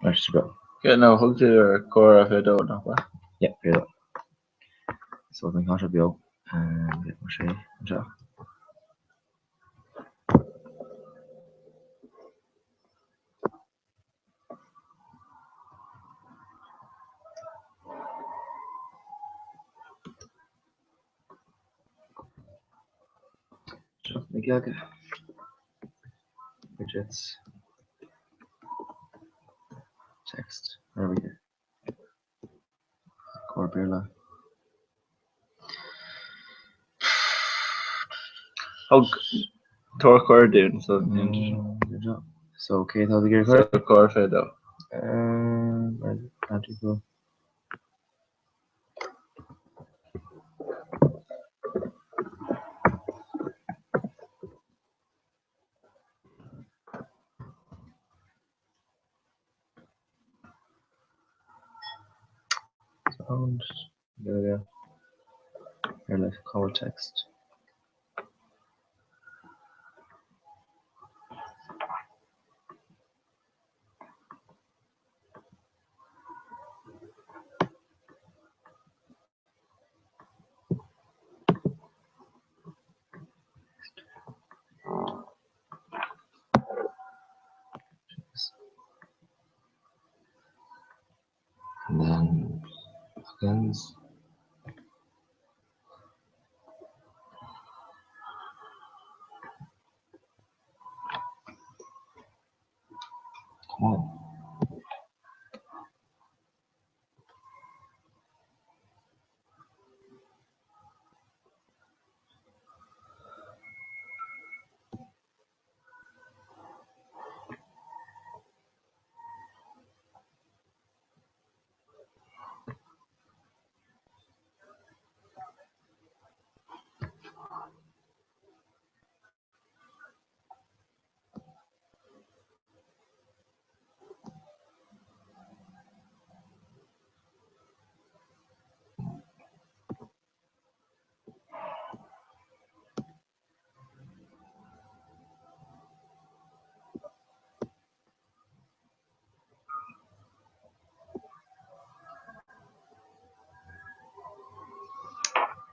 Right, so go. Yeah, no, thug tú ar comhrá 22 nach bhfuil? Yeah, 22. So tá sé beo. Mar sé anseo. Seo na Gaeilge. Widgets. Text. Where are we here? Core Béarla. Thug tabhair cuireadh dúinn so So cé atá ag iarraidh cuireadh? Comhrá 22. Add people. Sound, there we go. Here, like call text. And then plugins. Come on.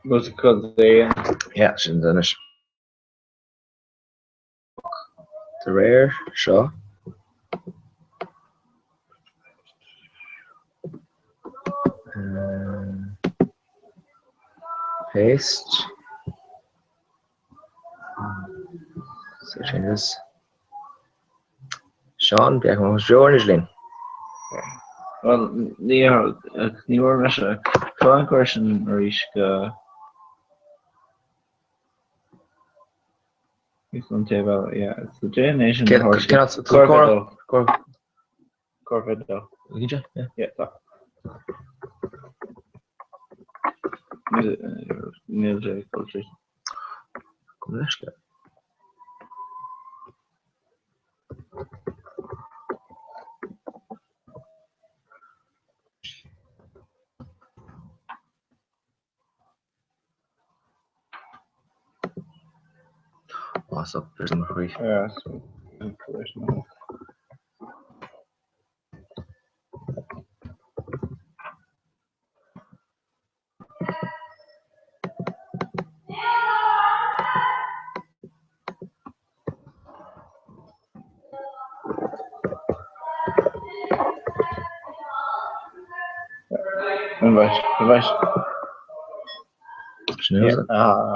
Bhfuil tú Yeah, sin anois. De réir seo. Paste. Save changes. Seán, bheadh an beo ar an idirlíon. Bhuel, ní ní bhfuair mise Cá an cuir sin arís go Níos an taobh eile, yeah. So déan é sin Comhrá 22. Cinnte? Yeah. Yeah, tá. Níl sé ag dul tríd. Gabh mo leithscéal. What's up, there's number 3. Yeah, so information. Invite, invite. Sin é. Ah.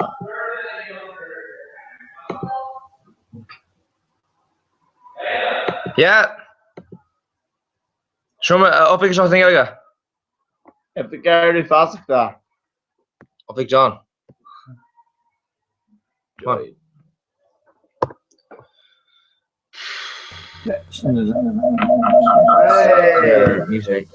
Yeah. Seo oifig seo thing aige. If the Gardaí feasachta. Oifig John. Come on. Hey! Music.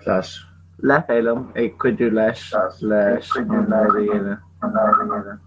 Le Féilim ag cuidiú leis leis an rud a dhéanamh.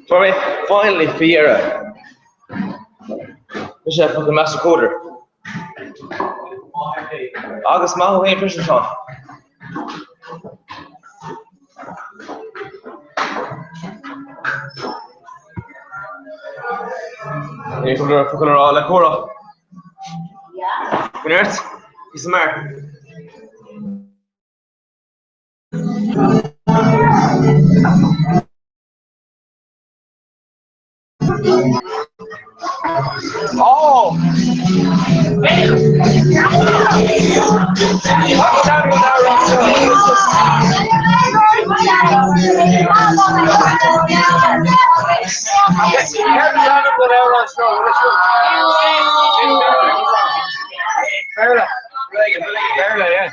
Fuair mé finally faoi dheireadh. Mise fucking master coder. Agus maith thú féin freisin Seán. Ní focal focal a rá le comhrá. Go neart, píosa mear. Oh! Béarla. Béarla, yeah.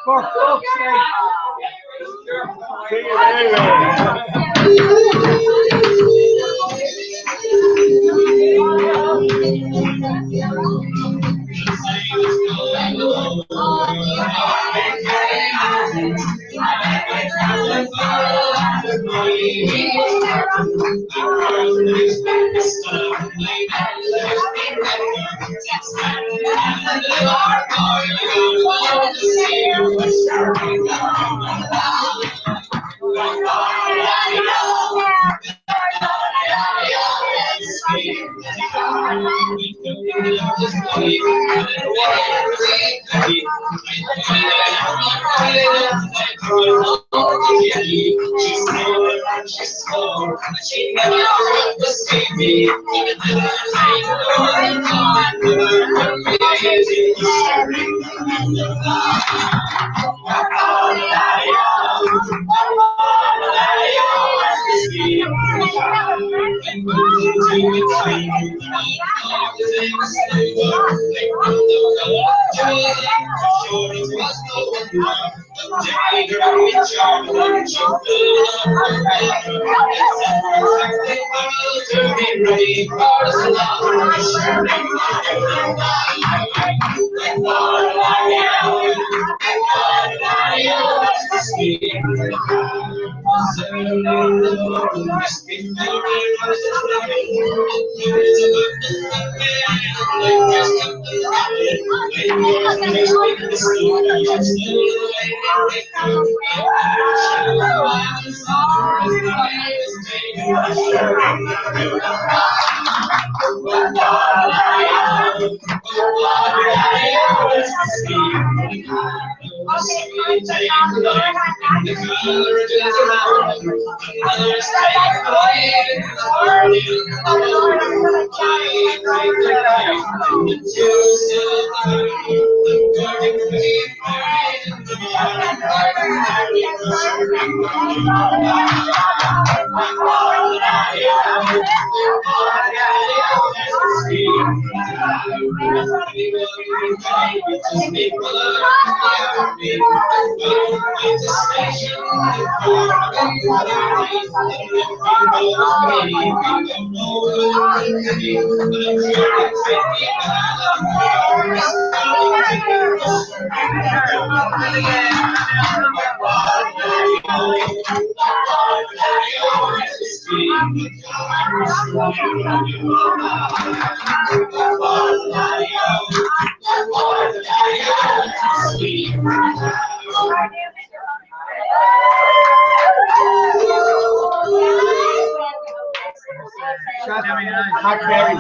For fuck's sake! Sing it Hackberry,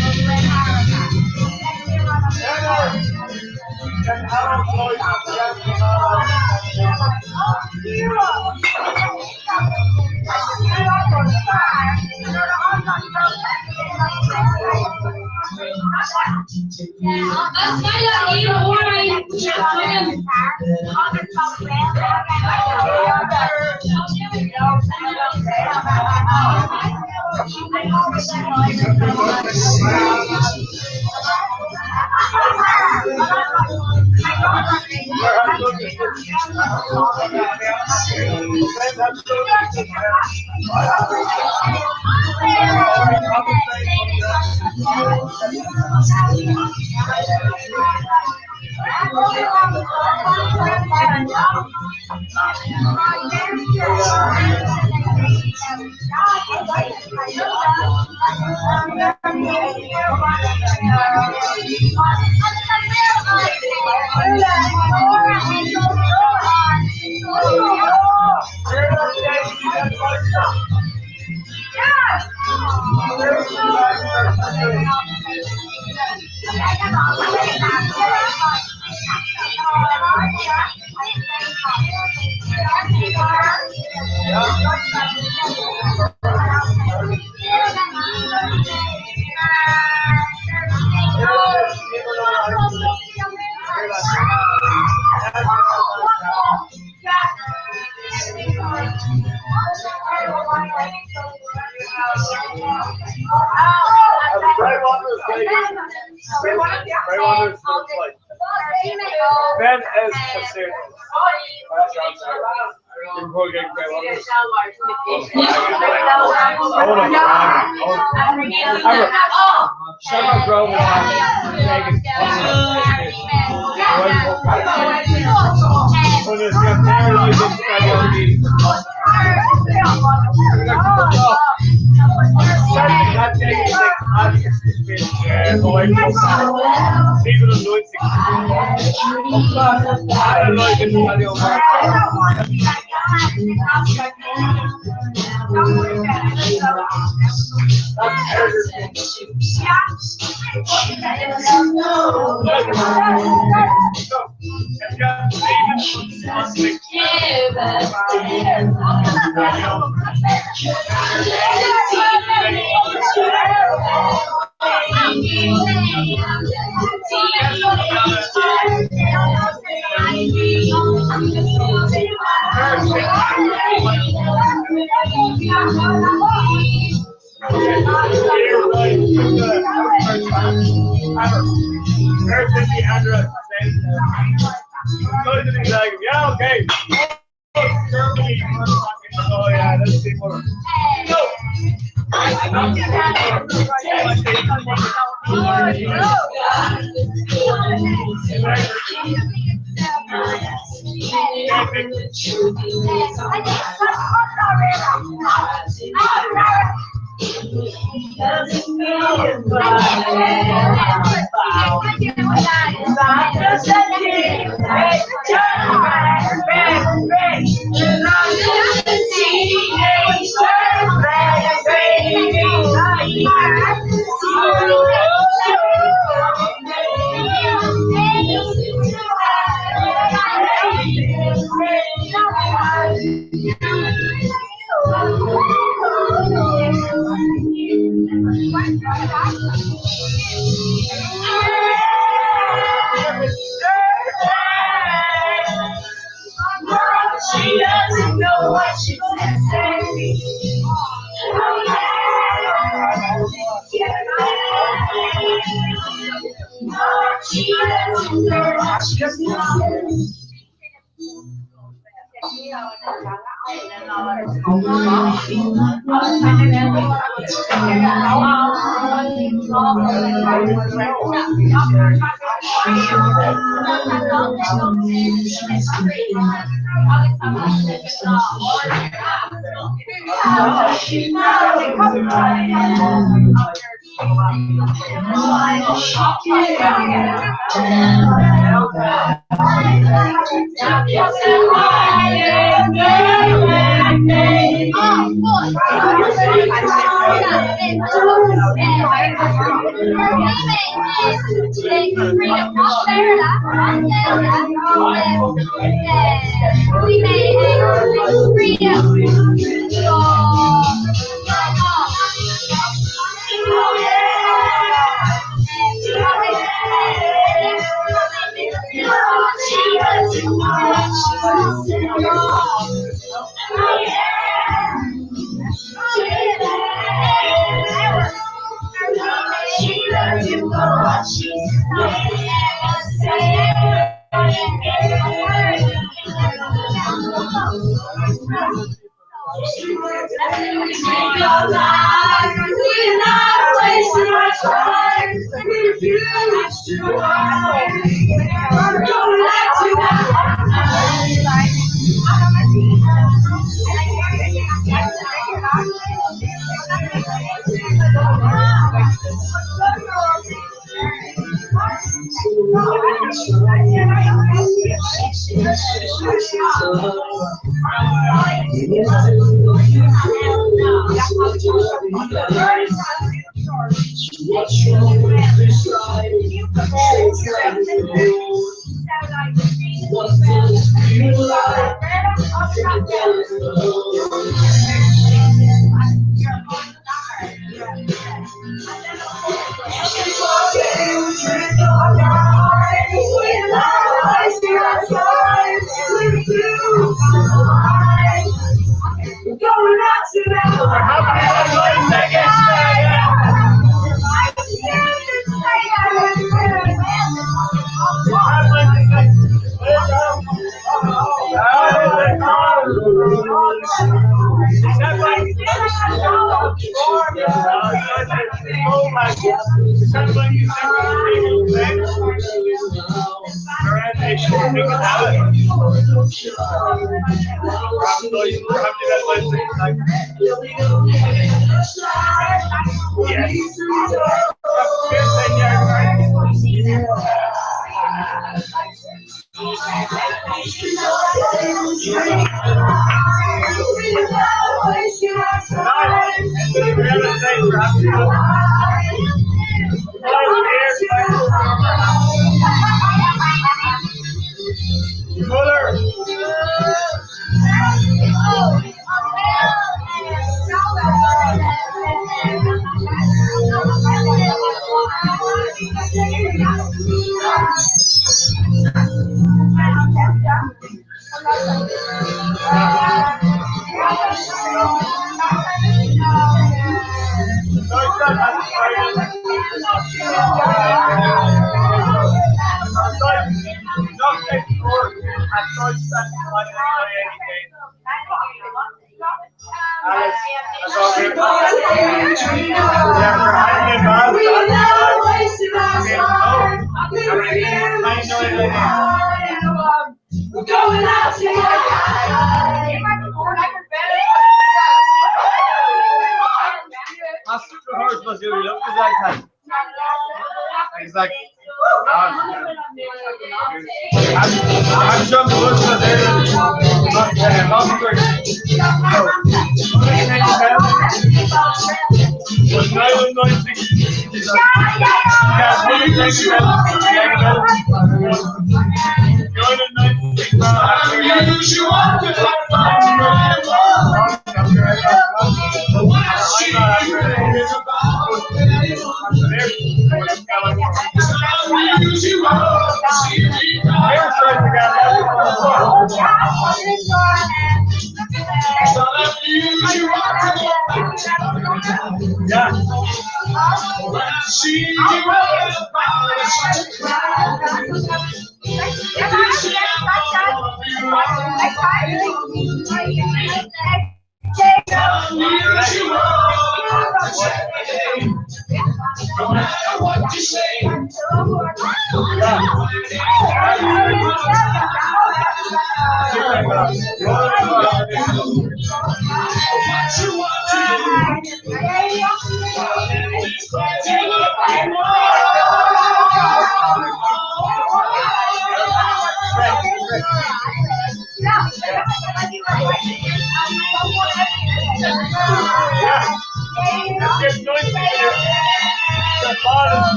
Yeah.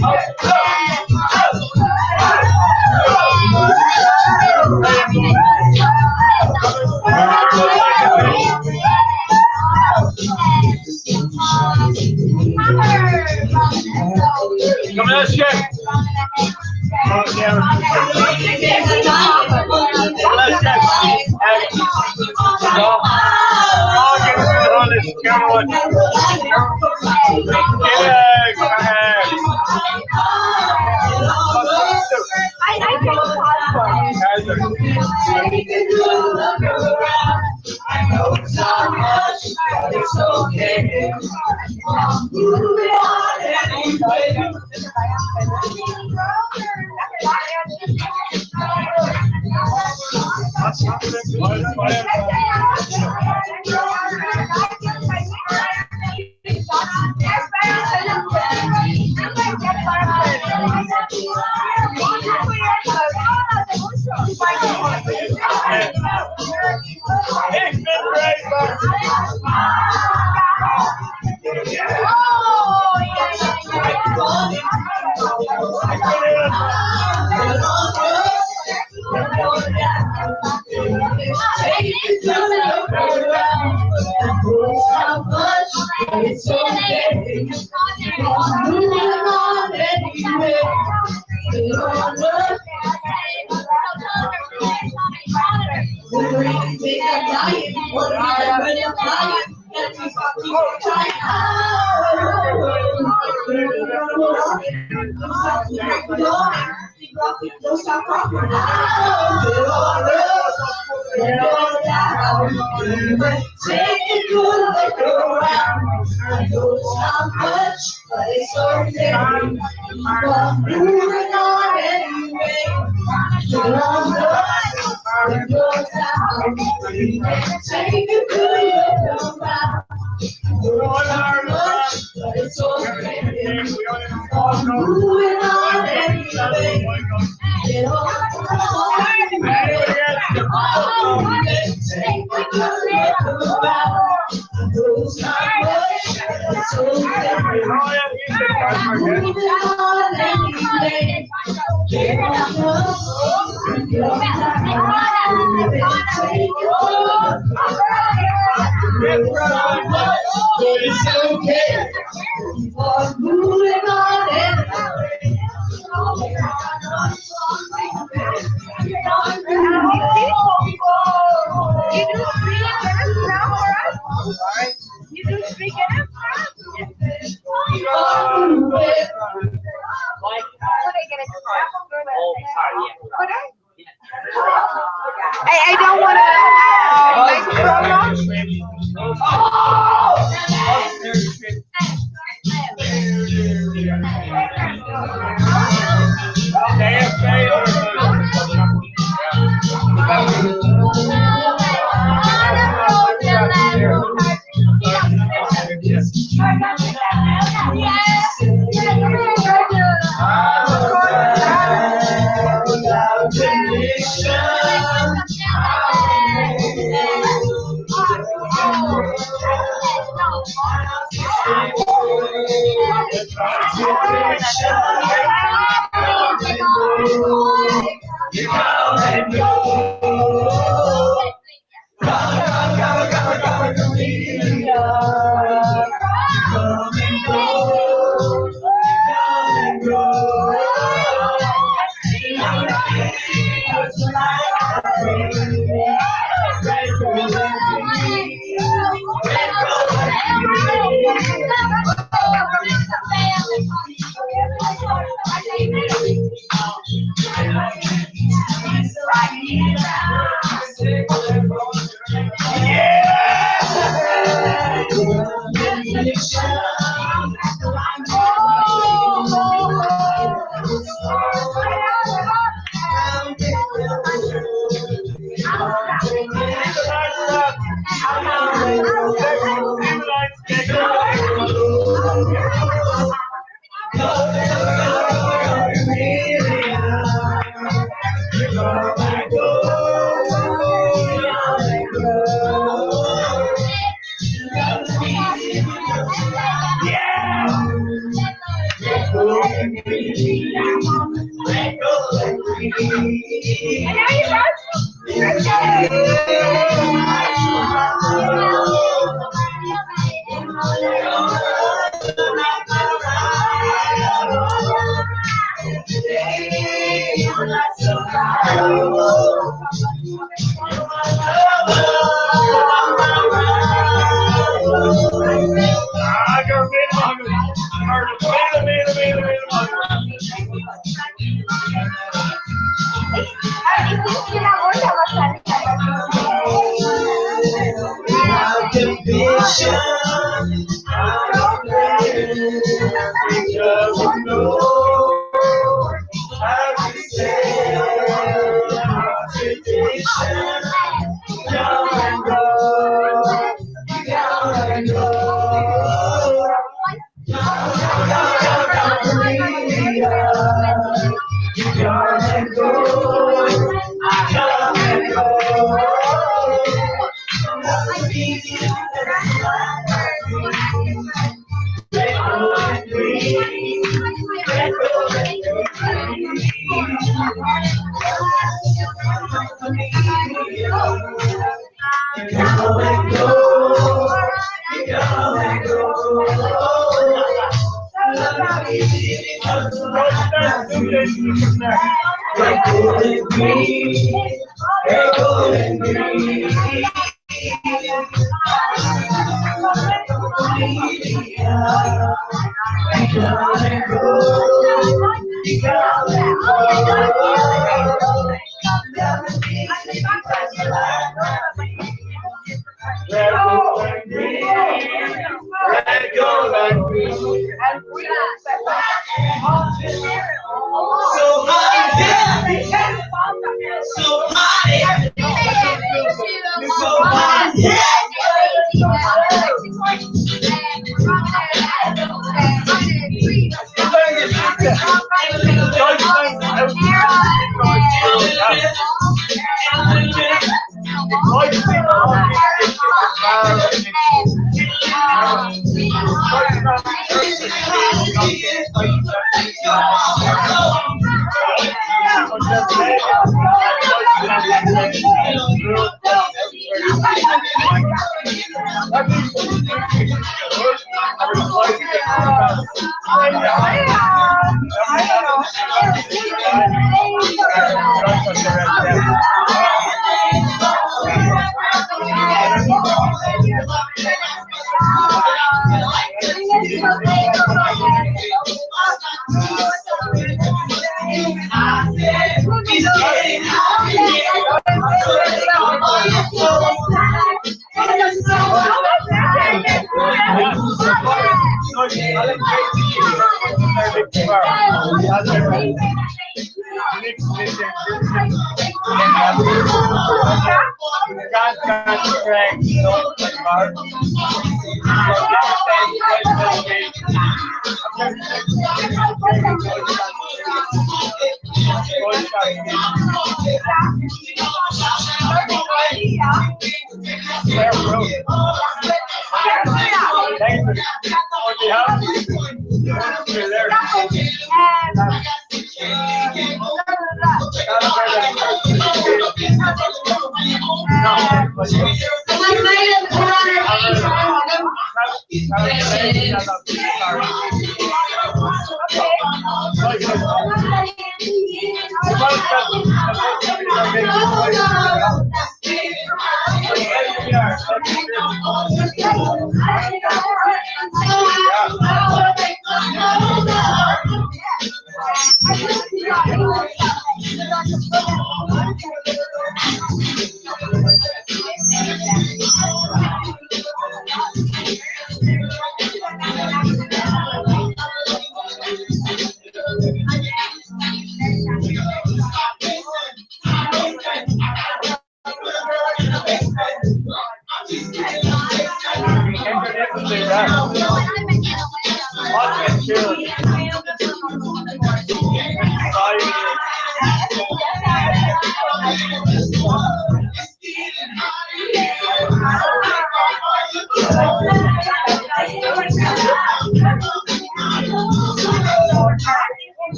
Oh,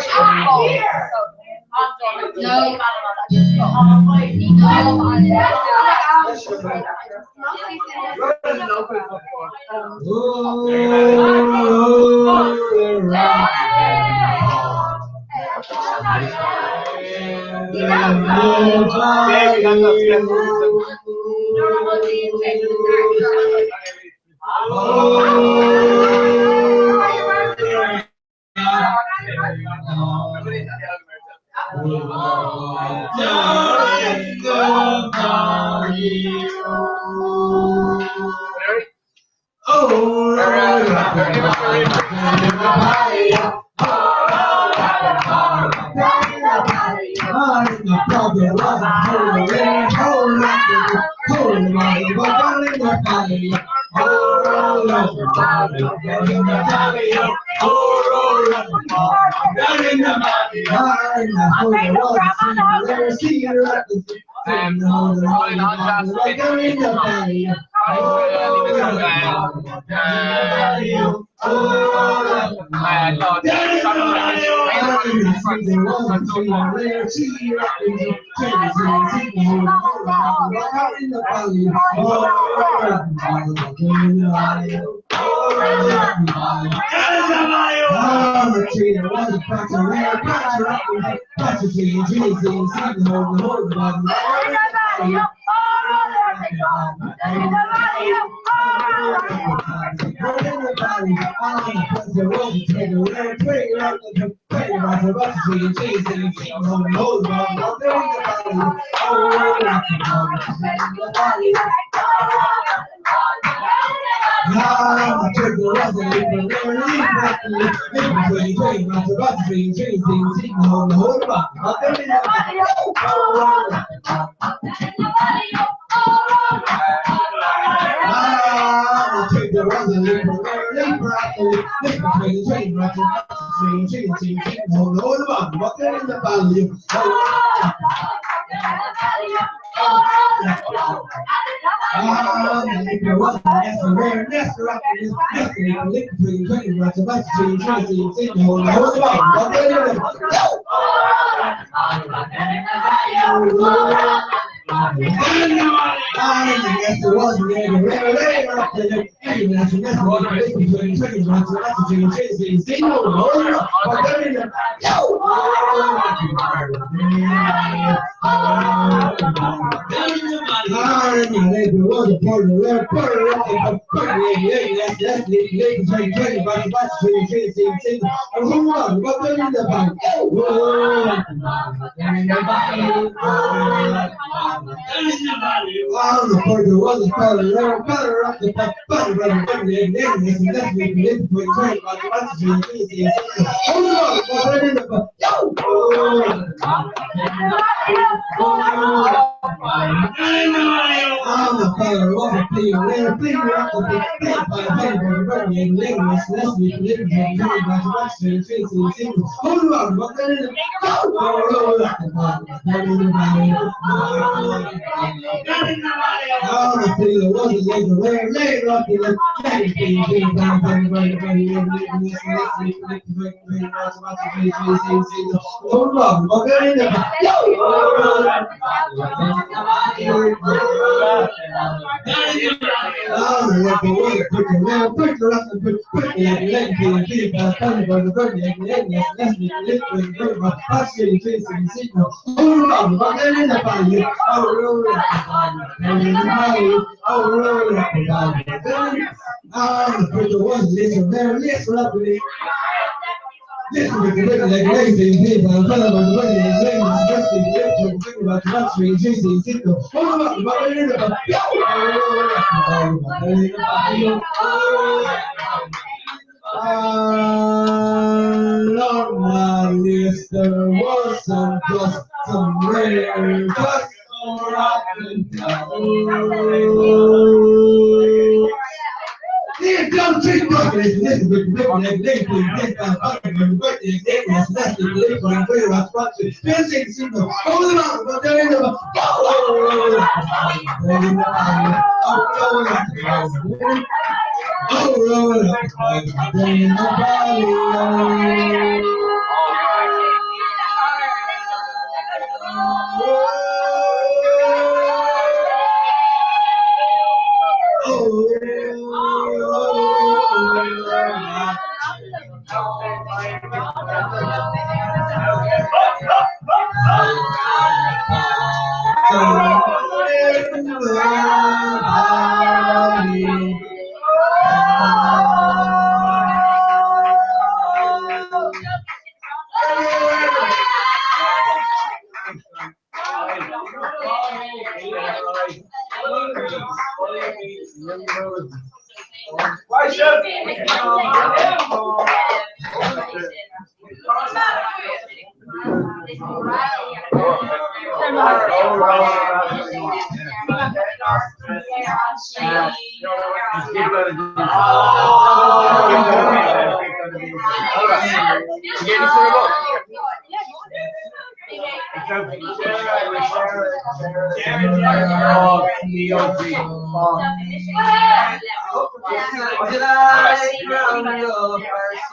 Oh,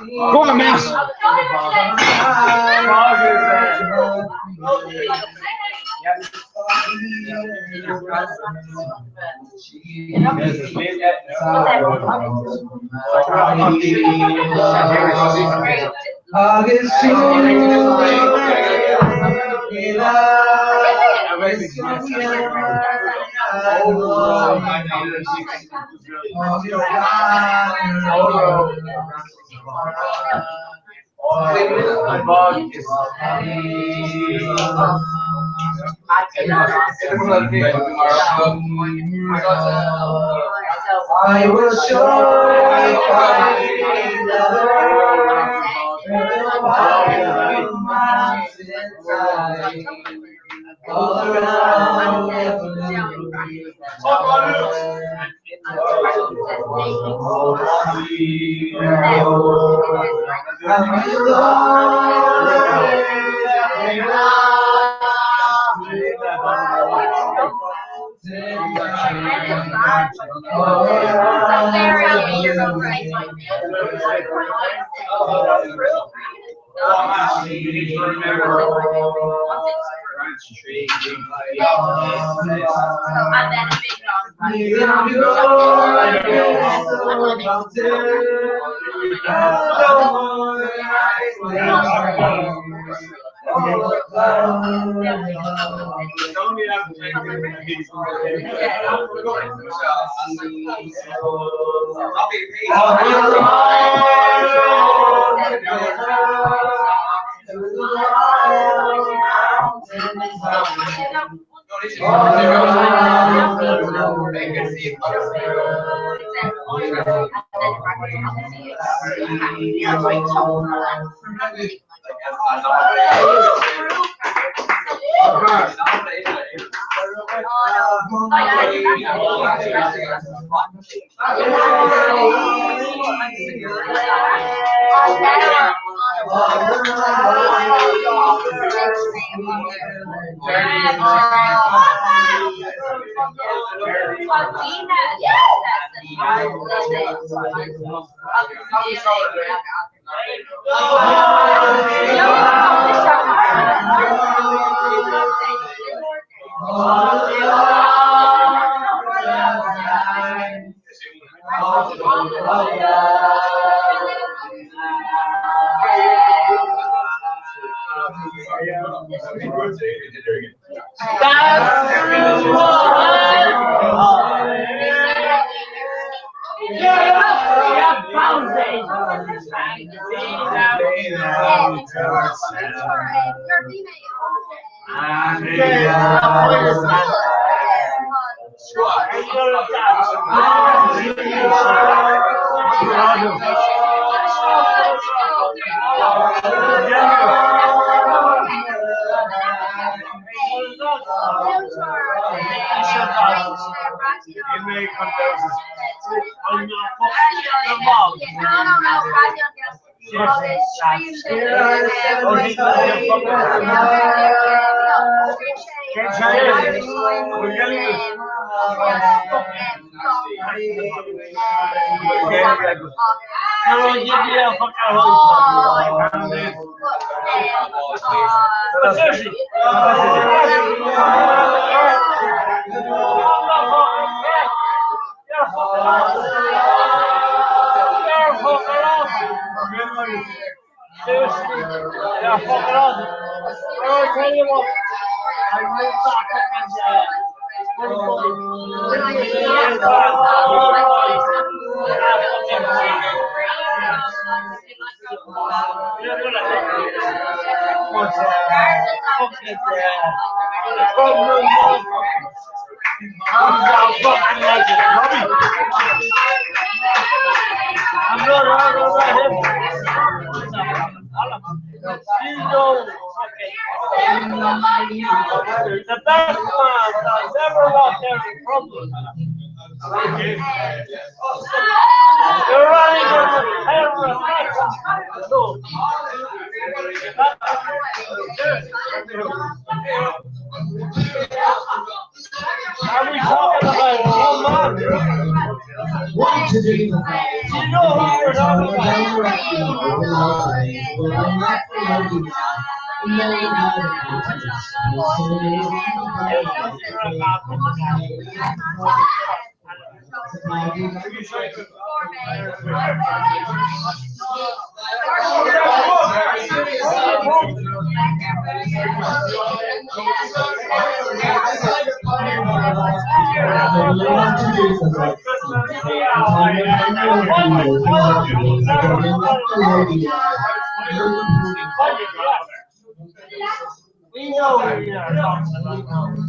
Go on, Matt. Agus I will surely find another all around Yeah, fucking on. Oh, I tell you what. I moved back up and I'm not You know, the best man that's ever walked out in public. You're running on the terror. Are we talking about one man? Do you know who we're talking about? We know who you are talking about.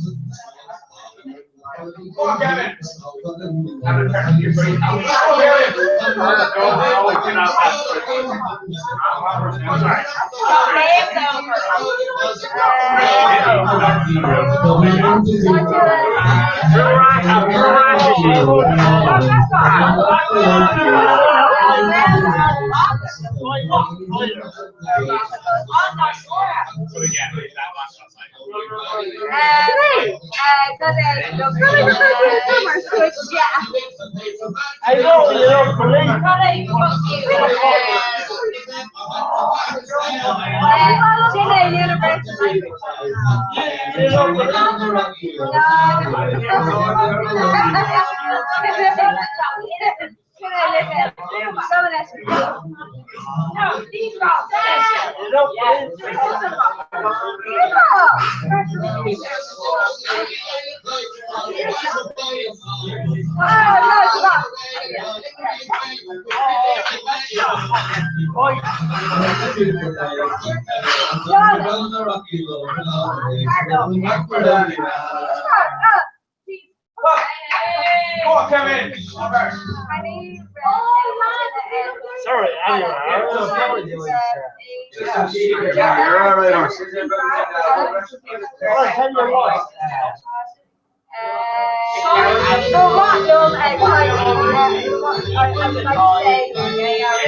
I know you don't believe. You don't You don't believe. Sorry, anyway. I was I'll tell you what.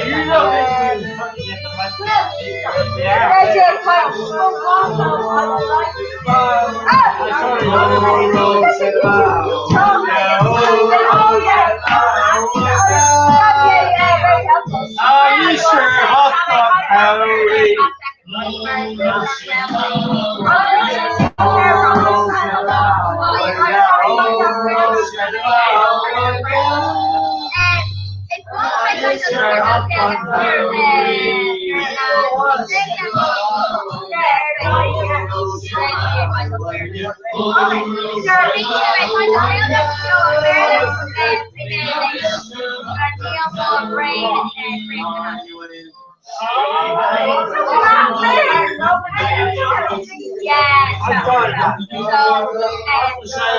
You know Are you sure? Hot dog, I'm sorry.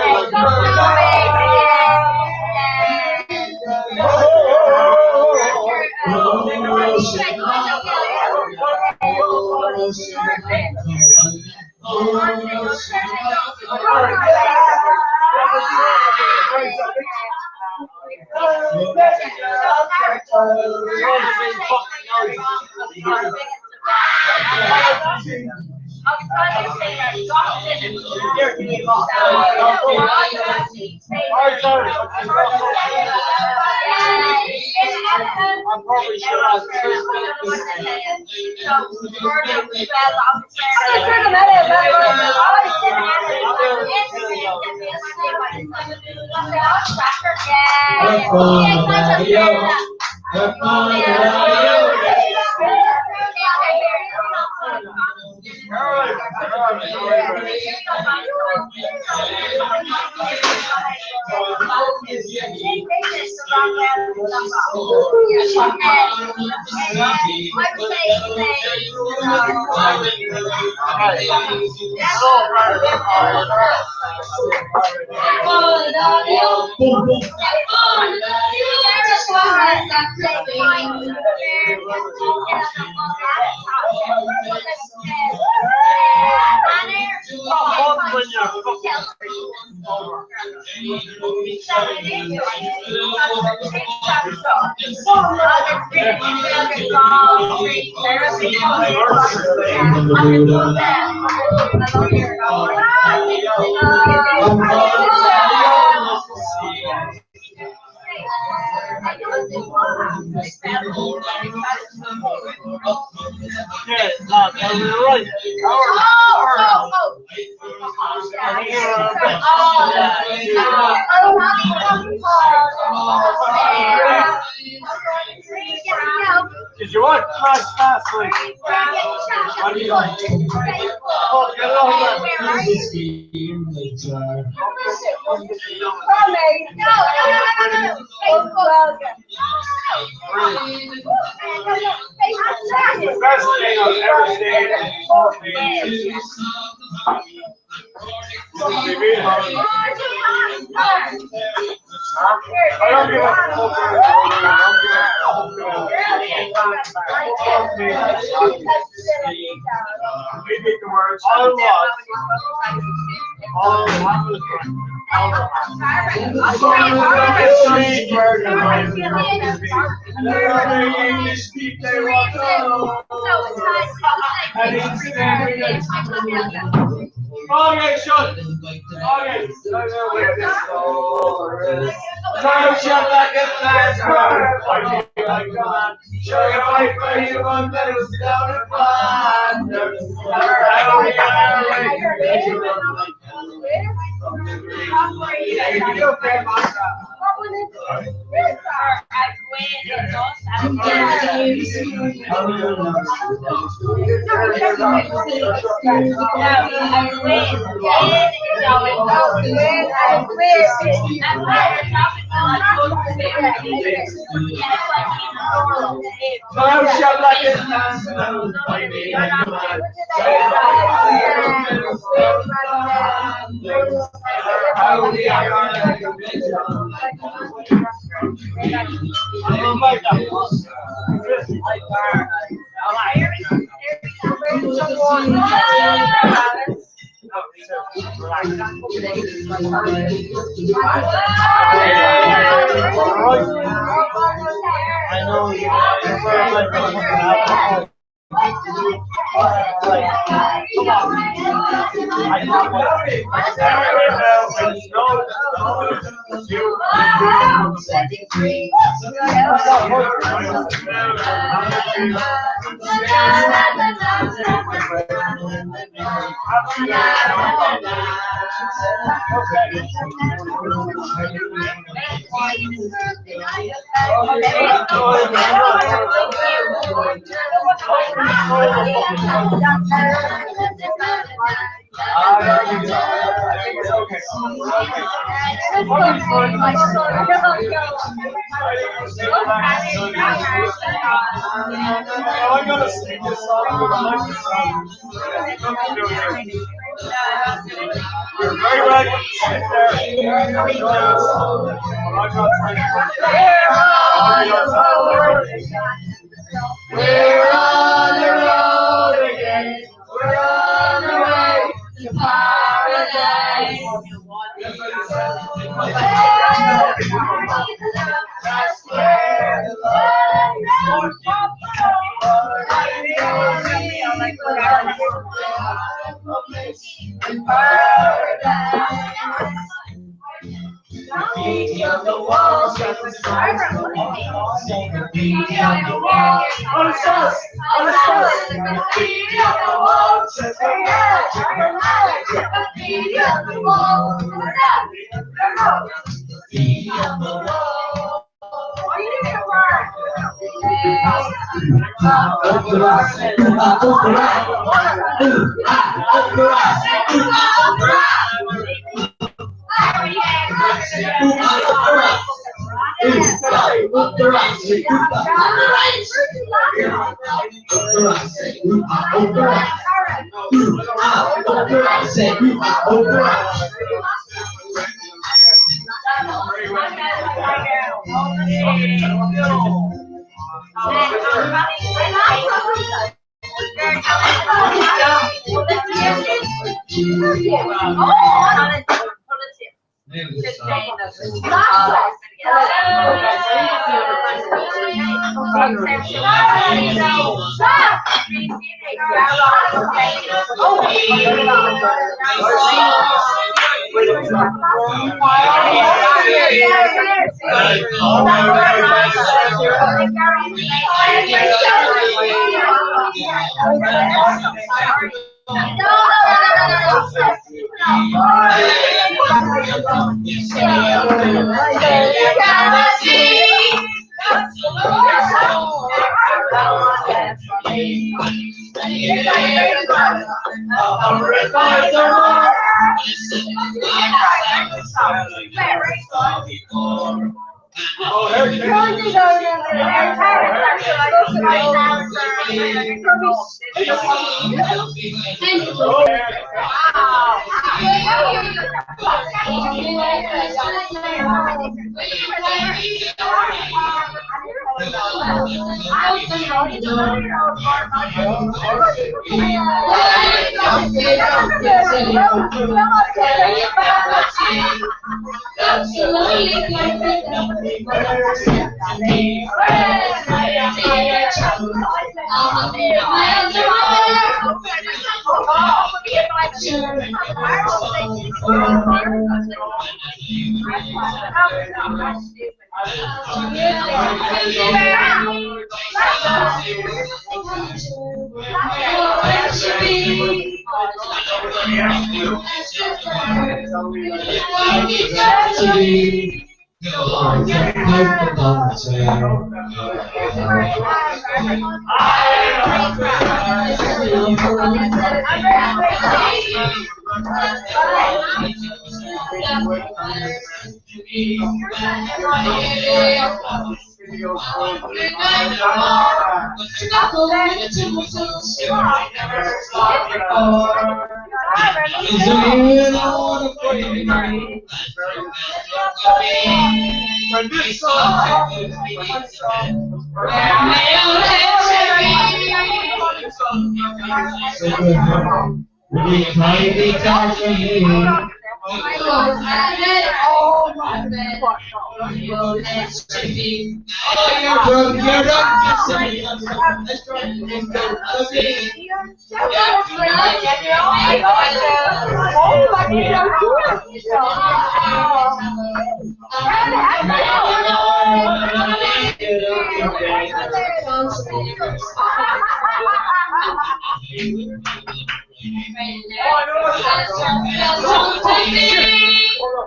I'm probably sure I Did you want fast, fast, like? Oh, get over. The best thing I've ever seen in 14 years. I don't give a fuck. I don't give a fuck. We beat the words. All Okay, shut. Okay, Time shut like a fast car. Show your fight for you one that was down in Flanders. Time shut like a fast I know you I'm gonna sing this song. I like this song. You're very welcome to sit there and enjoy us. But I'm not trying to. We're on the road again. We're on the way to paradise. That's where the love is. In paradise. Graffiti on the walls, got the signs on the walls, graffiti on the walls. On the sauce! On the sauce! Graffiti on the walls, just a Graffiti on the walls. Graffiti on the walls.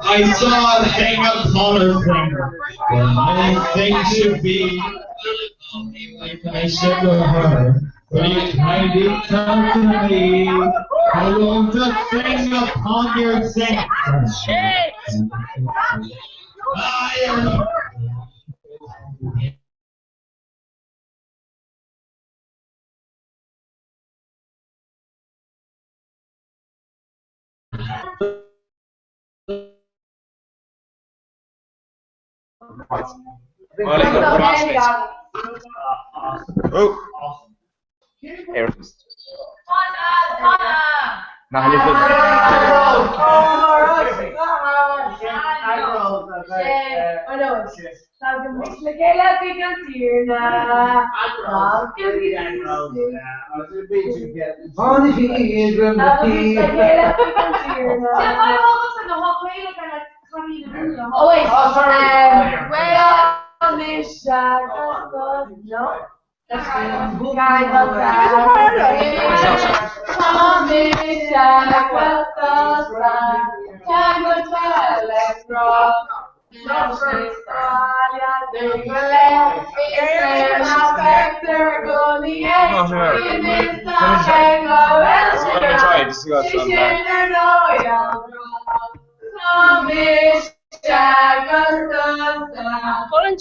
I saw a thing upon her finger, the whole thing should be. I said to her, Will you kindly tell to me how long the thing upon your finger? I am. Oh wait, well, Misha, no. An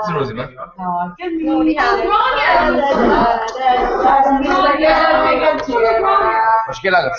Sin Rosie, man. Tá scéal agat.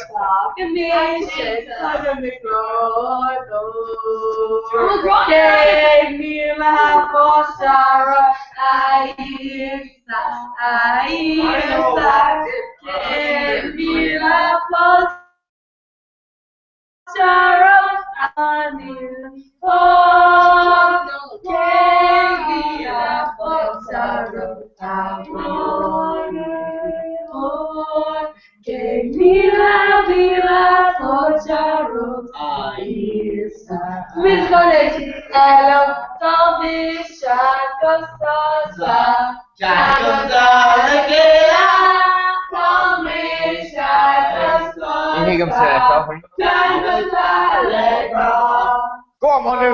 Ní thuigimse é seo. Go on, Manu!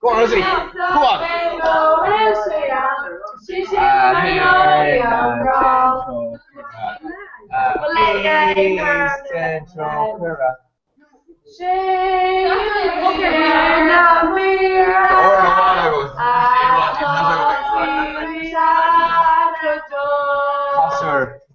Go on, Rosie! Go on! Cosúir.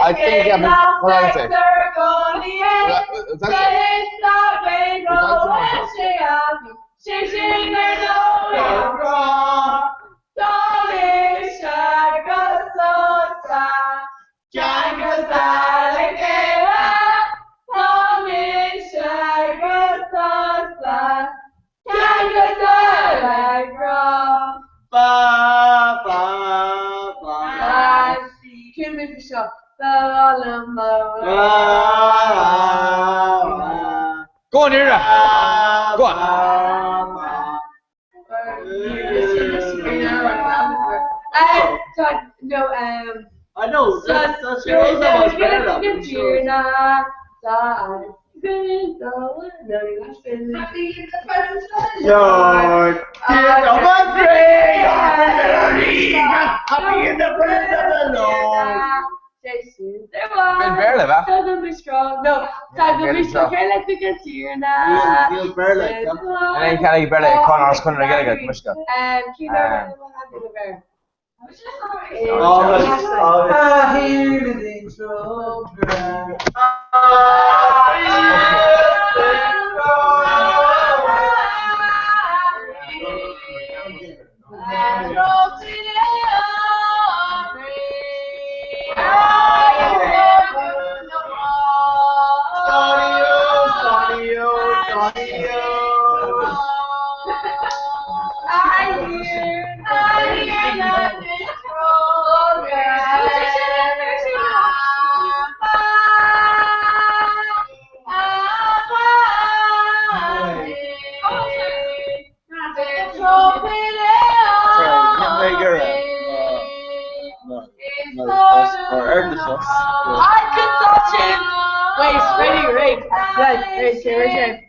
I think yeah, but what I say. Tá Go on, Deirdre. Go on. No, I know. That's your Lord, happy in the presence of the Lord. Been Béarla, bheith? No, Ní ceanna Béarla ag Conor as Conor na Gaeilge, Coimisiún. Wait, ready, ready, right, right, right,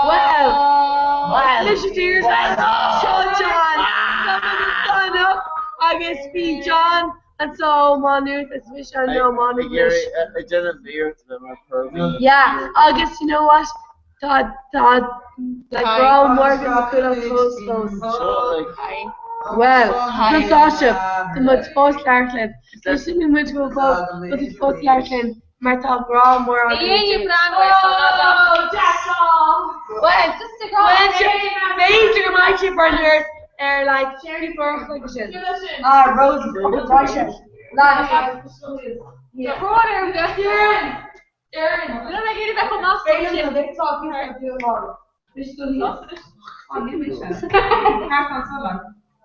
Well, Seo John, agus bhí John anso Manu is bhí an no Manu. Yeah, agus you know what? Tá tá like Bro Morgan close. Well, tá Sasha, tá muid fós leirlinn. Tá sin muid go fós fós leirlinn mar tá grá mór Well, just to go. B'fhéidir go mbeidh sé bar ar like Cherry Burke like sin. Ah, Rose. Yeah. Erin. Erin. No, I get it back on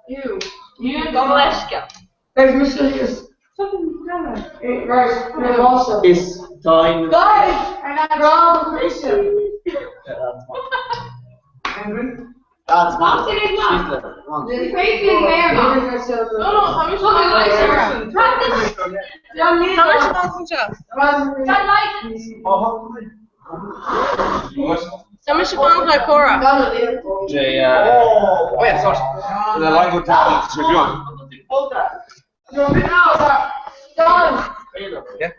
You. You go Is time. Guys, wrong position. That's Stop sitting up. Tá Cora. Oh, yeah, sorry. The line go down to Yeah.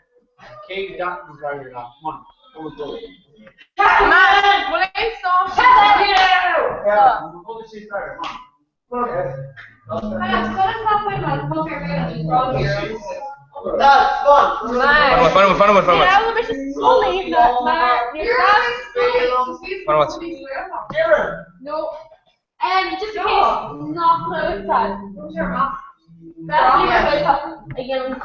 That's fun. Fan fan fan fan fan. No. Just in case not that. Again.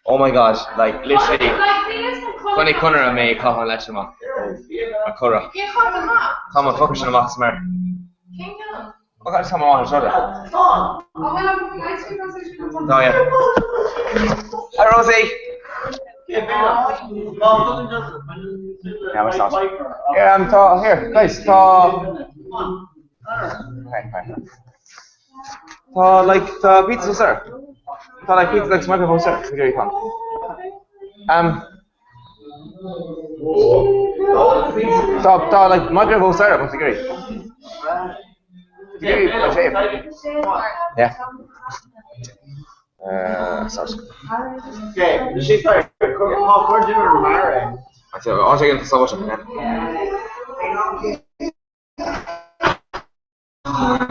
Oh my god, like literally. Funny Conor a mé caihan leis amach. A chora. Tá an fo sin amach mar. Tá amach seo. Tá yeah. Hi Rosie. Yeah, we're not. Here, I'm tá here, guys, tá. Okay, okay. Tá like tá pizza sir. Tá like pizza like microphone sir. Here you come. Tá tá like microphone sir, I'm security. Yeah. Sorry. Okay, she's like, I said, I'll take it for so much. Oh,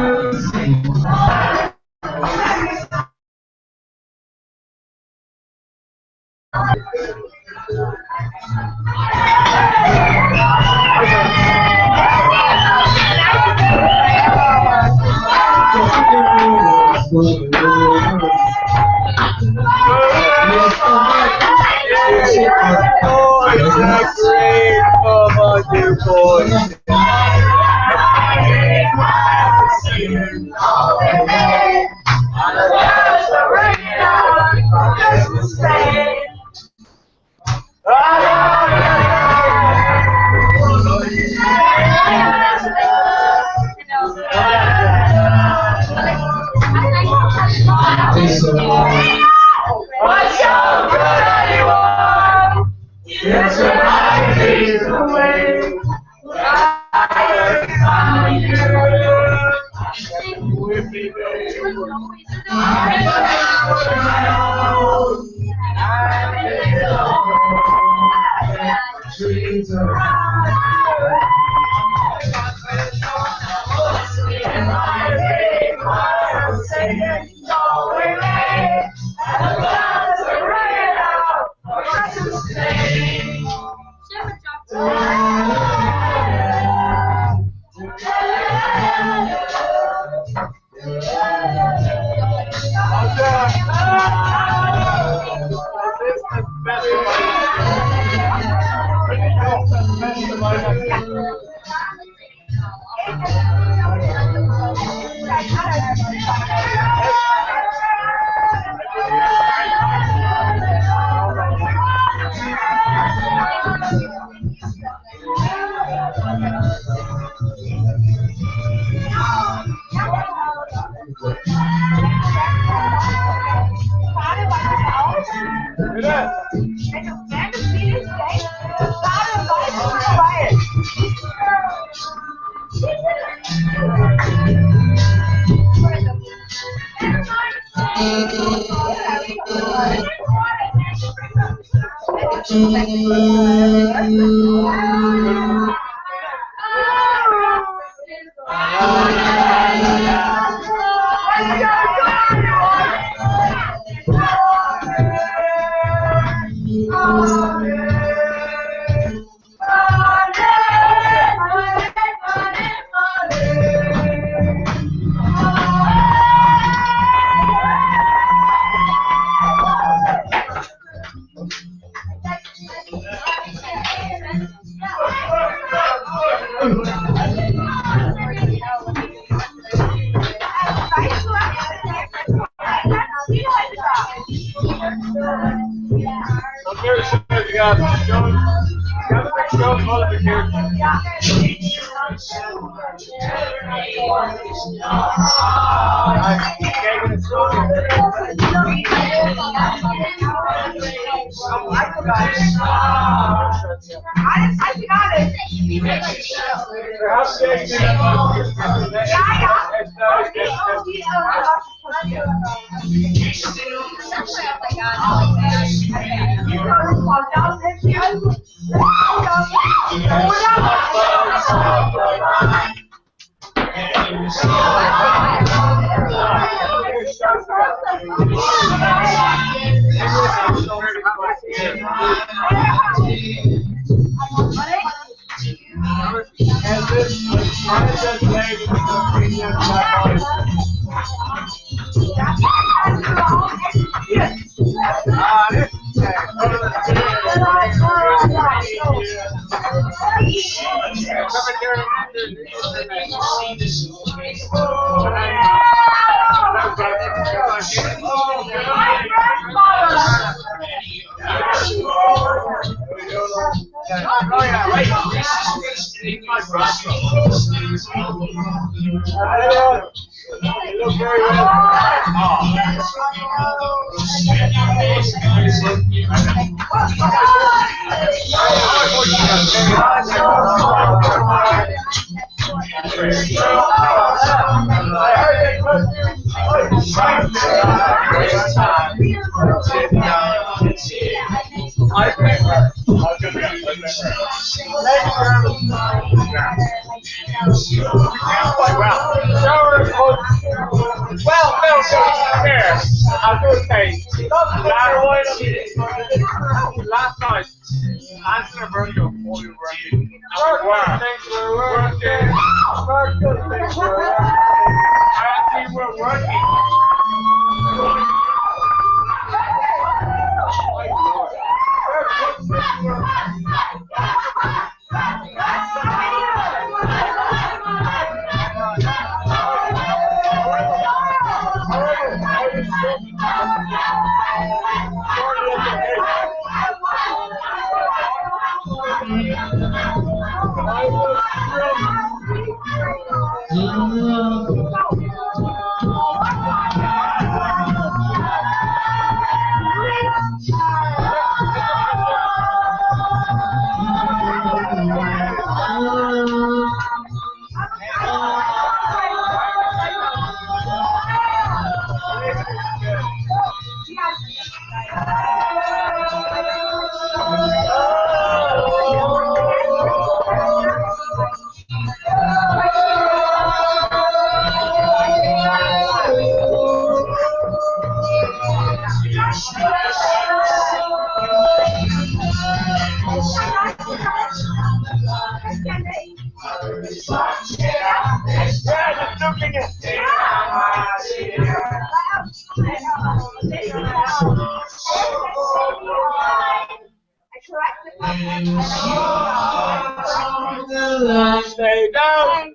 The Stay down.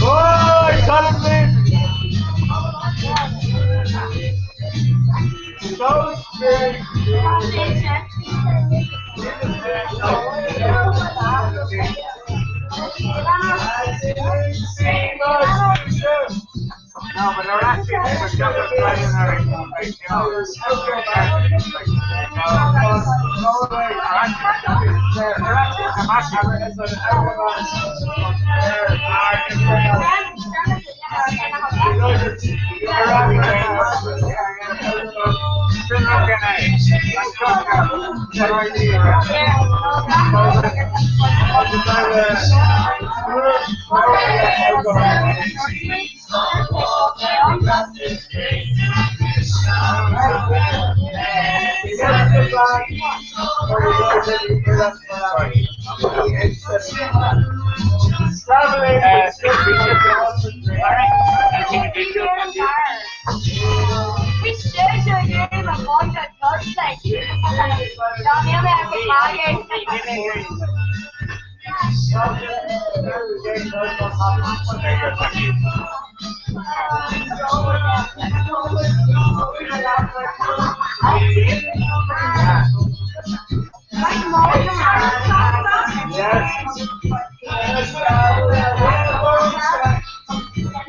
Oh, Colin So big. No, but they're actually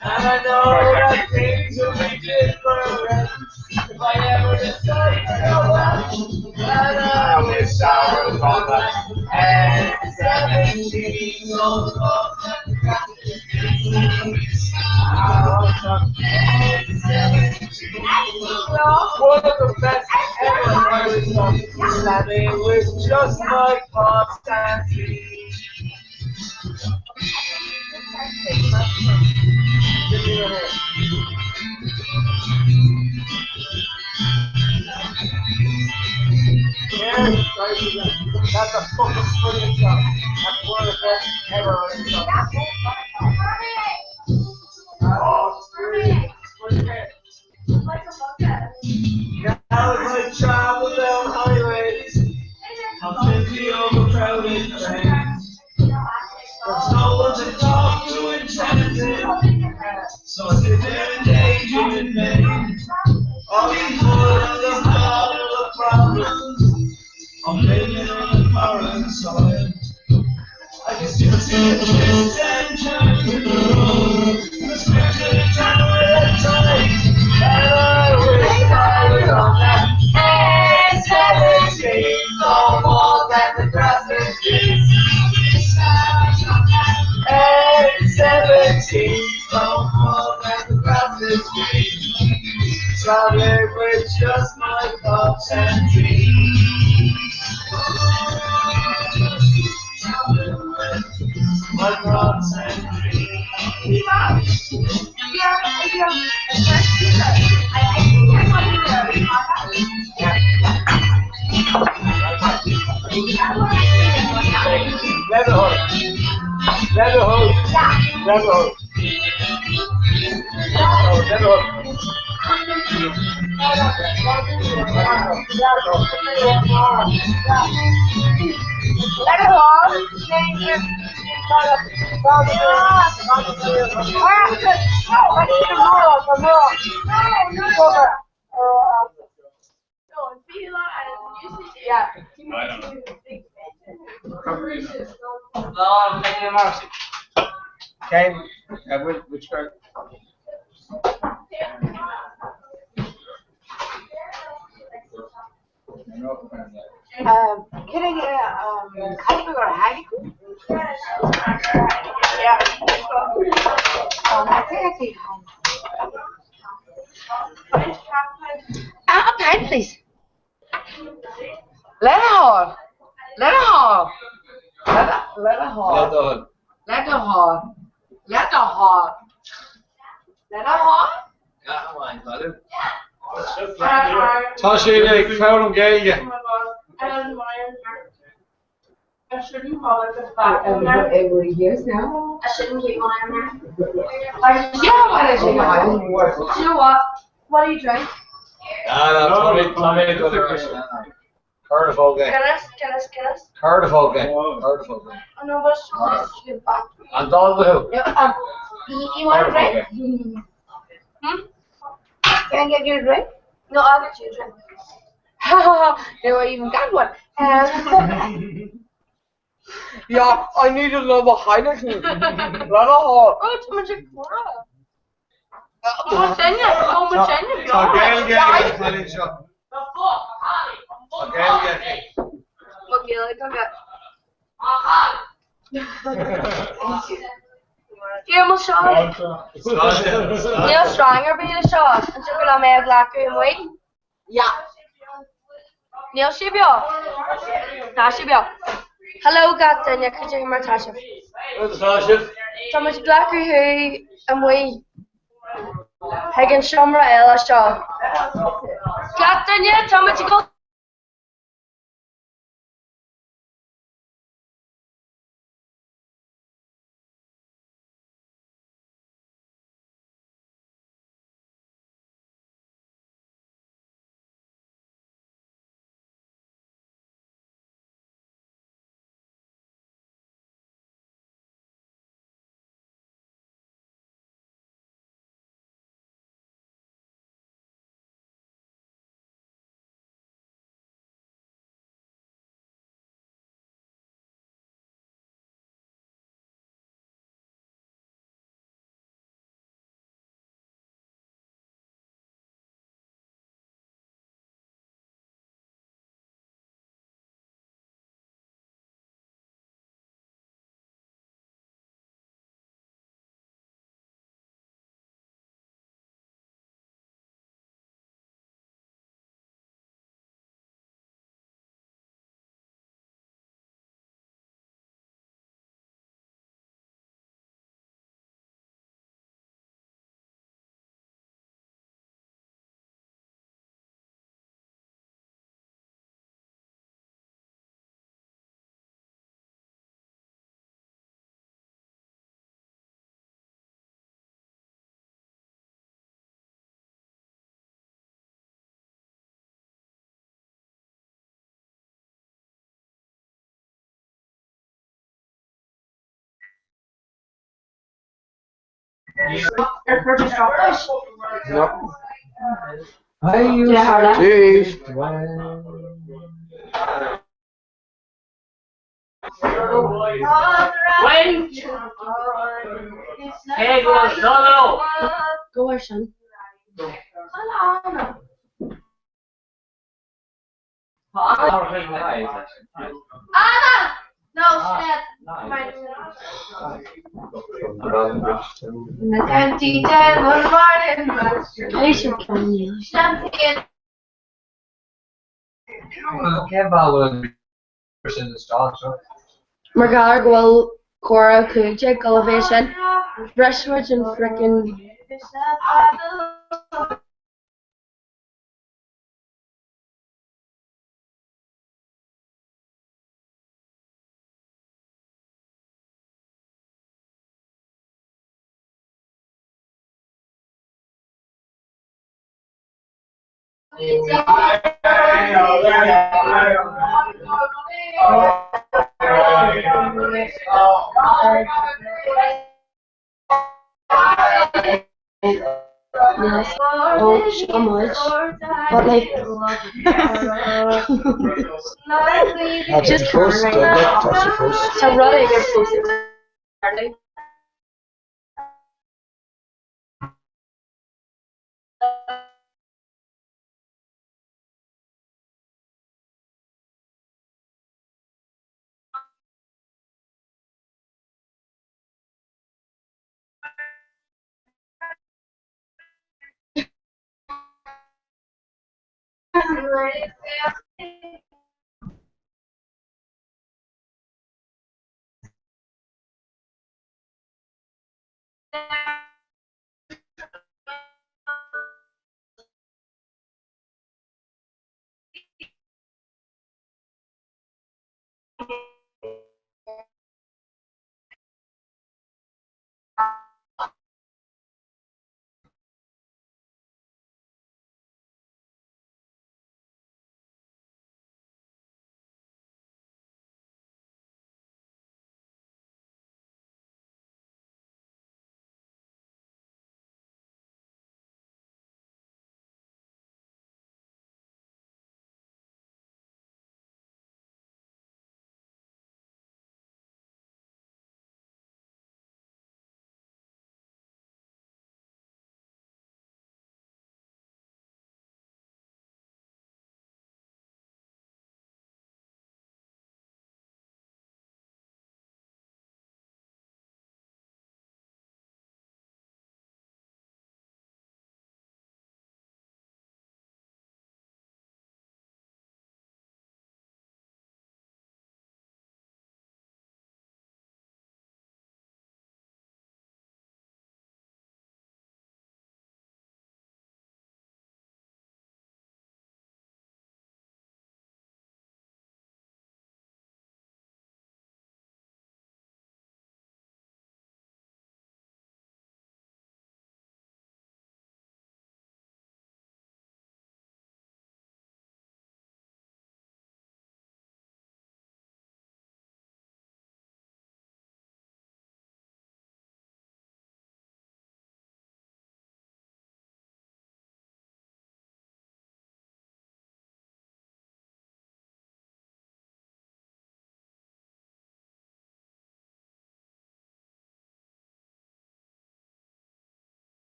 And I know that things will be different if I ever decide to go back. And I wish I was on the N17. One of the best ever Irish songs. Slamming with just my thoughts and dreams. That's a fucking brilliant song. That's one of the best ever Irish songs. Oh, it's brilliant. It's brilliant. Now as I travel down highways, I'm busy overcrowded trains. There's no one to talk to in transit, so I sit there and daydream in vain. All these words are part of the problems. I'm living on a foreign soil. I can still see the twists and turns in the road. The script of the channel at times. And I wish I was on that N17, no more than the grass is green. N17, no more than the grass is green. Traveling with just my thoughts and dreams. Traveling with my thoughts and dreams. Leatherhood. Leatherhood. Leatherhood. Oh, Leatherhood. Okay, which girl? Can I get a coffee or a haiku? Yeah. I think I take A pen, please. Let it hall. Let it hall. Let it hall. Let it hall. Let it hall. Let it hall. Yeah, Tá siad ag foghlaim Gaeilge. Cardiff okay. Cardiff okay. Cardiff okay. An dá go You want a drink? Hmm? Can I get you a drink? No, I'll get you a drink. no, I even got one. Um, yeah, I need another Heineken. Let Oh, tá muid ag comhrá. Tá Gaeilge ag an chailín seo. Tá Gaeilge aici. Mo Ghaeilge agat. Here mo seo. Níl sreang ar bith le seo. An dtiocfadh liom é a ghlacadh amuigh? Yeah. Níl sé beo. Tá sé beo. Hello gach duine, cad é mar tá sibh? Tá sibh? Tá muid ag glacadh thú amuigh chuig an seomra eile seo. Gach duine, tá muid ag dul Go ar sin. Anna! No, shit. Mar gheall ar go bhfuil comhrá 15 go a bheith sin, bhris muid an frickin'. Ó, seo muid. But like just Tá rud éigin fós ag tarlú.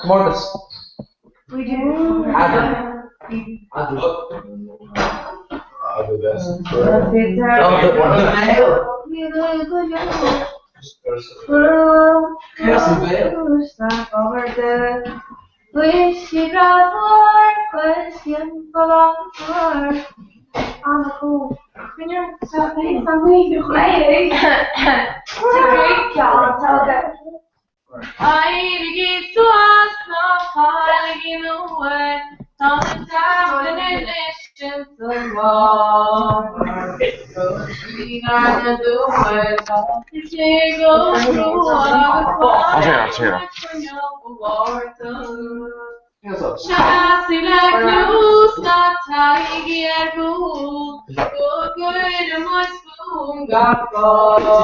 Comórtas. Éirígí suas ná cailligí an uair, tá an tseachtain anois insa láthair. Go dtí na dúthaigh, tá sé go crua agus fág coinneal ba Mhárta. Seasaigí le cluas ná tagaigí ar gcúl, go gcuire muid fúinn gach garda.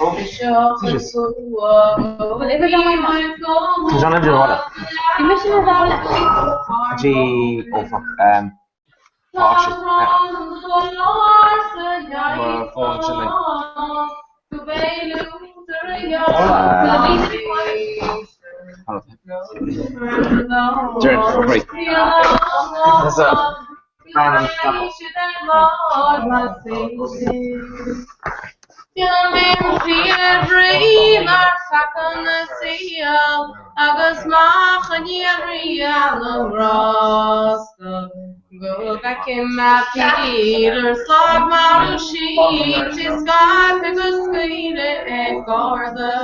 Seo an fuath go bhí muid go G oh fuck um tá shit mo phone sin linn. Deireann right. That's a random Agus machaní rian grásta Go bhfeicfidh mé Peter slag mar sí scaipthe go scaoileadh ag garda.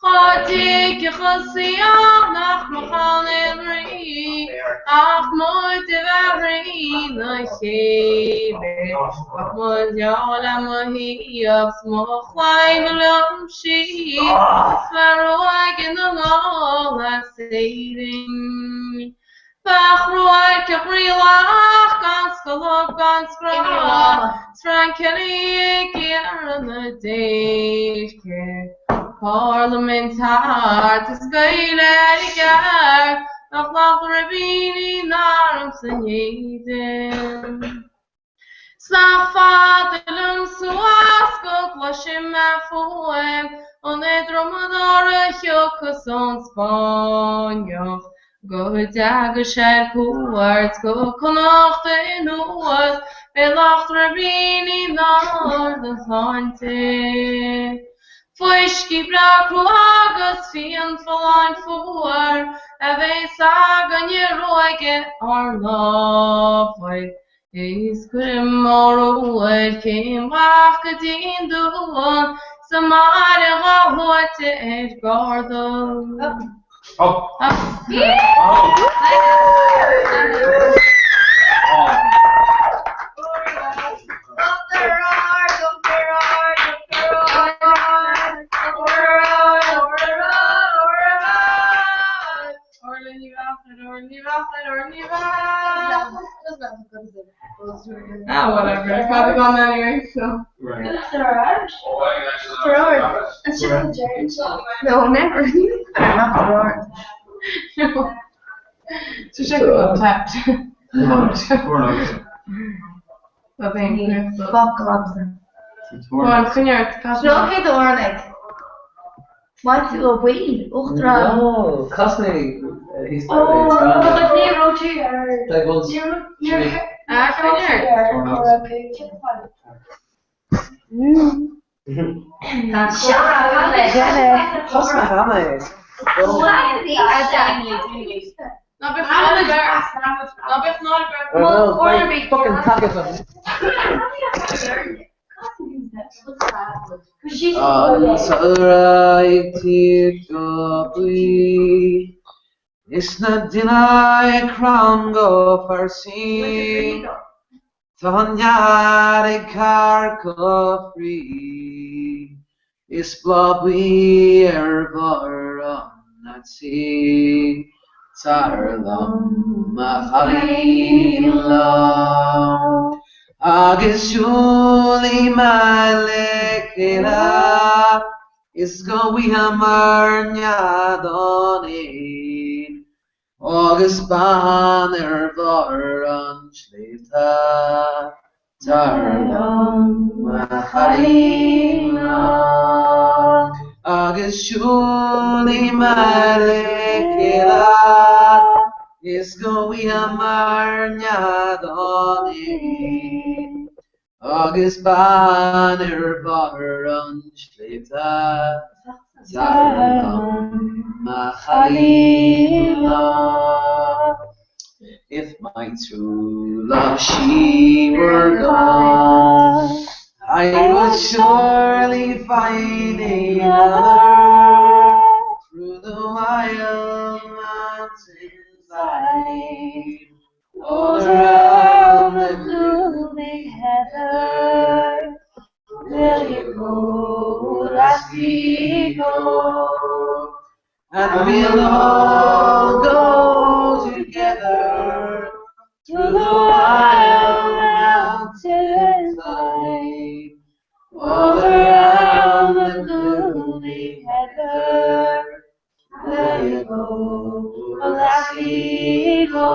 Cha dtuigfeadh saol nach mbeadh ann aon rí ach muid a bheith thrína chéile. Bheadh mo leabhar le mo thaobh 's mo chlaidhmh liom siar 's mé ruaig na nGall as Éirinn. Bheadh ruairceach rialach gan scolb gan scraith 's Frank Kelly ag iarraidh na déirce. Parlaimint thart is scaoileadh i gceart nach lucht ribíní n-arm san éadan. 'S nach fada liom suas go gcloisfidh mé fuaim an drumadóra a thiocfas ón Spáinneach go dteaga sé ar cuairt go Connacht anuas beidh lucht ribíní in ard a shláinte. Fuiscí breá crua agus fíon folláin fuar a bheas againn i ruaigeadh ár n-ábhair. Is cuirfidh mo uair céim mhaith go dtí an Dún sa mbaile dhá luaite ar garda. Ah, whatever. Probably gone anyway, so. No, never. No. So check it tapped. Fuck lobster. Go on, coinneart. Seo cé d'ornaigh. Maith tú ó bhaoil, Uachtarán. No, cosnaí he's Oh, but ní raibh tú ar. Like once. Ah, coinneart. Ná bheadh náire beirt. Ná bheadh náire beirt. Fucking tackle them. An saoráid tír go buí, Is na duine crann go farsaí, Tá an nead ag carca frí, Is bláth buí ar bharr an tí, Tar liom a chailín liom, Agus siúlfaidh mé le chéile, Is go bhfaighimid nead an éin, Agus bean ar bharr an tsléibhte. Tar liom a chailín lá agus siúlfaidh muid le chéile is go bhfaighidh ár nead ann agus bean ar bharr an tsléibhte. Tar liom a chailín lá. If my true love she were gone I would surely find another through the wild mountains I all around the blooming heather will you go lassie go And we'll all go together through the wild mountains high, all around the blooming heather. Will you go, lassie, go?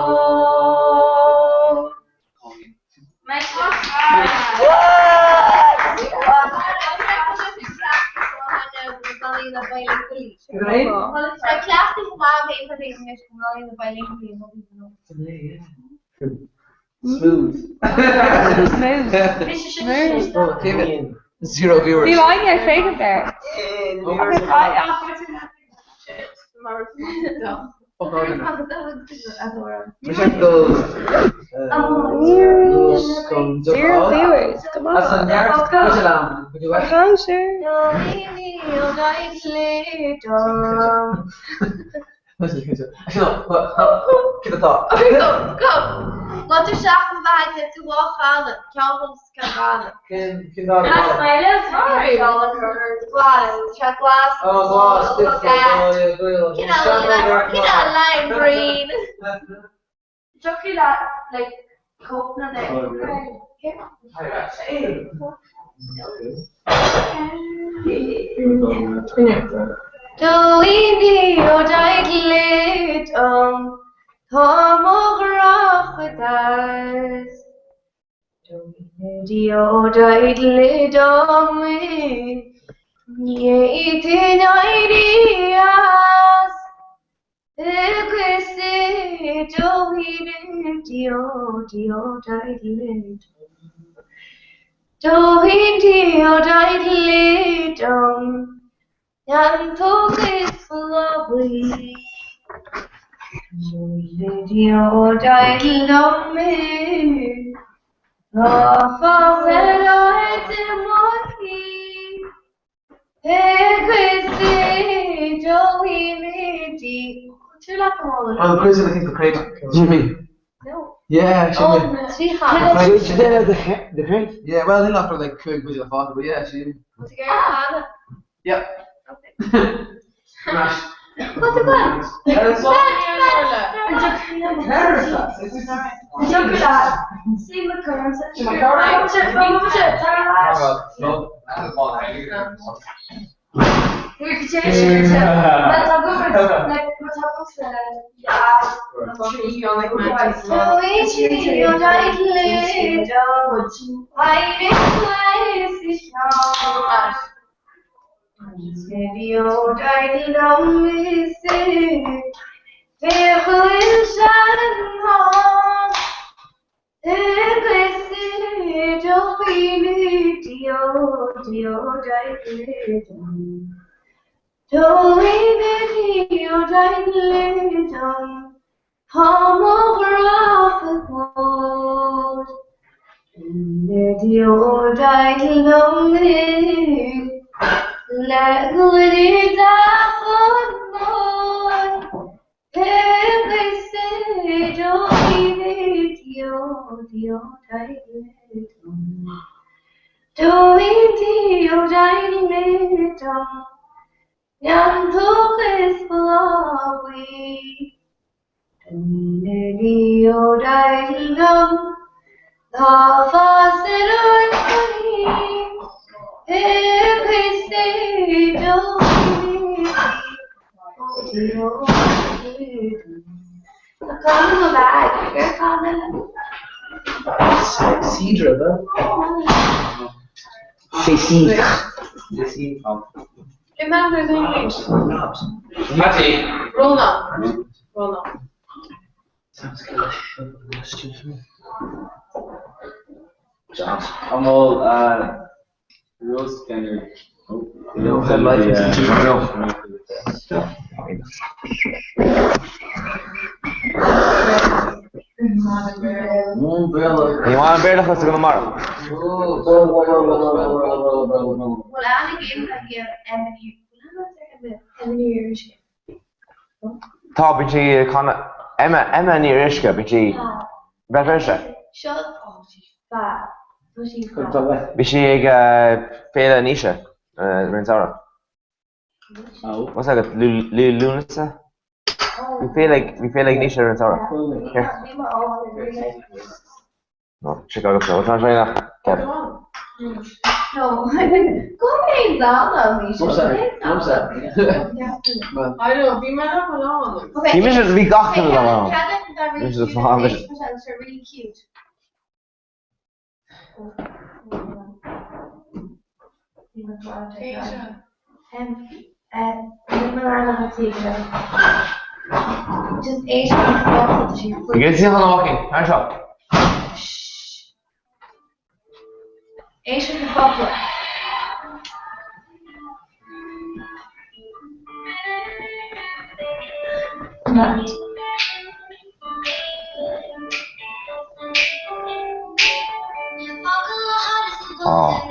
Smooth. Smooth. Oh, David. Zero viewers. Bhí line ag féachaint air. Zero viewers, come on. How sure? Okay, go, go! Má tá seach an bheatha tú dhá chanadh, ceann dhom 's ceann dhana. Glas, tá glas. Cineál lime green. Tiocfaidh leat like cóipeanna de. Dóiní ó d'éigh dom tá mo ghrá chuid as. Dóiní ó d'éigh dom ní fhéadfainn éirí as. Oh, the quiz I think the crate. Jimmy. No. Yeah, Jimmy. The the crate? Yeah, well, they're not for like quiz with the father, but yeah, she. Yeah. Smash. What's it called? Sidra, Sé sí. Remember the English. Matty. Rona. Rona. An bhfuil Rose No headlights. No. Ní maith an Béarla chusa go mara. Tá bíonn sí ag canadh Emma Emma Ní Fhíoruisce bíonn sí Béal Feirste. Bhí sí ag Féile Naoise roimh an samhradh. What's that Lúnasa? Bhí féile ag bhí féile ag Naoise roimh an samhradh. Here. No, Chicago so tá sé nach Kev. I know, bhí mé le lá. Bhí mise bhí gach duine le ann. Bhí mise fá mise. Gid sí chun amach thar seo. Ah.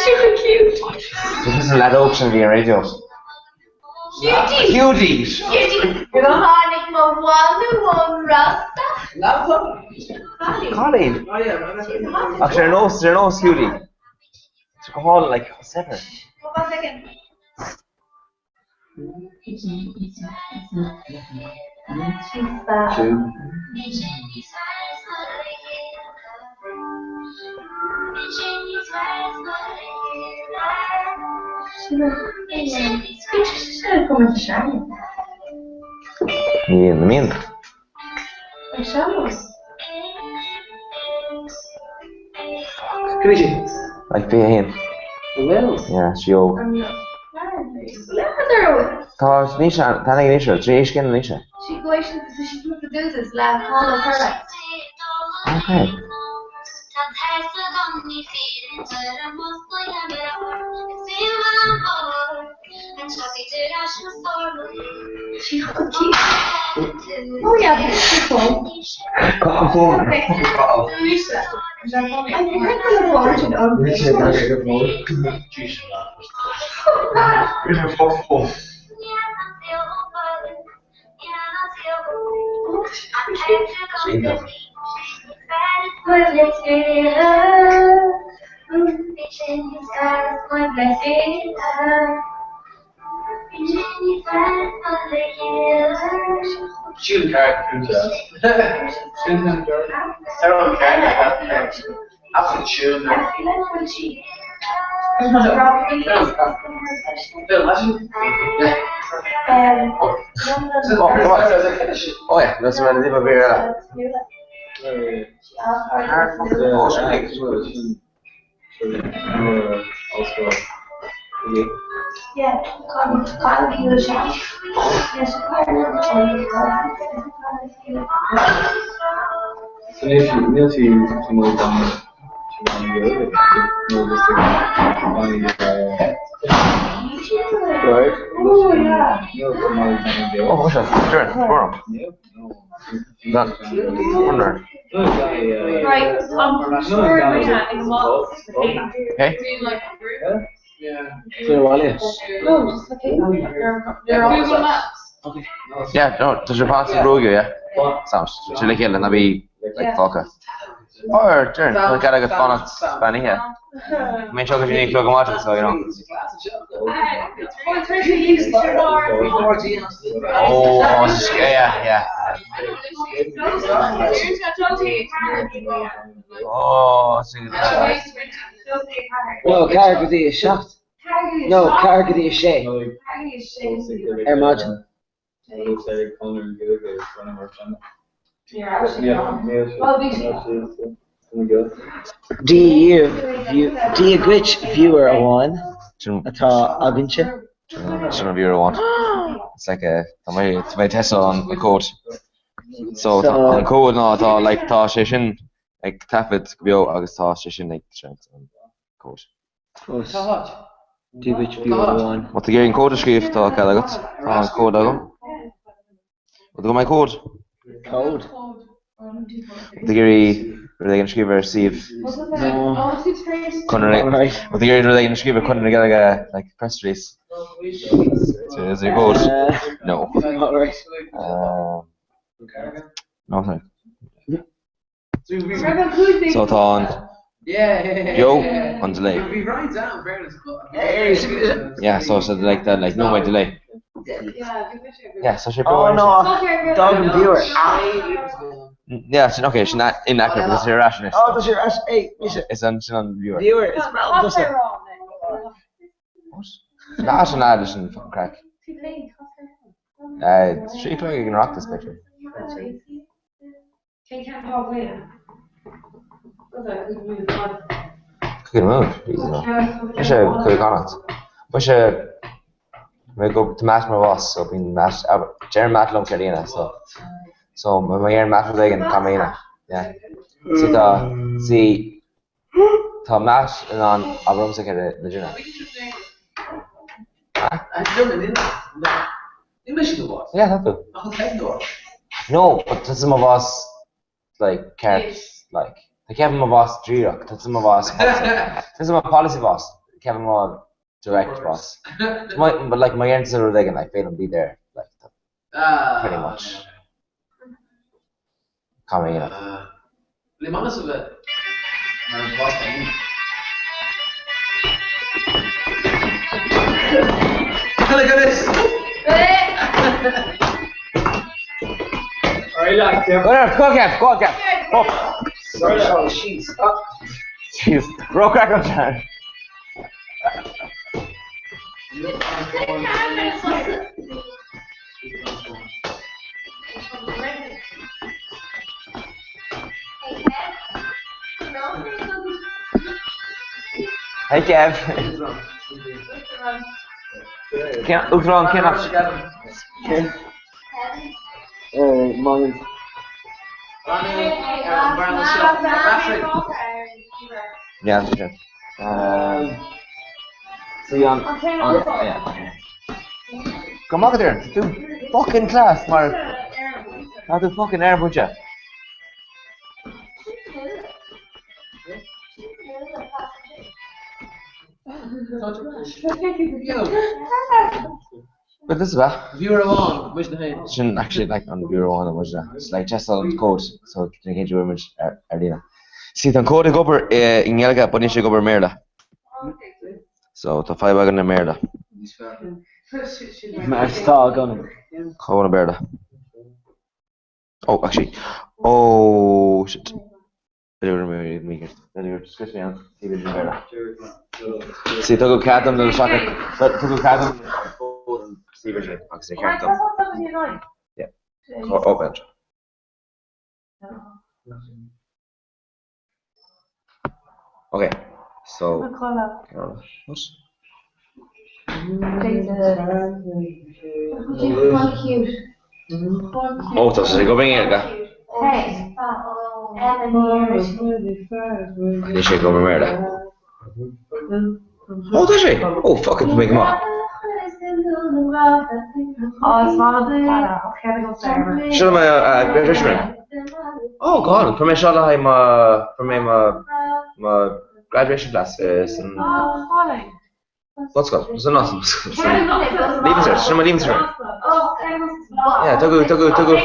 Super cute. This is a lead óg sin a bhí ar raidió. Cutie. Cutie. Cutie. Tháinig mo mhamaí ón Rosa. Cailín. Ach sé ar nós, sé ar nós Cutie. Tá go hálainn, like, saibhir. One second. Ní mín. Like 21. Yeah, sí óg. Tá Naoise, tá ag Naoise, trí éiscin Naoise. She goes, she's produces le Paul O'Curley. Okay. She cute. Oh yeah, that's cool. Oh, come on. Oh yeah, that's where the beer. Yeah, Níl sí Oh, what's that? Sure, tomorrow. Done. Wonder. Right, sure we can. Hey? Do you like group? No, just the cake. Google Maps. Yeah, no, does your pass rogue, yeah? Sounds. Trí le chéile na bí like fágtha. Or, Darren, tá cead agat fanacht beannaithe. Mé seo go dtí clog amach so, you know. Oh, yeah, yeah. Oh, sin No, 4 go dtí 7. No, 4 go dtí 6. Ar maidin. Dia Dia dhuit viewer amháin atá againnse. Sin an viewer amháin. It's like a tá mé tá mé ag tástáil an cód. So tá an cód ná tá like tá sé sin ag taifead go beo agus tá sé sin ag seinnt an cód. Fós. Dia dhuit viewer amháin. Má tá tú ag iarraidh an cód a scríobh tá cead agat. Tá an cód agam. Bhfuil tú my cód? Cód? Tá tú ag iarraidh rud éigin a scríobh ar suíomh No. Conradh na Tá tú ag iarraidh rud éigin a scríobh ar Conradh na Gaeilge like press release. So is your code? No. Alright. No sorry. So tá an beo an delay. Yeah, so so like that like no my delay. Yeah, so sé Oh no, d'fhág an viewer. Yeah, sin okay, sin inaccurate because ar ais anois. Oh, tá sé ar ais. Hey, mise. Is an sin an viewer. Viewer, is breá tusa. What? Ná sin lad leis an fucking craic. 3 cloig ag an Oireachtas, b'fhéidir. Cúig nóiméad? Mise Cúige Chonnacht. Mise mé go tá Matt mar bhoss so bíonn Matt deireann Matt liom céard a dhéanamh so so má deireann Matt rud éigin caithfidh mé a dhéanamh. Yeah. See tá see tá Matt in ann abair liomsa céard le déanamh. Yeah, tá tú. No, but tá tusa mo bhoss like ceart like tá Kevin mo bhoss díreach, tá tusa mo bhoss policy. Tá tusa mo policy boss, Kevin mo direct boss. My, but like má deireann tusa rud éigin like féadaim be there like pretty much. Caithfidh mé a dhéanamh. Le Manus a bheith mar an boss féin. Look at this! Go on, go on, Kev, go on, Kev. Go. Oh, jeez. Jeez, ró-crack an chan. Hey Kev. Uachtarán cén áit? Yeah, sure. See an yeah. Go maith agat Aaron, tá tú fucking class mar tá tú fucking ar buide. But this is bad. Viewer amháin, muid na haon. Sin actually like an viewer amháin muid na. It's like just an code so ní chéad uair muid ar ar líne. See tá an cód ag obair i nGaeilge but níl sé ag obair i mBéarla. So tá fadhb againn i mBéarla. Mar atá agam. Cód i mBéarla. Oh actually. Oh shit. See tugadh cead dom dul isteach tugadh cead dom sin agus é ceart dom. Yeah. Oh, bench. Okay, so what? Oh, tá sé ag obair i nGaeilge. Níl sé ag obair i mBéarla. Oh, tá sé! Oh, fuck it, tá mé go maith. Seo mo graduation ring. Oh god, fuair mé seo le haghaidh mo, fuair mé mo, mo graduation class san bunscoil. San not san bunscoil. San Leaving Cert. Sin mo Leaving Cert. Yeah, tugadh, tugadh, tugadh.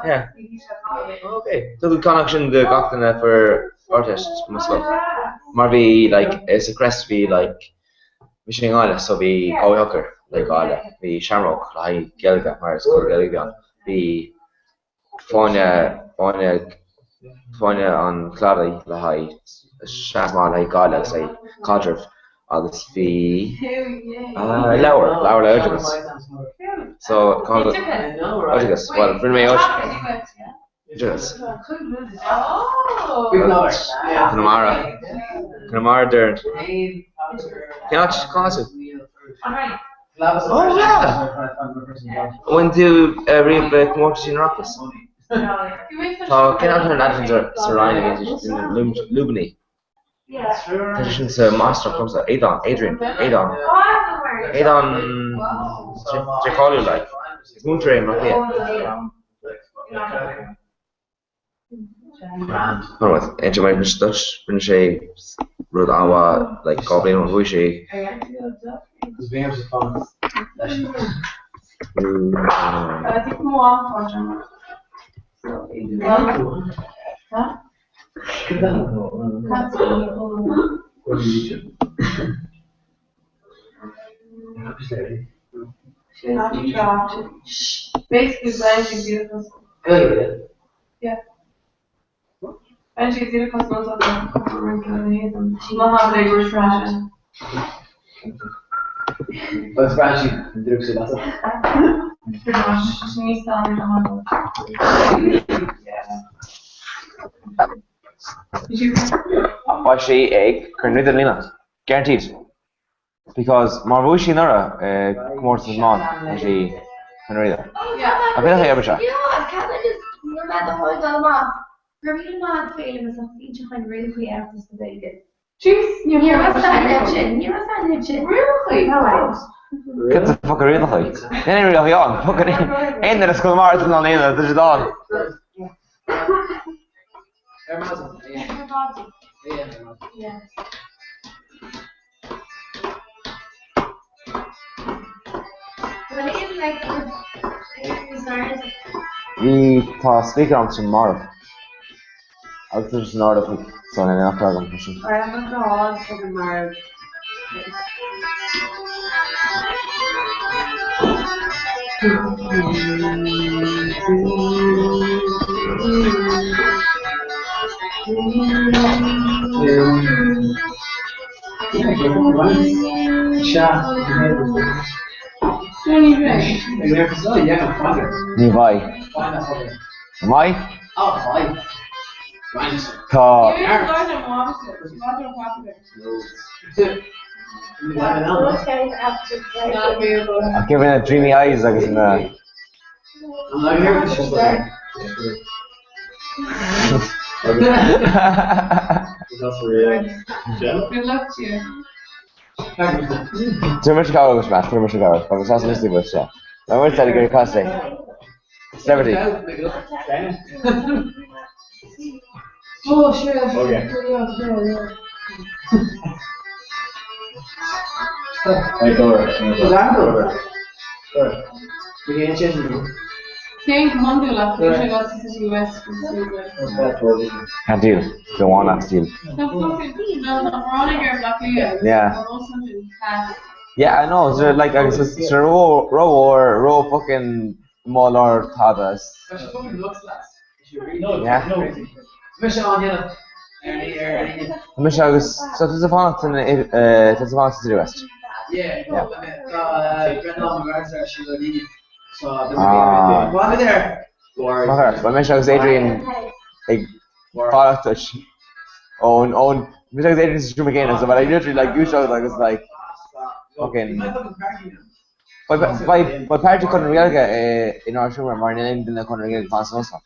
Yeah. Okay. Tugadh ceann acu sin do gach duine a fuair Ardteist mo scoil. Mar bhí like sa crest bhí like bhí sé i nGaillimh so bhí Galway Hooker le Gaillimh. Bhí seamróg le haghaidh Gaeilge mar is scoil Gaeilge a bhí ann. Bhí. Fáinne, Fáinne, Fáinne an Chladaigh le haghaidh seans maith le haghaidh Gaillimh agus le haghaidh caidreamh agus bhí leabhar, leabhar le oideachas. So, oideachas, bhuel, rinne mé oideachas. Conamara. Conamara deir. Cén áit, cá as tú? Oh yeah! Bhain tú riamh le comórtas an Oireachtais? Tá cén áit ar an sa Roinn a bhíonn siad lúibíní? Tá sé sin sa Mainistir Cumsa, Aodán, Adrian, Aodán, Aodán sé cáiliúil like. Is múinteoir é i mBaile Átha Cliath. Rinne sé rud an-mhaith like 2 bliain ó shin bhuaigh sé. Beidh sí ag Corn Uí Líne. Guaranteed. Because má bhuaigh sí anuraidh i gcomórtas na mban, tá sí chun riada. Ach b'fhéidir nach oibreoidh sé. Cad sa fuck are rialacha? Níl aon rialacha ann. Fucking aon duine as Conamara atá in ann aon tá siad ann. Bhí tá speaker agam sin marbh. Agus tá sé san ard oifig so níl aon eachtra agam freisin. Ní bheidh. An mbeidh? Tá. I've given her dreamy eyes agus na. Good luck to you. Tá mise cabhair agus Matt, tá mise cabhair, agus as an bus seo. Tá muid ag iarraidh cosplay. Celebrity. Oh, sure. Okay. Hey, go ahead. Go ahead. Cén hiondúil ach bhí sé go sa City West Can't deal. Don't want that to deal. Tá fucking no tá ráinig ar Bhleá Cliath. Yeah. Yeah, I know. So like agus is ró ró ró fucking mólár tada. Yeah. Tá mise agus so tá tú fanacht in tá tú fanacht sa City West. Yeah. Ah. Maith Beidh mise agus Adrian ag fanacht duit ón ón mise agus Adrian sa seomra céanna so but I literally like úsáid agus like fucking Beidh páirtí Chonradh na Gaeilge inár seomra mar níl aon duine Chonradh na Gaeilge fán san óstán.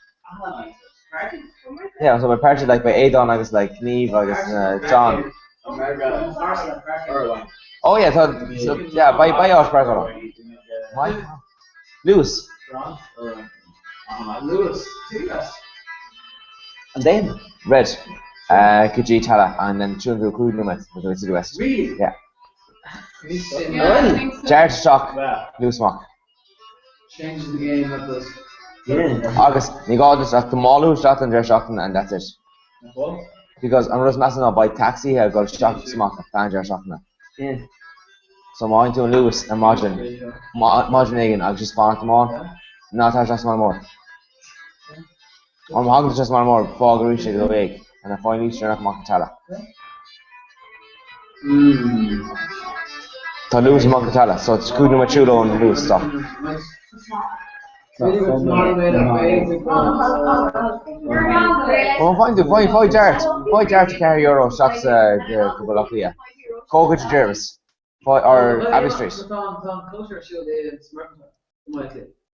Yeah, so beidh páirtí like beidh Aodán agus like Niamh agus John. Oh yeah, tá so yeah, beidh beidh áit páirceála. Mike? Lewis. And then Red go dtí Tallaght and then siúlann tú 5 nóiméad go dtí City West. Yeah. Dearg isteach, Luas amach. Agus ní gá duit ach do mhála isteach don deireadh seachtaine and that's it. Because an rud is measa ná beidh tacsaithe ag dul isteach agus amach ar feadh an deireadh seachtaine. So má fhaigheann tú an Luas ar maidin, maidin éigin agus just fanacht amháin, ná tar isteach sa mbaile mór. Má thagann tú trasna mar fág arís ag 12 and faigh an oíche dheireanach amach an Tallaght. Tá Luas amach an Tallaght, so it's 5 nóiméad siúl ón Luas stop. Má faigheann tú, faigh, faigh Dart, faigh Dart €4 isteach sa, go Baile Átha Cliath. Go go Jervis. Faigh, or Abbey Street.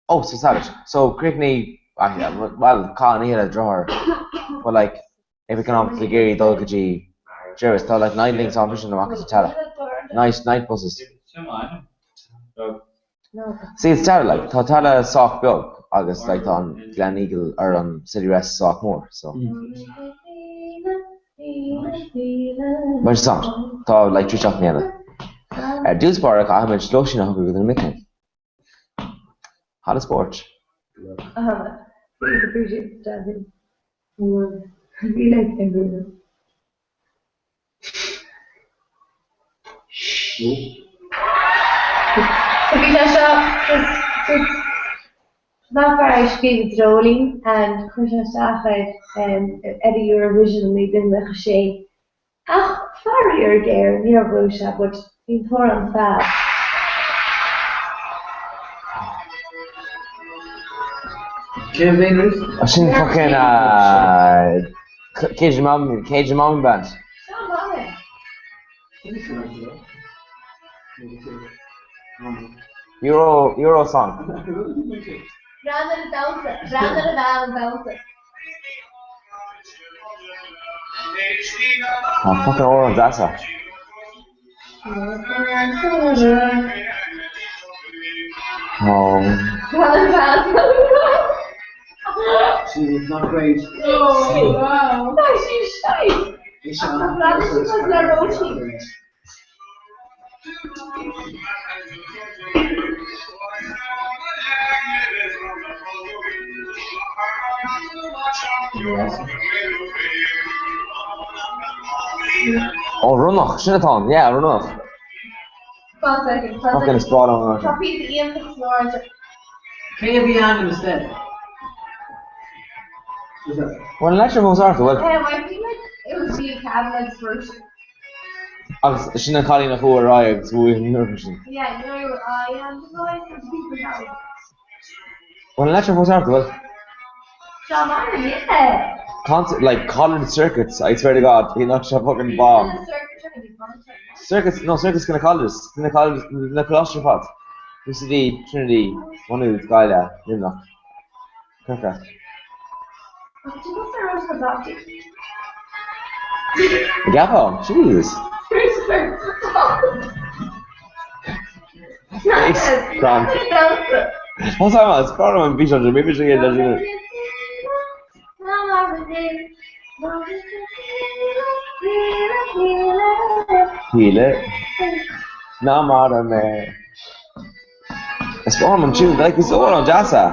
Oh, so savage. So críochnaigh, ah yeah, well, caith an oíche le deartháir. But like, if economically ag iarraidh dul go dtí Jervis, tá like Nightlinks ann freisin amach as an Tallaght. Night, night buses. See, it's Tallaght, like, tá Tallaght sách beag agus like tá an Gleneagle or an City West sách mór, so. Mar sin, tá like 3 seachtaine eile. Ar dtús báire caithfimid lóistín a shocrú do na mic léinn. Halla spóirt. So bhí sé seo just just nach fear é scríobh i dreoilín and chuir sé isteach ar ar Eurovision i 1996 ach faraor géar níor bhuaigh sé but bhí an t-amhrán fab. Cén bhliain arís? Sin fucking Cajun Mountain, Cajun Mountain Band. Seo maith é. Euro, Euro song. Breathnaigh ar an damhsa, breathnaigh ar an bhean ag damhsa. Tá fucking amhrán deas é. Oh. She's not great. Oh, wow. Tá sí shite. Tá sí le rotí. Ó, Ronnach, sin atá ann, yeah, Ronnach. One second, one Fucking second. is breá liom an Tá áit. píosa iontach san áireamh. Cé a bhí ann instead? Bhuel, an leisce fós ort, bhfuil? I feel like it was me, Cavan agus Róisín. Agus sin an cailín a chuaigh ar aghaidh agus bhuaigh an Eurovision. Yeah, no, I am the voice of the people now. Bhuel, an leisce fós ort, bhfuil? Seo mar yeah. Concert, like, Collared Circuits, I swear to God, bhí nach seo fucking bomb. Circuits, no, Circuits na colleges, na colleges, na coláistí ar fad. UCD, Trinity, Maigh Nuad, Gaillimh, Luimneach, Corcaigh. Gabhal, jeez. What's that man? It's part of my vision. Maybe she get Shíle ná mara mé. Is breá liom an tune, like is amhrán deas é.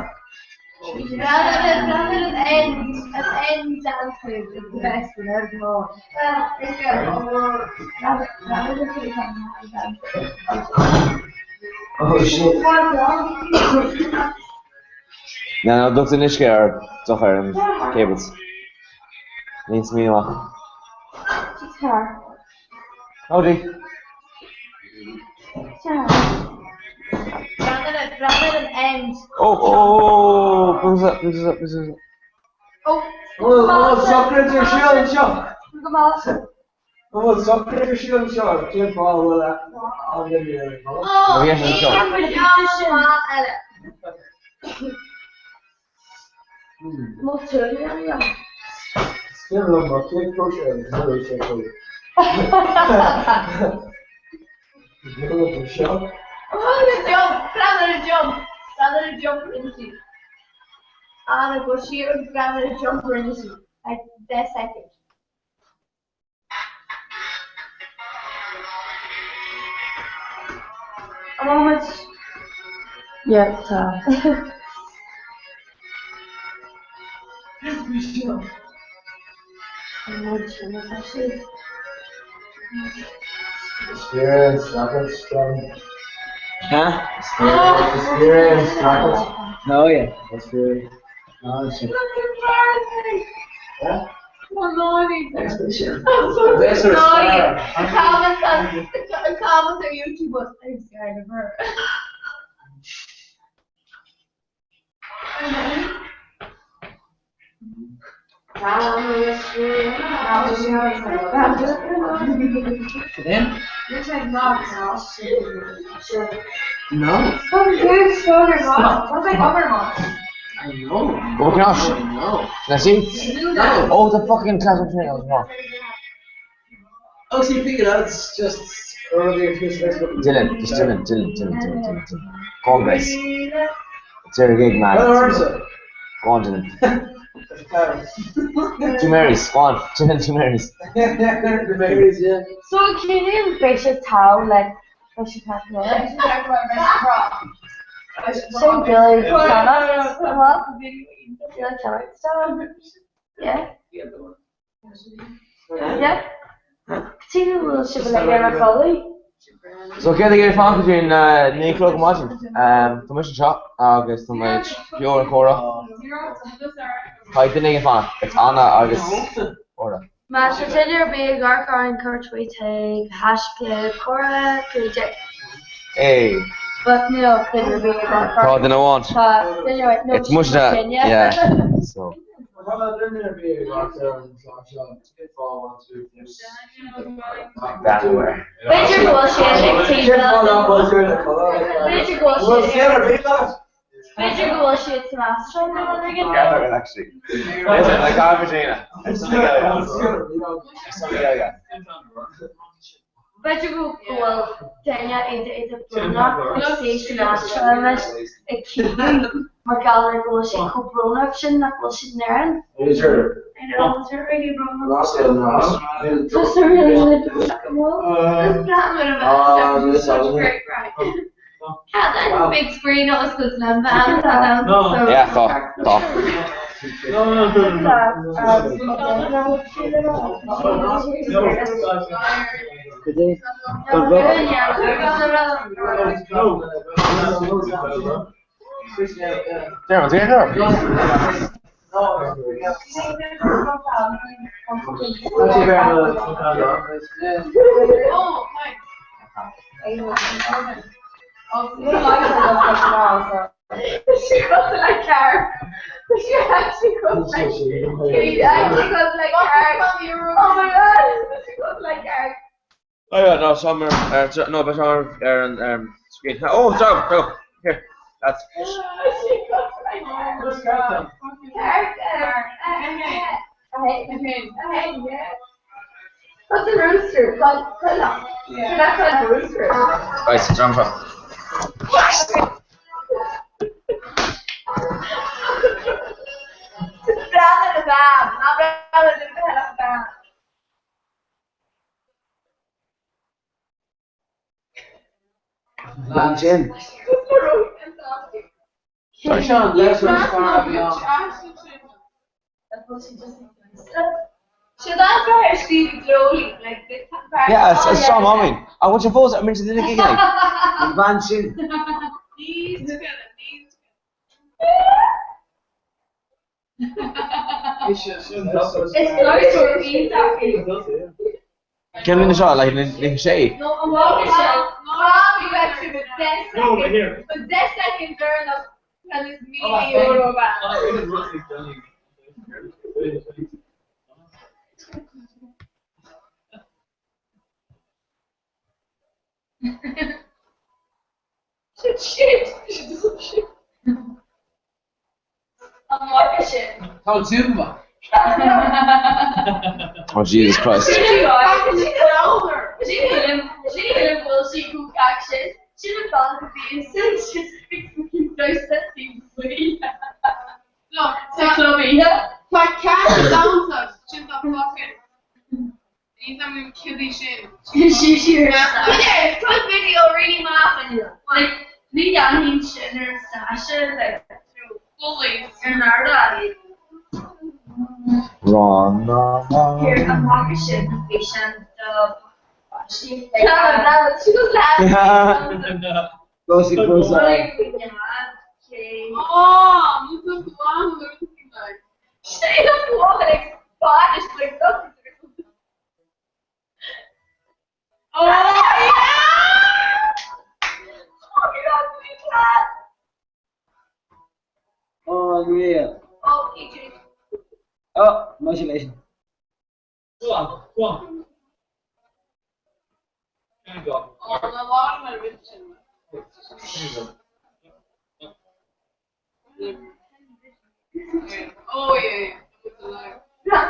Oh shit. No, no, ducht an uisce ar dochar ar an cables. Níos mí amach. Howdy. Oh, oh, oh, oh, oh, oh, oh, Oh, Oh, sochraid ar siúl anseo. Go maith. An bhfuil sochraid ar siúl anseo? Cén fáth a bhfuil an-duine ar an bhfón? Oh, Bhí sé anseo. Mo tuairm. Is cuimhin liom mo chéad chóisir agus ní raibh sé chomh. Seo. Oh, the jump! Breathnaigh ar an jump! Breathnaigh ar an jump rinne sí. Anna, go siar agus breathnaigh ar an jump rinne sí. Like, 10 second. An bhfuil muid? Yeah, tá. An muid sin atá sí? Experience, rockets, drum. Huh? Experience, rockets. Oh yeah. Experience. Oh, shit. Look at that! Comments on comments on YouTube was I'm scared of her. Then? No. I know. Go Knosh. I know. Can I see? No. Oh, the fucking class of training was more. Oh, so you pick it up, it's just earlier Dylan, just Dylan, Dylan, Dylan, Dylan, Dylan, Dylan. Go on, guys. It's your gig, man. Well, answer. Go on, Dylan. Two Marys, go on. Dylan, two Marys. The Marys, yeah. So can you base tau like base tau So Billy Cannot what? Billy Cannot Yeah. Yeah. Continue will ship like ar folly. So cé ag fan go dtí ní clog martin Tá mis seo agus tá méid beor chóra Tá duine ag fan it's Anna agus Ora. Má sé duine ar bith ag amharc orainn cuir tweet chuig hashtag comhrá 15. Hey, But no, duine ar bith ag amharc tá orainn. duine amháin. Tá duine amháin, no, It's much that, sin, yeah. So, everywhere. B'fhéidir go bhfuil siad ag B'fhéidir go bhfuil siad B'fhéidir go bhfuil siad san Astráil nó rud éigin. Yeah, actually. Listen, like I'm Regina. It's something like that. Something like that. B'fhéidir go bhfuil duine idir brónach ag suí san Astráil anois ag cíoradh mar gheall ar go bhfuil siad chomh brónach sin nach bhfuil siad in Éirinn. I know, it's really brónach. Just a really really brónach an bhfuil. Cat big screen oscailt le bhean so Yeah, tá, tá. Darren, Darren, Darren. Oh, nice. She goes like car. She actually goes like she actually goes like car. Oh my god, she goes like car. Oh yeah, no, somewhere, no, but somewhere ar an screen. Oh, sorry, go here. That's She goes like car. Car, car, yeah. That's a rooster. But yeah. That's a rooster. right. So drum shot. Van Jim. Should that part Steve Jolie like this part? Yeah, it's Sean Mommy. I want your phones. I'm into the gig. Van Jim. Knees together, knees It's close to being Can we shot like like say? No, I'm walking. No, you actually with 10 seconds. With 10 seconds are enough. And it's me euro Shit, shit. Shit. I'm walking shit. Oh Jesus Christ. No, Tá cat down sin tá fucking. Ní am killy sin. Put video really maith like ní dhéanfainn sin ar Sasha like Bullies. ar an ardán. Ron. No, Here, no. I'm walking shit bhí sin do páistí. She goes last. Close close. Oh, mú go like. Sé an bhuachaill ag Spanish like something. Oh yeah! Oh my God, bhí class. Oh, real. Oh, PJ. Oh, motivation. Go on, go on. There you go. Oh, na lá mar bhí sin. There you go. Oh yeah, yeah.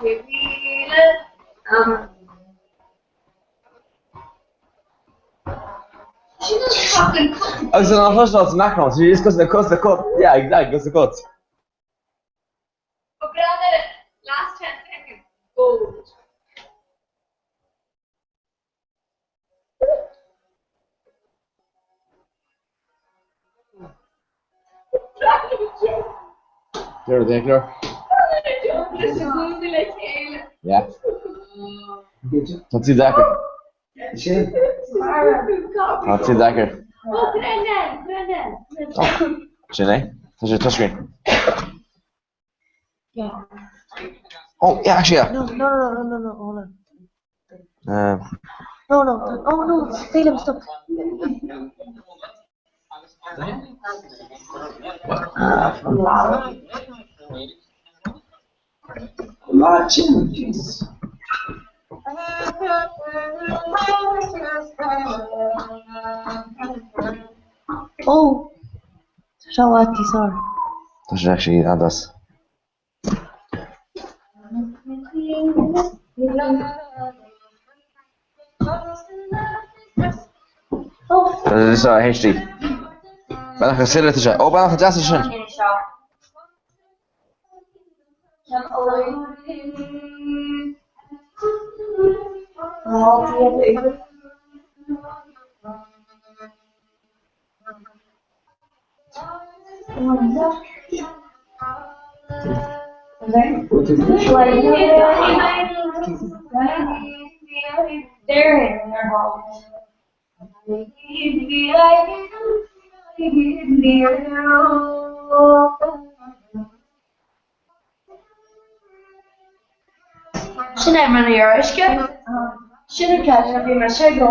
With the light. Agus an chloisteáil sa meicneán, so just cos na cos na cot. Yeah, exactly, cos na cot. Last 10 seconds. Gold. Deir Declan. Yeah. Tá tú deacair. Sin. Tá tú deacair. Oh, Brennan, Brennan. Sin é. Tá sé touchscreen. Yeah. Oh, yeah, actually, yeah. No, no, no, no, no, no, hold on. No, no, oh no, Salem, stop. Lá sin, Jesus. Oh, Shawati, sorry. Tá sé actually an-deas. Oh, Seo HD. Beannach go suile sé. Ó beannach deas sin. Sin é mar uisce. Sin an ceist a bhí mar sé go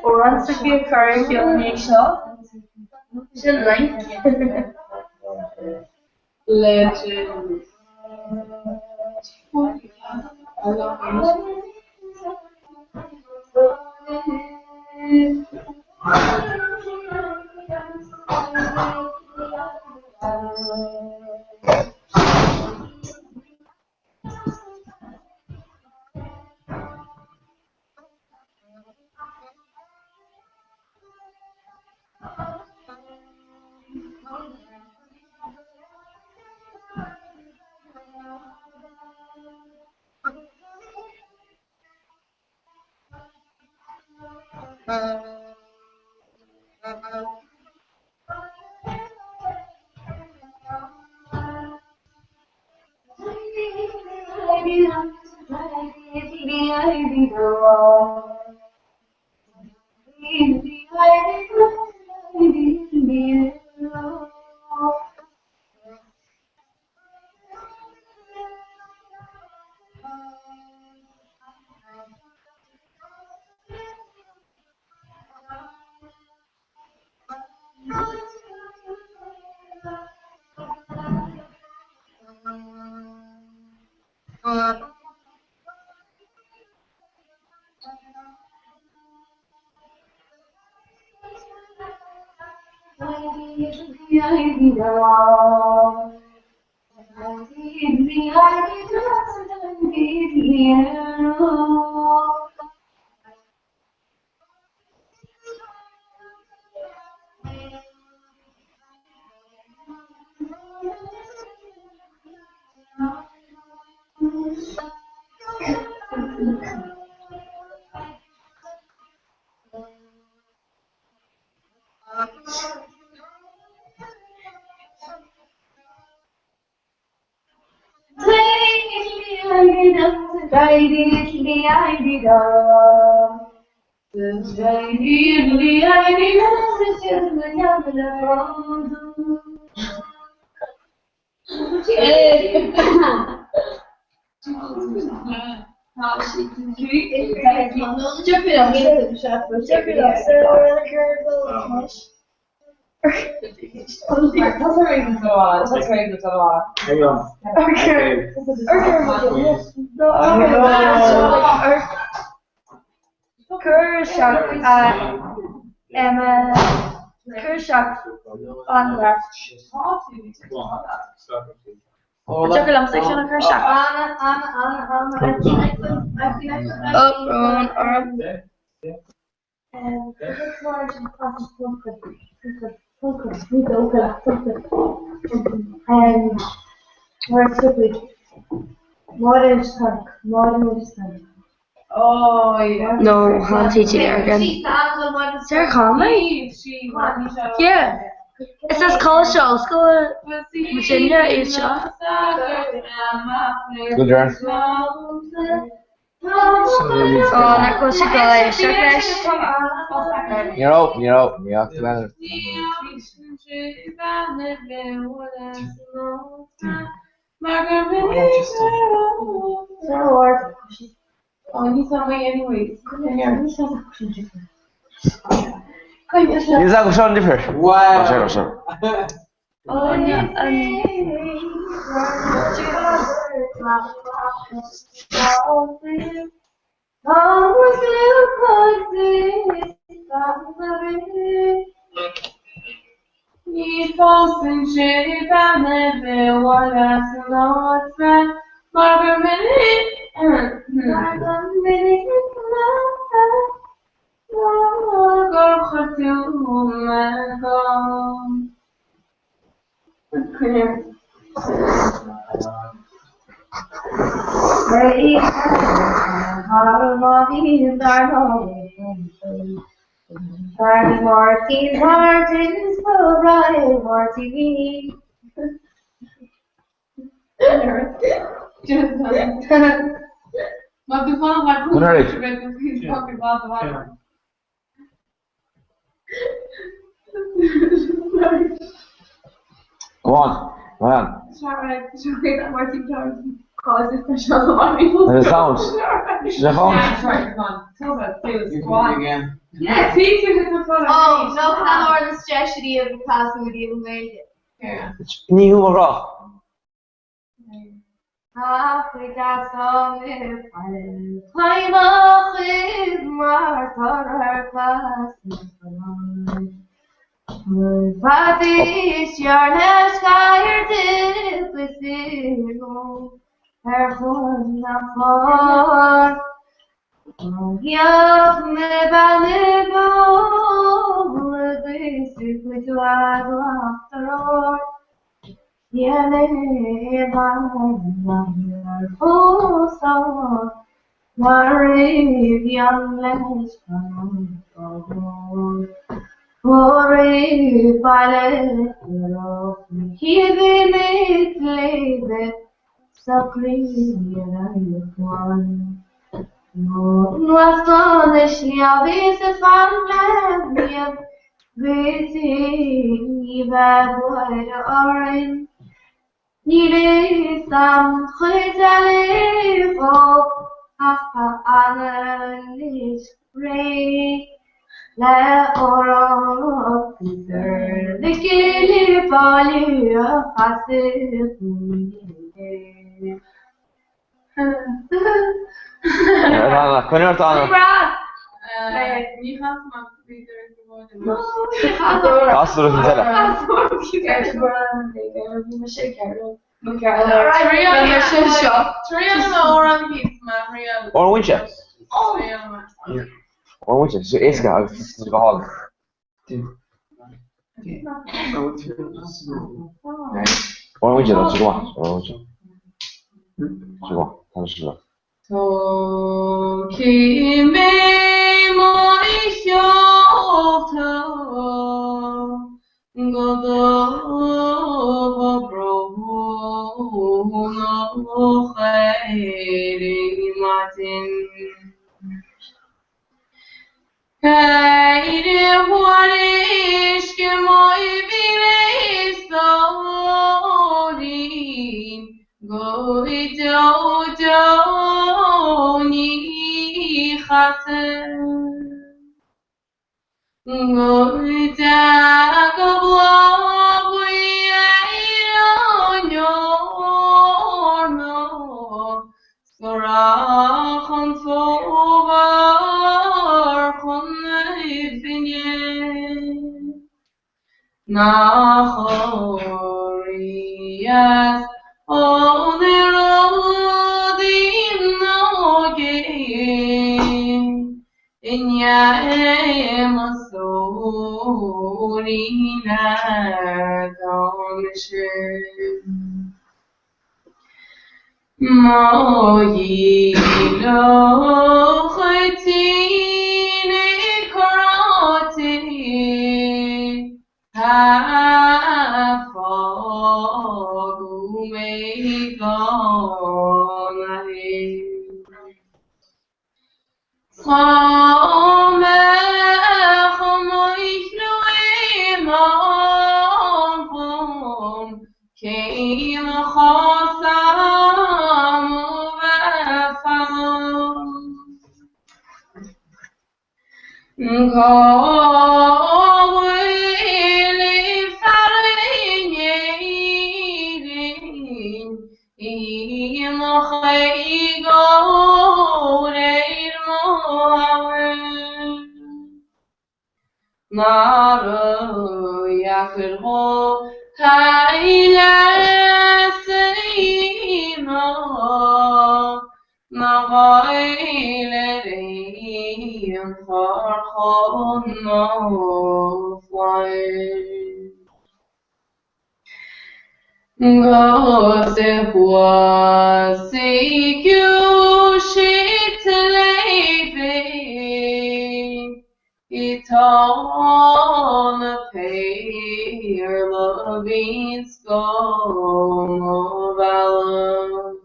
ó an sa bhí chur ní seo. Sin link. Legends. Cuir isteach a Emma Cuir isteach fan leat. An dtiocfadh liomsa ceann a chur isteach? Ó, brón orm. No, chan TG Lurgan. Sarah Connolly? Yeah. Is as Coláiste Ollscoile Virginia iad seo. Good yarn. Ó, nach bhfuil sé go éisteacht leis? Ní raibh, ní raibh, ní raibh tú ann. Níl a fhios agam seo an difear. Wow. Seo, seo. Ní phósann sé bean ar bith mhaith leat an áit bheith mar gur minic gur chuir tú mé gan. Go on, go on. There's a sound. There's a phone. Oh, no, tá an stress riamh tá tú riamh an Ghaeilge. Ní hú rá. Coinneoir tá ann. Casúr an eile. Or bhfuil sé? Or bhfuil sé? Éasca agus go hálainn. Or bhfuil sé? Tá sé go maith. Or bhfuil sé? Tá sé go maith. Tá sé go maith. Tógfaidh mé mo sheolta go dubh brónach ar maidin. Éire uisce mo mhíle stóirín go deo deo ní chasfainn. Go dtaga bláth buí ar an eorna 's go rachainn an fómhar chun na finne. Nach ór dheas ón rudaí óge i ndiaidh mo stóirín atá mise. Mo dhílleochaidín ag cur Tá fágadh mé gan a Dá mbeadh mo shlí in ann dhom cén chás a'm a bheith fallán. Cá bhfuil fear in Éirinn i mo chéad ar mo shamhail? Nárbh dheacair dhó a leas a dhéanamh ná gael ar aon chor chun na flaith. Gus i thuas i gciúisithe léibhe i tá na péarla a bhíonns go mo bhealach.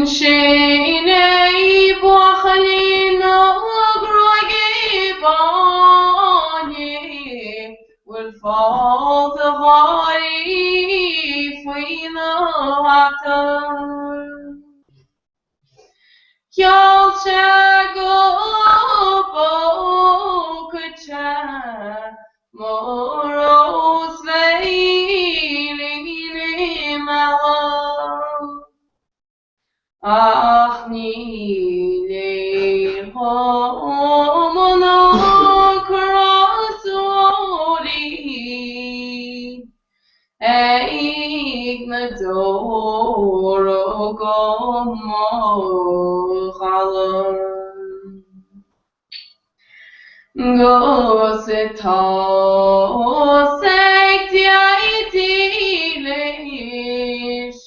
Sin é buachaillín na gruaige báine bhfuil fálta gáirí faoina hata. Sheol sé go póca te mo rós bhéilín i mbealach. Ach ní léir dhom an crosuairí ag na deora go mo chaladh. Gus tá 's ag Dia dílis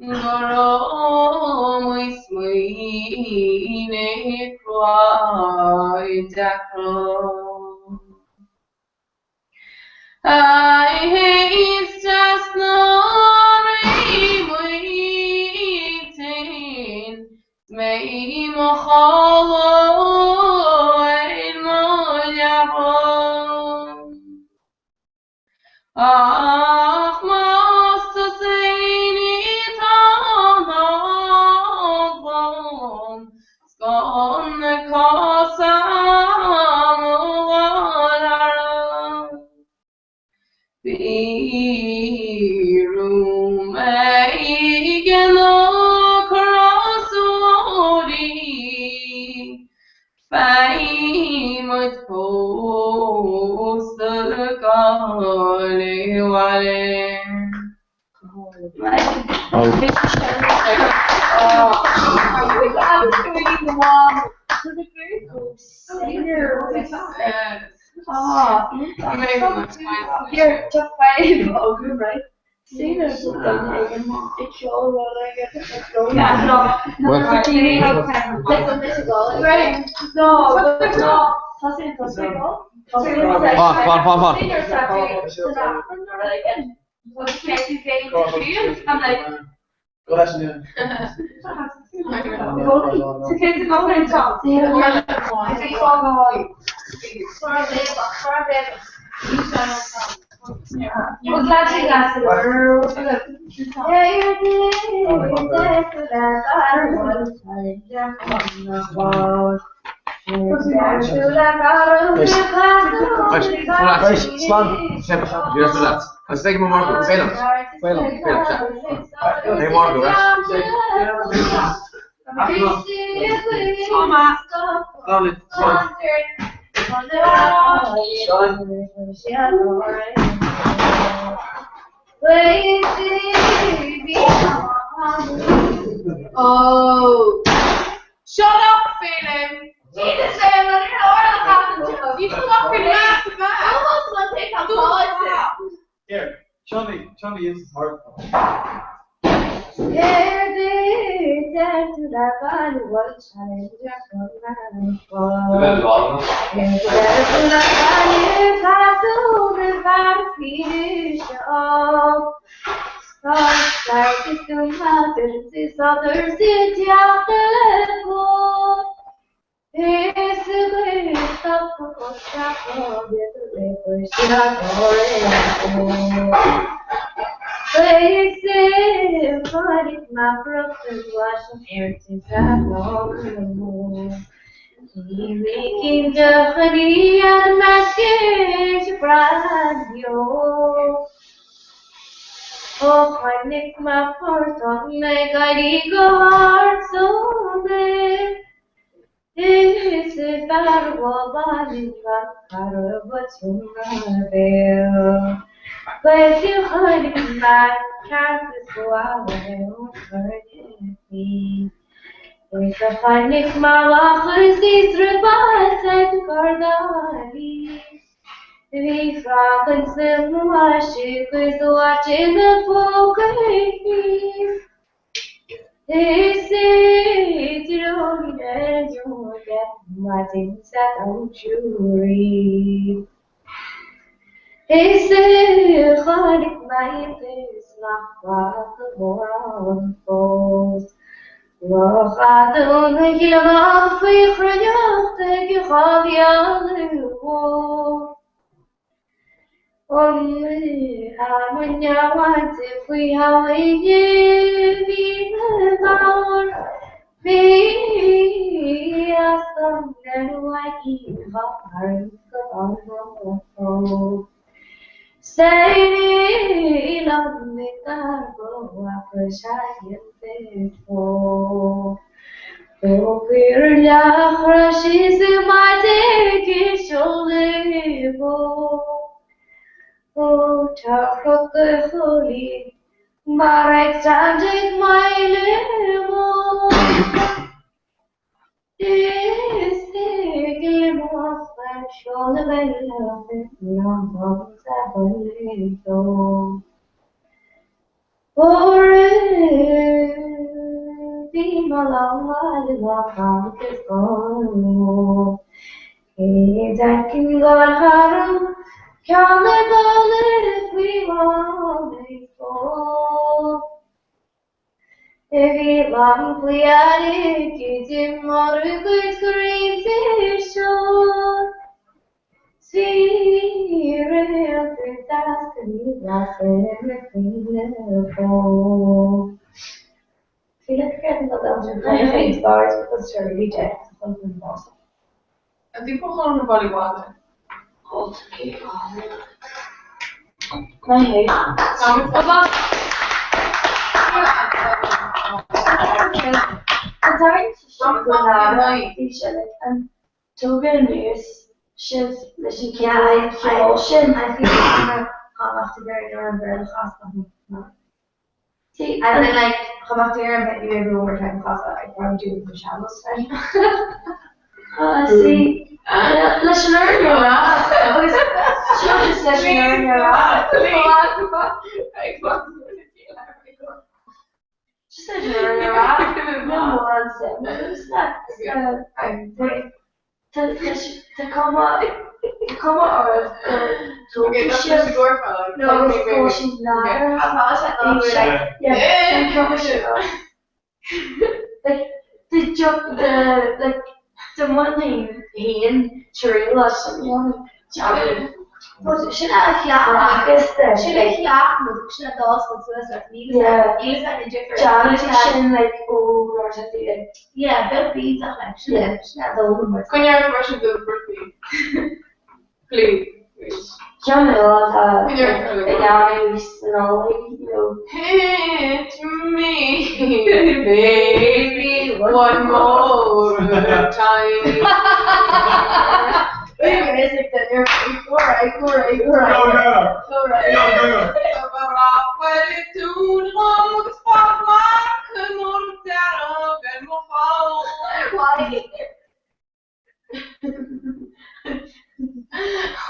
go raibh mo smaoineamh cruaidh deacair. I haste trasna Réamaoin mé i mo chodladh ar mo leaba. Ach más tusa féin atá in ann dhom 's gan na cosa a ghabháil tharam. Bhí rúm ag na crosuairí beidh muid pósta go abhaile. Here, tá fadhb agam, right? Sine Yeah, no. Right. No, no. Fan, fan, fan, fan. I'm like, Go leis an. Slán. Agus ag mo mhargadh, féilim. Féilim, féilim, sea. Ag margadh, right? Oh. Shut up, Phelim! Jesus, Phelim, You fucking laugh back! Almost one take on politics. Here, show me, show me his heart. I think we're on the body water. Tógadh anuas sibh leis an gcineál ceoil sin. I feel like chomh to very ar an Bhéarla chasta. See, And then like chomh to ar an maybe one more time class I probably do the shambles time. See, leis an fhoirne agus seo just leis an fhoirne Just leis an fhoirne Ní mórán suim Tá cuma tá cuma oraibh gur tógadh sibh nó agus go bhfuil sibh nádúrtha. Yeah, tá cuma sin. Like the the like the one thing féin triail as sin a dhéanamh. But sin a chleacht sin a chleacht muid sin a d'fhás muid suas leis níl a fhios againn difear. Déanann sin like ó nuair atá tú like. Yeah, beag bídeach like sin a sin a d'fhoghlaim muid. Coinnigh ort mar sin do Britney. Please. Ceann eile atá ag déanamh san Nollaig, you know. Hit me, baby, one more time.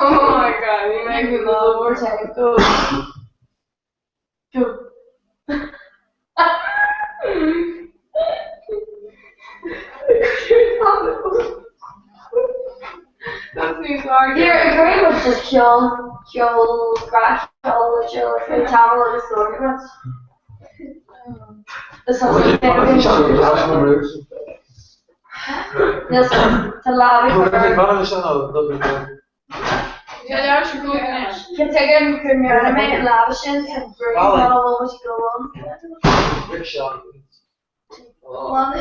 Oh my god, you make me laugh. Go. Go. That's me sorry. Here, agree with just ceol, ceol, gnátcheol, ceol, faoi tamall agus sórt. This is Tá lámh Cén tuigim gur ndearna mé an lámh sin tá brú mar a bhfuil muid ag dul ann.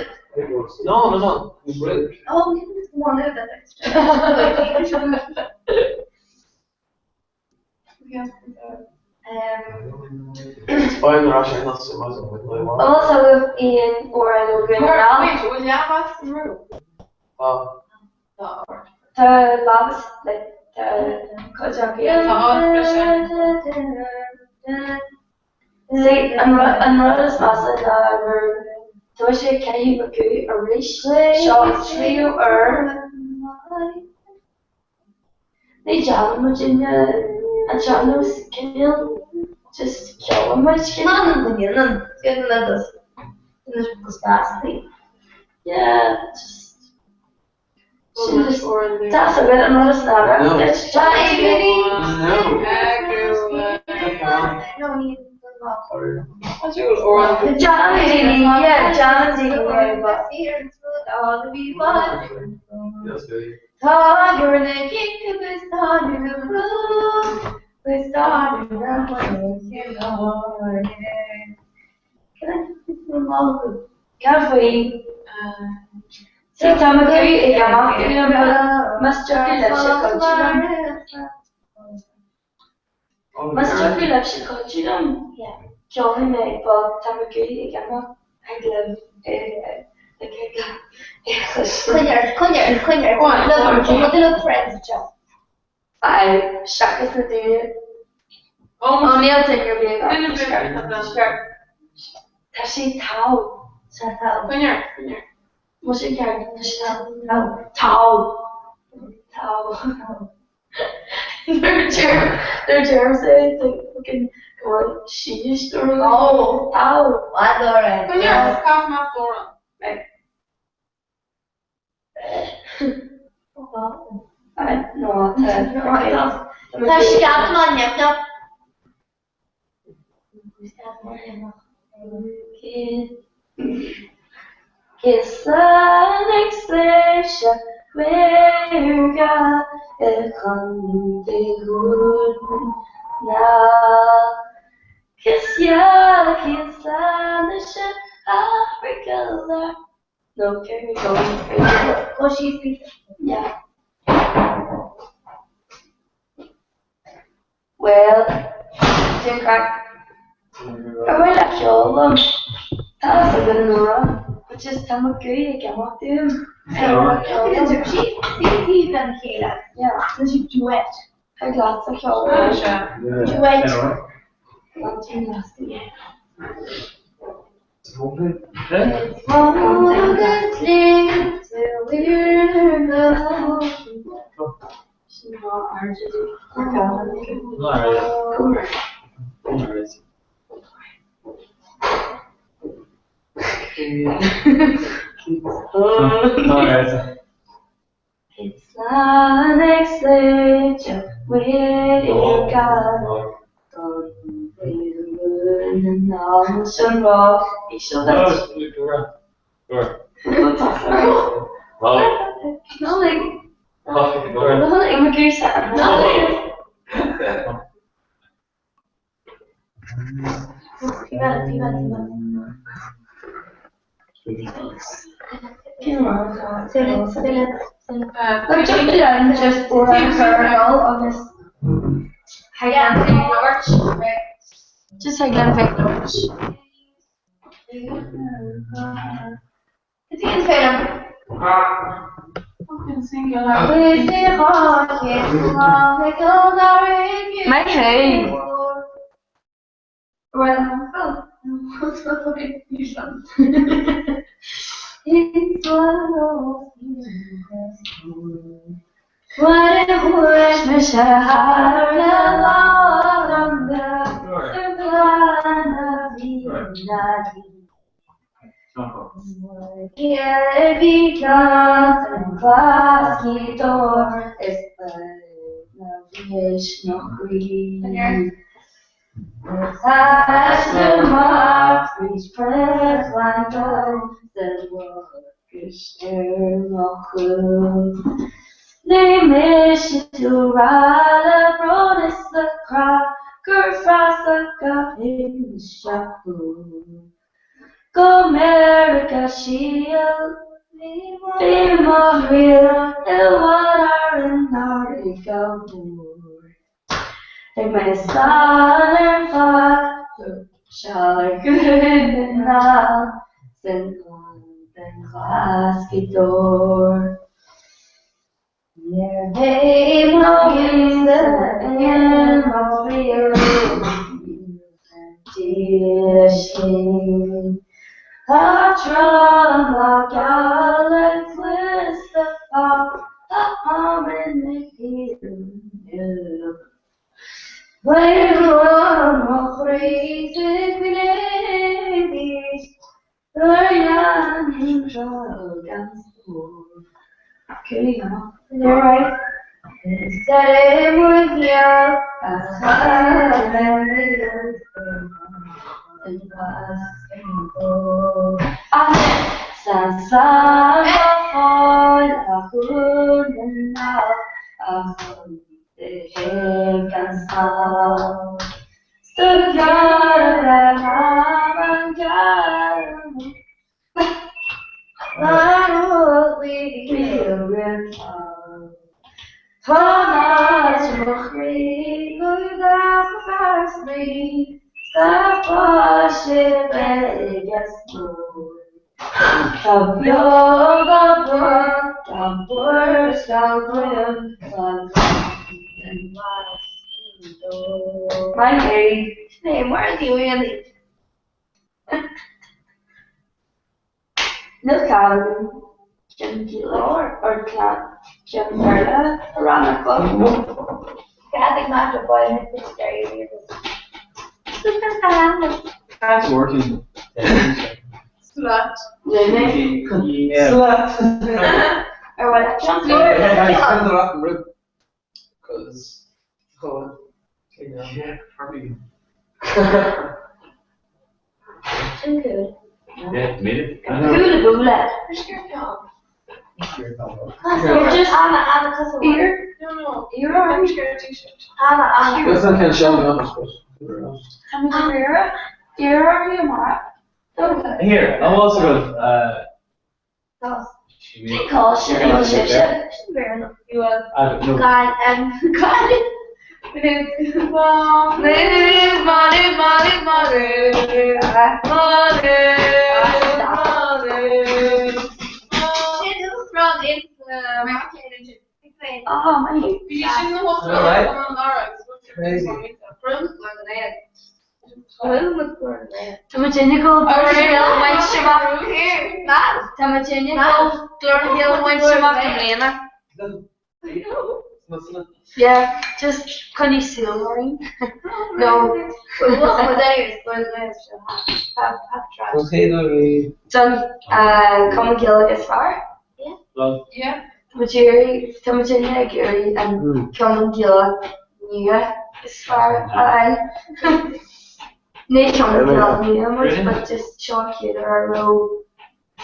No, no, no. Oh, one of the Fine, Also with Ian or an Wait, bhfuil leathmhas sa mbrú? Tá lámh like tá cuid acu. Tá áit breise. See, an rud an rud is measa ná gur tá sé ag caitheamh mo ghuth arís seo an tríú uair. Ní déanann muidinne an sean-nós cineál just ceolann muid cineál. Déanann déanann déanann agus agus basically. Yeah, just sin just tá a fhios agat an rud is No, ní Déanann daoine, yeah, déanann daoine but Tá gur na cinn tá na brú tá na Cad faoi? See, tá mo ghuth ag imeacht más tiocfaidh libhse cuidiú liom. Más tiocfaidh libhse cuidiú liom, ceolfaidh mé but tá mo ghuth ag imeacht thig libh é a chloisteáil. Coinnigh ort, coinnigh ort, coinnigh ort. Love, love friends anseo. Aye, seachas na daoine. Ó, níl duine ar bith ag Tá sé togha. Tá togha. Coinnigh ort, coinnigh ort. Mo sin ceart, tá sé togha. Togha. Togha. Nuair a deir nuair a deirimse é tá fucking go bhfuil Sínis nó rud éigin. Togha. Coinnigh ort, caithfidh mé amhrán. Right. No, tá Tá sceadamán nimhneach. Cé ag sléibhte Mheiriceá i gContae Dhún na nGall. Cé Africa Láir. No, carry go. Go síos píosa. Yeah. Well, sin craic. Ar mhaith leat ceol liom? Tá a fhios agat an amhrán, but just tá mo ghuth ag imeacht uaim. Ar mhaith leat ceol liom? Suí taobh lena chéile. Yeah. Tá siad duet. Thig leatsa ceol liom. Duet. Islamic sléibhte Mheiriceá Contae Dhún na nGall sin rá íseal duit. Nollaig. Nollaig. Nollaig. Just ag le bheith labhairt. Maith thú!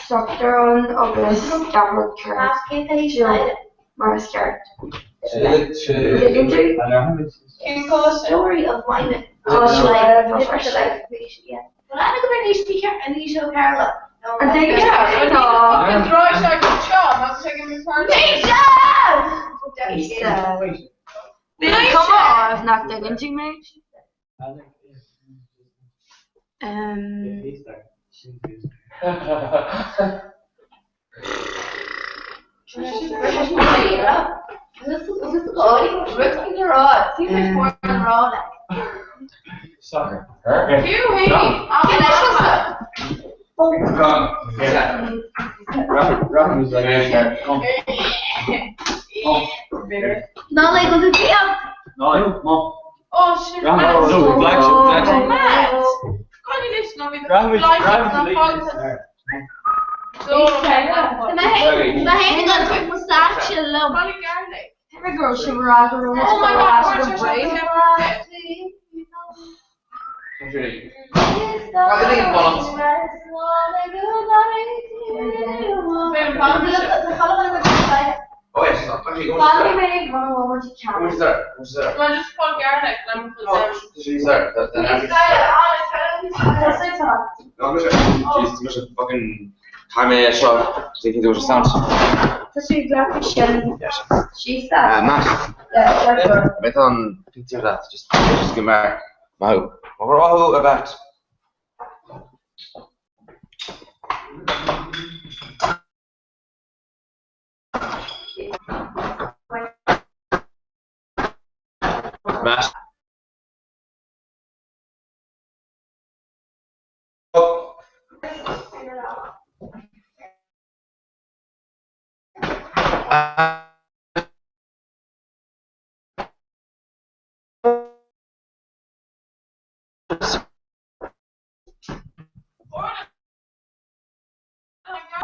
Struchtúr ann agus gach rud ceart, you know, mar is ceart. Tuigeann tú? Story of my Tá sé le An dtuigeann tú? Tá. Bíonn cuma orm nach dtuigeann tú mé.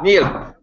Níl.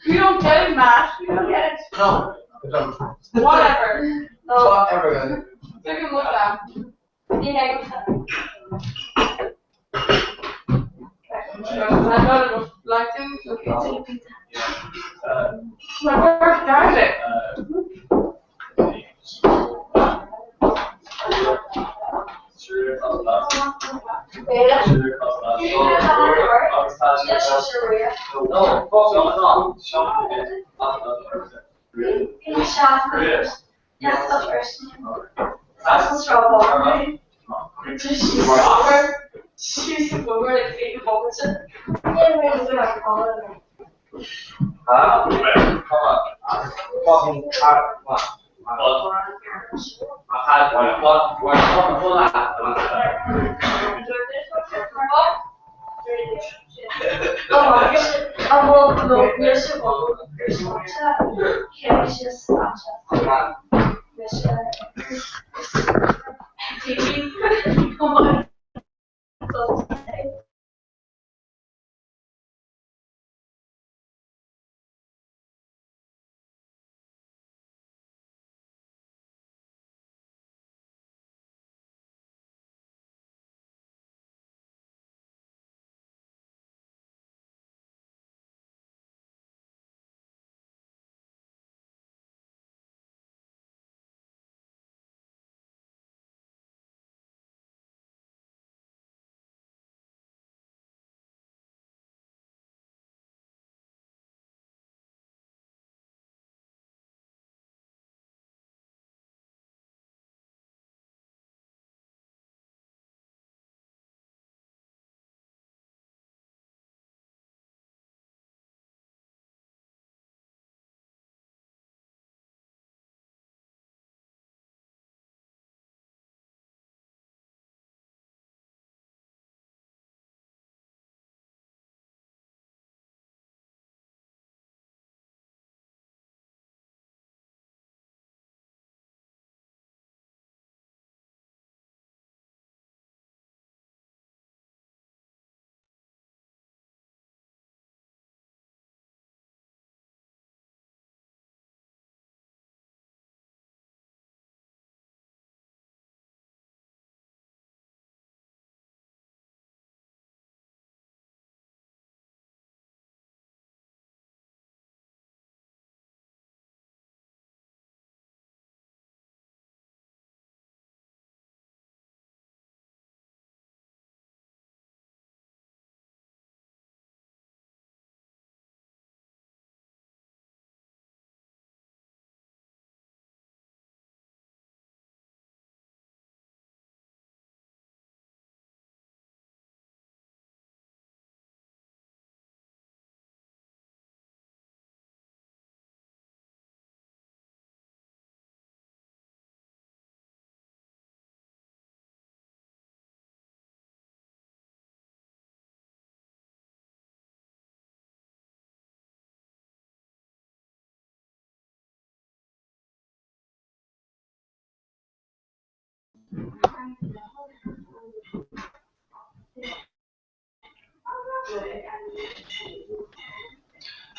We don't get it, Matt. We don't get it. No, I don't. Whatever. Whatever. Take a look at. My first garlic.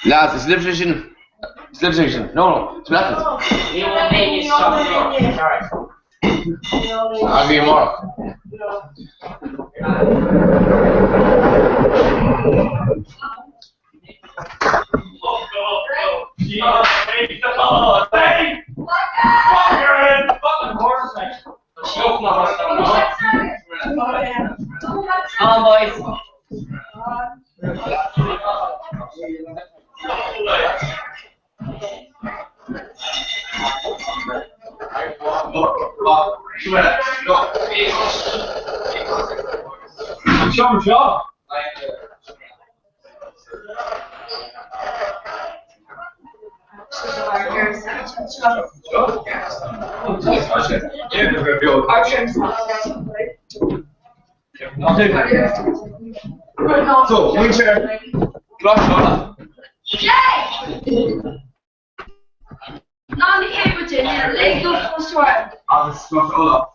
Lads, is libh sin. Is libh sin. No, no, it's leat. A bhí amárach. On boys. Seo seo. So, muintir Glas Uladh. Ná ní hé Virginia, lig do Choiste Agus Glas Uladh.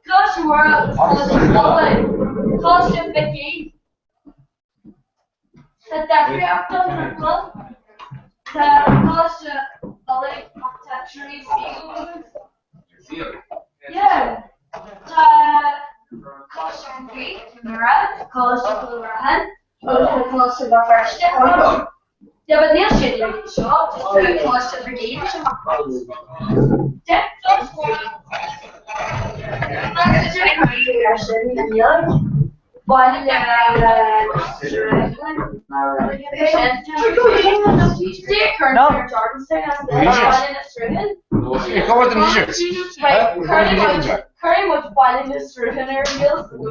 Coláiste Mhuire agus Coláiste Uladh. Coláiste Mhic Aoidh. Tá difríocht ann nach bhfuil? Tá Coláiste Uladh ach tá Trinity Saol. Yeah. Tá Coláiste Mhic Mhuire, Coláiste Chúil Raithin agus tá Coláiste Bhéal Feirste. Yeah, but níl siad like seo, just tá Coláiste Mhic Aoidh anseo. Yeah, Coláiste Mhuire. Agus ar sin i nGaeilge. Baile le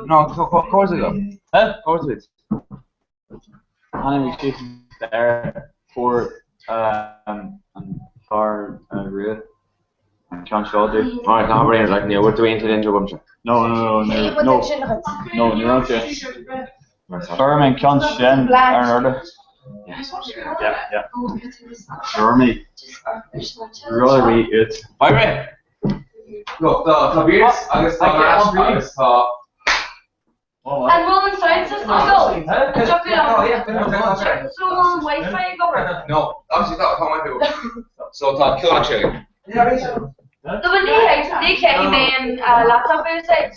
No, course I go. Huh? Course it. Tháinig siad there for an fear rua an ceann seo dú. Alright, ná habair aon like níor bhfuil tú aon duine agam No, no, no, no, no, ní raibh sé. Fuair mé an ceann sin ar an order. Yeah, yeah. Fuair mé rud ar bith uait. Bye, Ray. Look, tá beers agus tá mash agus tá. An bhfuil an sound system ag dul? So an bhfuil an Wi-Fi ag obair? No, obviously tá tá Wi-Fi ag obair. So tá ceol actually againn. No but ní chaithfidh mé an laptop a úsáid.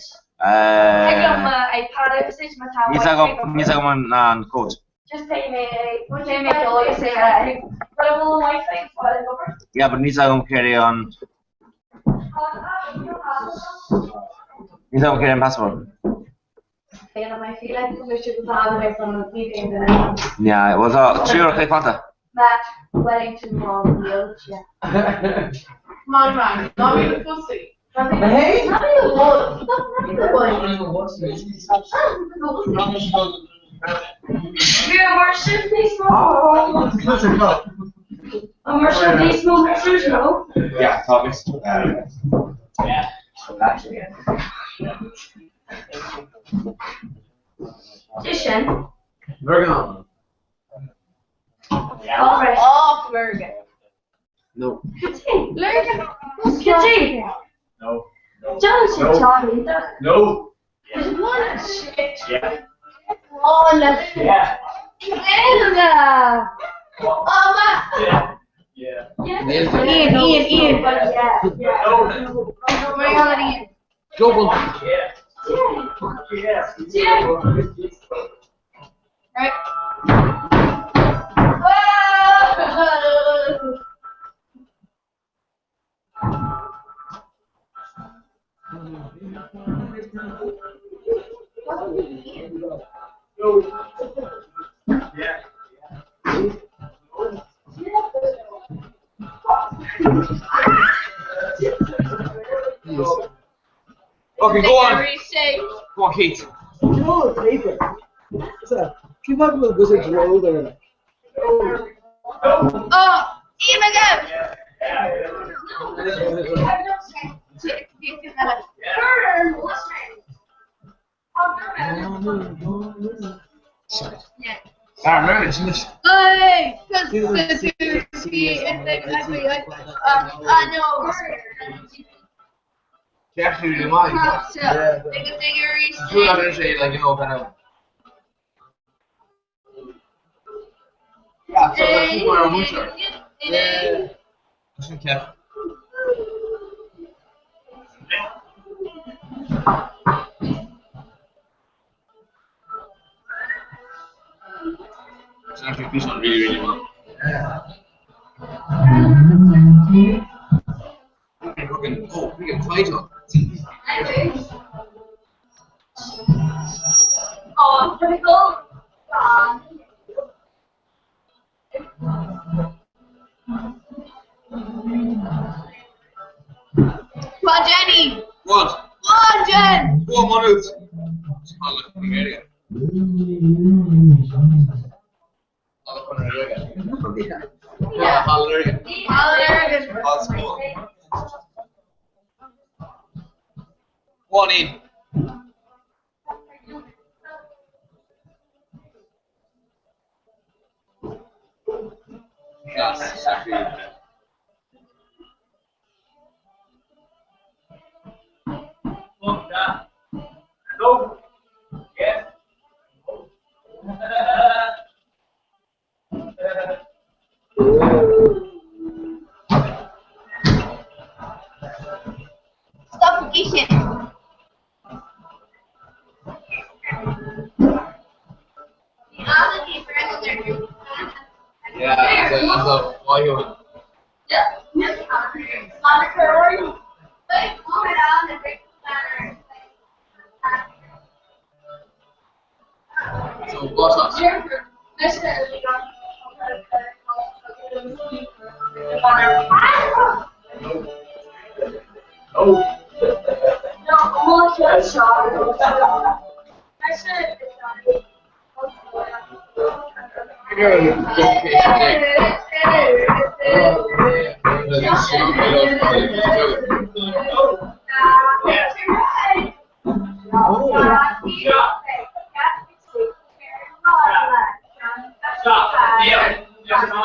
Thig liom mo iPad a úsáid má tá Wi-Fi ag obair. Níl agam an cód. Just beidh mé beidh mé ag dul agus é a But an bhfuil an Wi-Fi ag fáil ag obair? Yeah, but níl agam céard é an Níl agam céard é an password. Yeah, well tá 3 uair a chloig fanta. Yeah, tá mix. Sin. Lurgan. All right. Off Lurgan. No. Lurgan. Kitty. No. John No. Charlie. No. Shit. Yeah. Oh, no. Yeah. Elna. Oh, ma. Yeah. Yeah. Ian, Ian, Ian. Yeah. No. Bring on Ian. Double. Yeah. Yeah. Yeah. Right. Whoa! No. Yeah. Okay, go on. Every shape. Go on, Keith. You know the paper. What's that? Keep up with Wizard's Road or Oh, Ian again. Ah, remember, it's this. Hey, I know. She actually really mind. Yeah. Two others say, like, you know, kind of. Yeah, so that's people are mucho. Yeah. Okay. It's actually fish on really, really well. Okay, fucking, oh, we can play on. Oh, typical. Come on, Jenny. What? Come on, Jen. Go on, Manu. Yeah. Hallelujah. Hallelujah. That's cool. One in. Yes, actually. Fuck that. No. Yeah. Stop geeking. Yeah, as a why you so what's up? No. Stop. Yeah. Just on.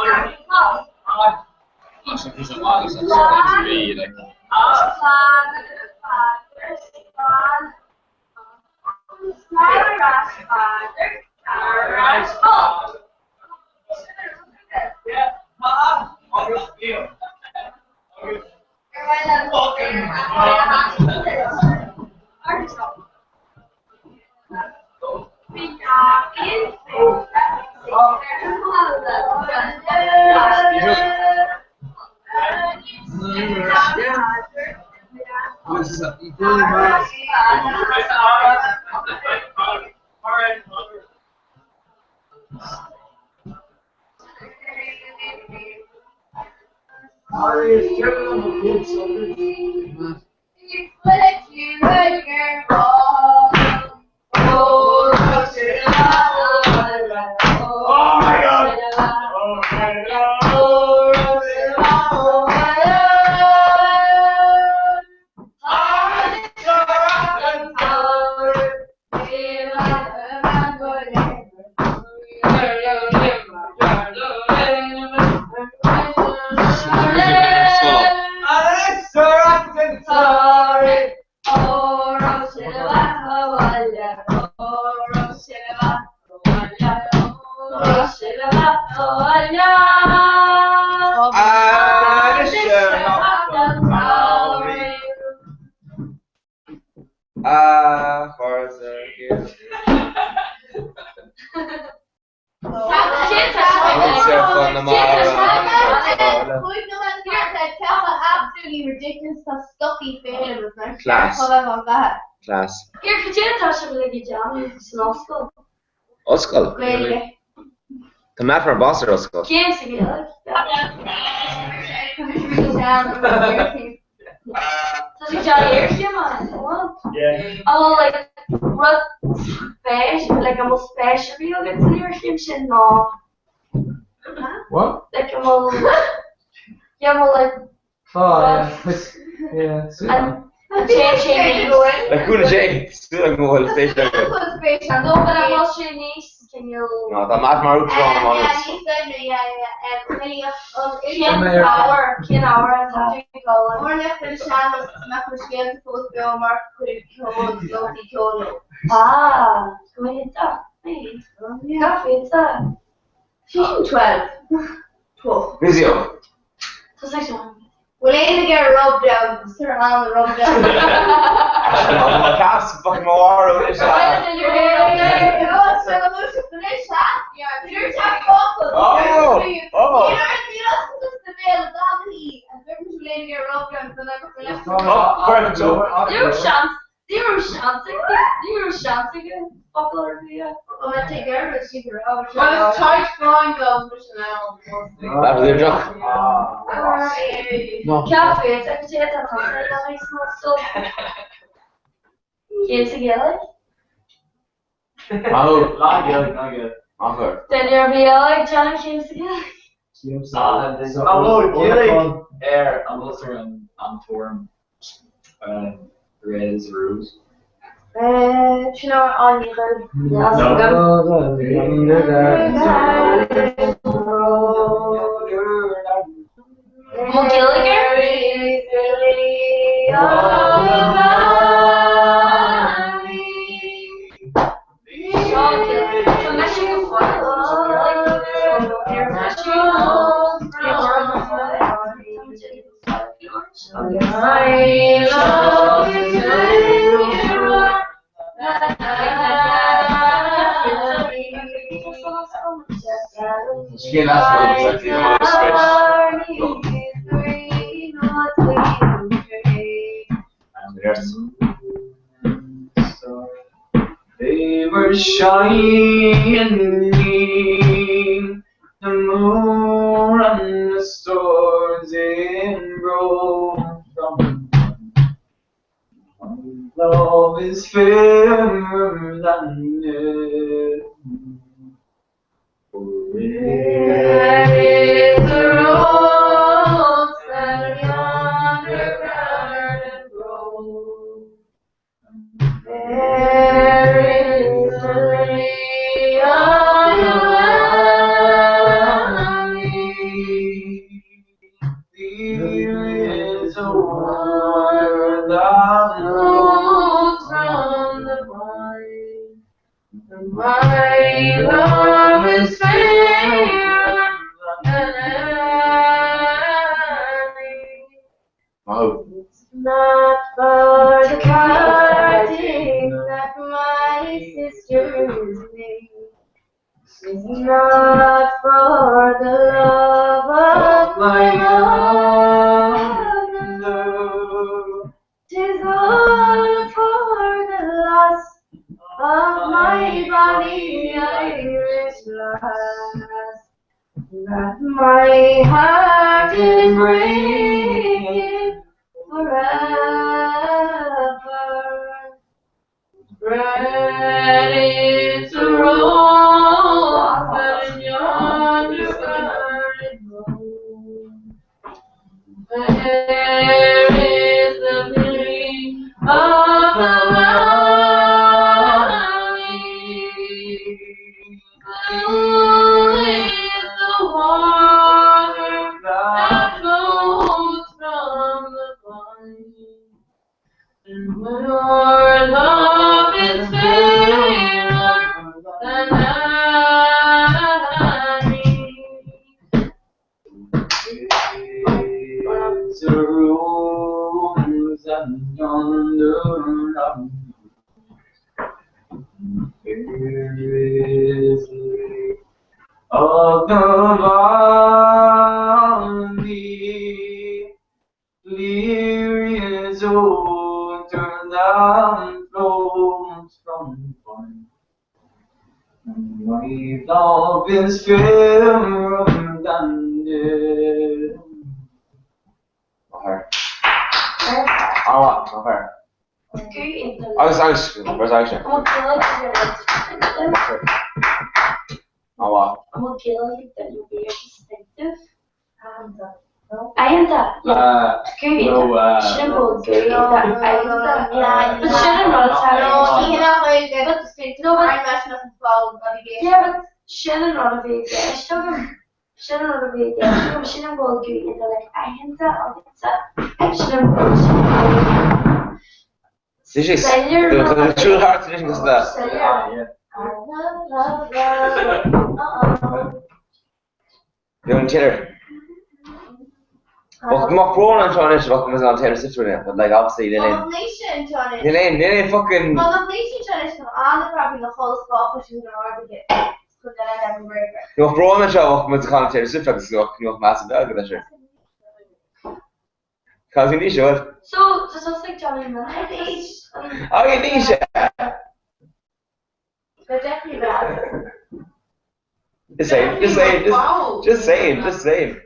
Class. Class. Here, cad é atá sibh uilig ag déanamh san ollscoil? Ollscoil? Gaeilge. Tá Matt mar boss ar ollscoil. Céim sa Ghaeilge. Tá sé déanamh iarchéime, an bhfuil? An bhfuil like rud spéis, like an bhfuil spéis ar bith agat san iarchéim sin nó What? like an bhfuil yeah, an bhfuil like Oh, yeah. Yeah, an an téann sé níos Le cúnamh Dé, súil agam go bhfuil spéis agat. No, but an bhfuil sé níos cineál No, tá Matt mar uachtarán amach anois. Cén ábhar, cén ábhar atá tú ag dul Ah, go hiontach. Gach féilte. Season 12. 12. Physio. Tá sé seo. Bhfuil aon ag ar rub down, Sir an rub down. Tá cas fucking mór anois. Oh, oh. Ní raibh seans, ní raibh seans aige, ní raibh seans aige focal ar bith a. Ceap féilte, cad é atá tusa ag déanamh san ollscoil? Céim sa Ghaeilge? Oh, ná Gaeilge, ná Gaeilge. Achar. Duine ar bith eile ag déanamh céim sa Ghaeilge? Oh, Gaeilge ar an bhfuil an an tuairim Red is a Rose. Sin an Mo Ghaeilge? Tá mise go fóill sa Ghaeilge, so ar mise Scéal as They were shining, the moon and the stars in row from Love is fairer than it. There is a rose that yonder garden grows. There is a lily on the valley. There is a Water that flows from the vine. And my love is fairer than any. Wow. It's not for the parting that my sisters made. It's not for the love of my mother. 'Tis all for the loss of my bonny Irish lass that my heart is breaking forever. Red is the rose that in yonder garden grows. There is the lily of the valley. Blue is the water that flows from the vine. And your love is fairer than any. It's a rose and yonder There is the lily of the valley. Clear is water that flows from the vine. And my love is fairer than the Maith. Ah, maith. Agus agus where's Aisha? Ah, wow. Aitheanta. No, Yeah, but sin an rud a bhí i gceist agam. Sin an rud a bhí i gceist agam. Sin an bhfuil guth like aitheanta agatsa. Sin an bhfuil sin Soiléir The true heart tradition is that. Soiléir. Bhí Taylor. Bheadh brón anseo anois bheadh muid an Taylor Swift rinne, but like obviously níl aon níl aon níl aon fucking Bheadh brón anseo bheadh muid an Taylor Swift agus bheadh bheadh meas beag agat air. Cad í seo? So, just us like Johnny Minute. Ag Naoise! But definitely bad. Just saying, just saying, just, just saying, just saying.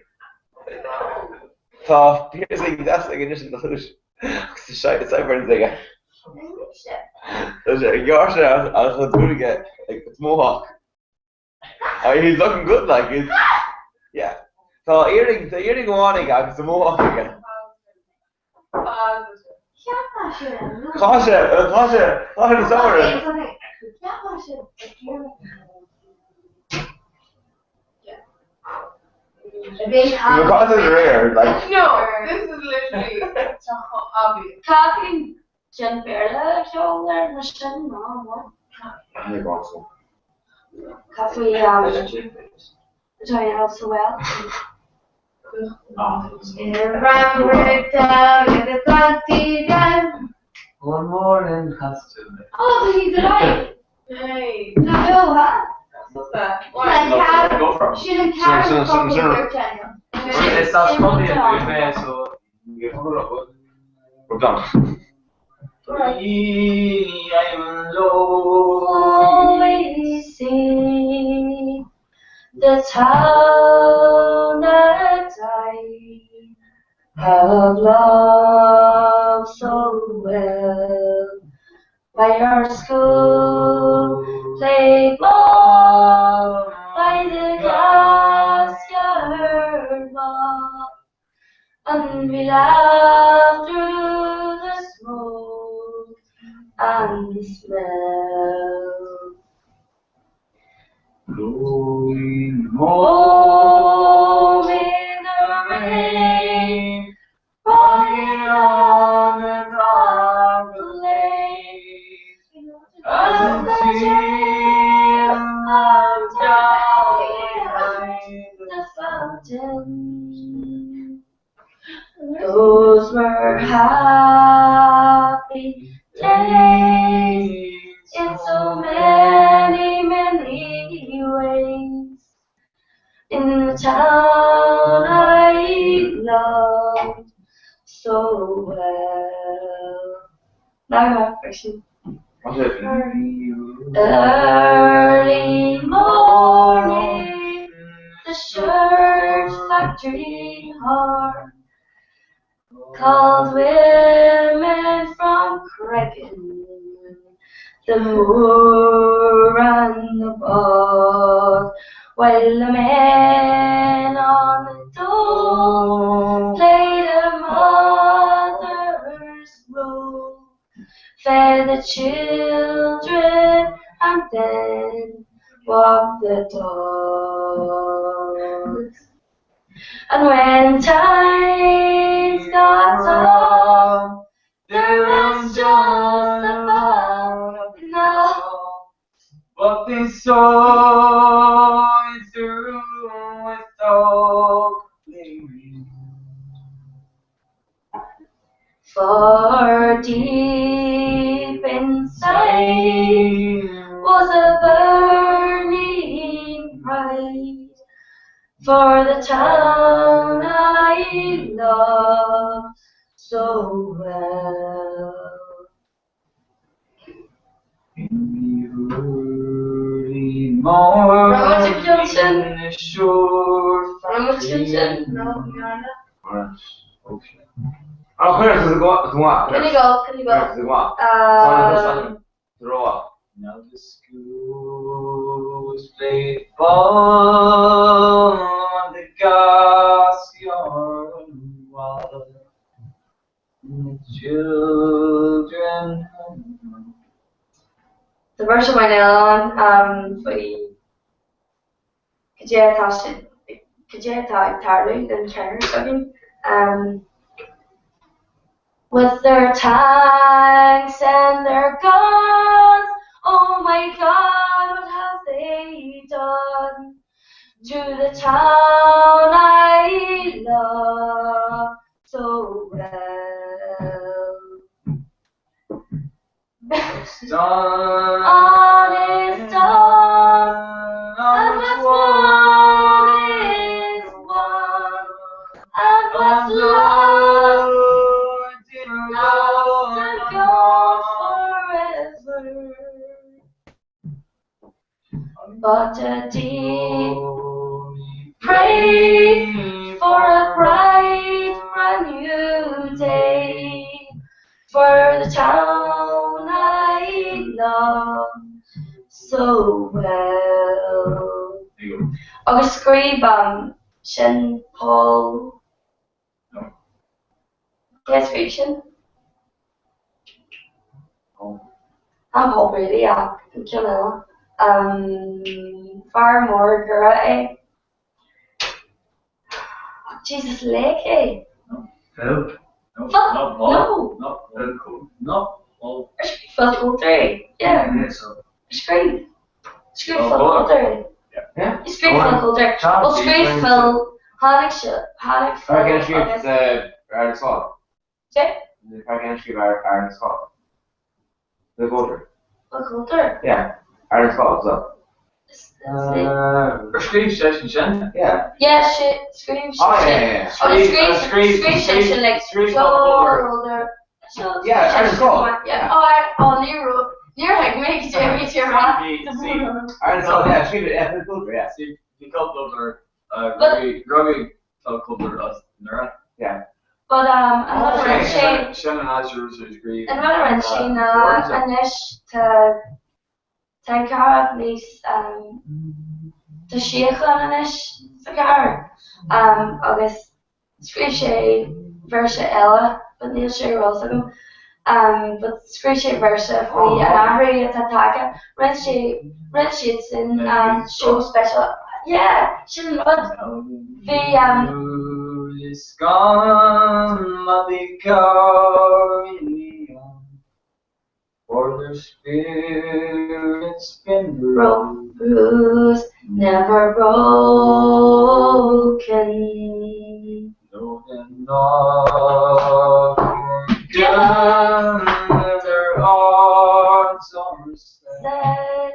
Tá piercing deas aige anois ina chluais. Agus tá sideburns aige. Tá sé ag gearr sé a chun dúige ag mohawk. Oh, he's looking good like he's yeah. Tá earring, tá earring amháin aige agus tá mohawk aige. Tá sé, tá sé, tá sé na samhradh. Because it's rare, like. No, this is literally obvious. Caithfidh Jim Béarla a cheol air mar sin ná mar. I got some. Caithfidh Johnny Elf so well. One morning has to be. Oh, he's alive. Hey. No, huh? What's that? Go for it. Sin an cear Sure, sure, sure. It's that's probably a movie, so. We're done. I'm low. Always see the town that I have loved so well. By our school played ball, by the glass-yard wall, and we laughed through the smoke and the smell. Going Home in the rain, riding on happy days in so many, many ways. In the town I loved so well. Now version. Early morning, the shirt factory horn called women from Creggan, the moor and the bog, while the men on the dole played a mother's role, fed the children and then walked the dogs. And when times got tough, there was just about enough. But they saw it through without blaming. For deep inside was a burning pride for the town I love so well. In the early morning, the shore factory. Oh, chuir Can you go? Can you go? Now the school played ball on the gas yard wall. And the children The verse of my on faoi cad é atá sin cad é atá ag tarlú den cheantar s'againn. With their tanks and their guns, oh my God, what have they done to the town I love so well? Done. On is done, and what's won is won, and what's lost, lost and gone forever. But a deep pray for a bright brand new day, for the town I love so well. Agus scríobh sin Paul. Cé a scríobh sin? An Paul Brady, ach an ceann eile. Fear mór Dhoire é. Jesus, laoch é. Phil? No, Phil? not Paul. No. Not Phil Cole. Not Paul. Ar scríobh Phil Coulter é? Yeah. Yeah, so. Ar scríobh. Scríobh Oh, Phil Paul. Coulter é. Yeah. Scríobh Phil Coulter. Well, scríobh Phil. Tháinig se, tháinig Phil agus. Ar an Scáil. Cé? Fear scríobh ar an Scáil. Phil Coulter. Phil Coulter? Yeah. Ar an Scáil, so. Ar scríobh seisean sin? Yeah. Yeah, sé, scríobh Oh, sé yeah, sin. yeah, yeah. Agus scríobh, Scríobh, scríobh sé sin like scríobh Joe Phil Coulter. Coulter. So, Yeah, scríobh ar an sé sin Scáil. mar- yeah. Oh, I, oh, ní raibh, níor thuig mé cad é a bhí tú a rá. Ar an Scáil, yeah, scríobh it, yeah, Phil Coulter, yeah. See, bhí Phil Coulter, But- rugadh Phil Coulter as Doire. Yeah. But an rud a rinne sé, Sin an áit a raibh sé scríobh. an rud a rinne sé ná anois tá tá an chathair níos tá síocháin anois sa chathair agus scríobh sé véarsa eile but níl sé ar eolas agam but scríobh sé véarsa faoi an athrú atá tagtha. Rinne sé rinne siad sin show special. Yeah, sin an rud. Bhí Is gone For their spirits been broke, bruised, never broken. Though they're not Gun their hearts are set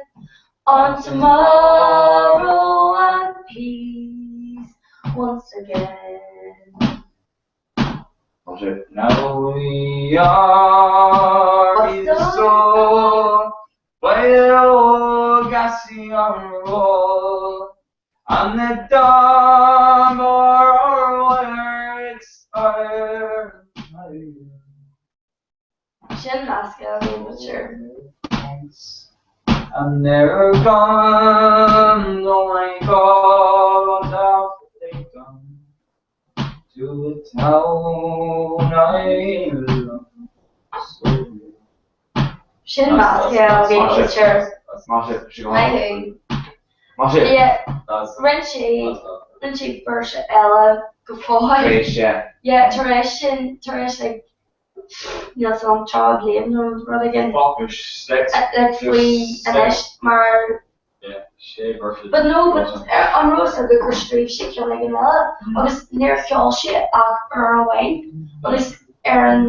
on tomorrow and peace once again. Now we are restored by the old gassy on roll, and the dawn or our wire expire. Sin meascadh a bhí sure. And they're gone, oh my God, what have they done to the town I love so dear? Sin meascadh a bhí sure. Maith sibh. Maith thú. Maith sibh. Yeah, rinne sé rinne sé véarsa eile go fóill. Tar éis, yeah. Yeah, tar éis sin, tar éis like níl 's agam 30 bliain nó rud éigin. Like faoi anois mar But no, but an raibh fhios agat gur scríobh sé ceann éigin eile agus níor cheol sé ach uair amháin agus ar an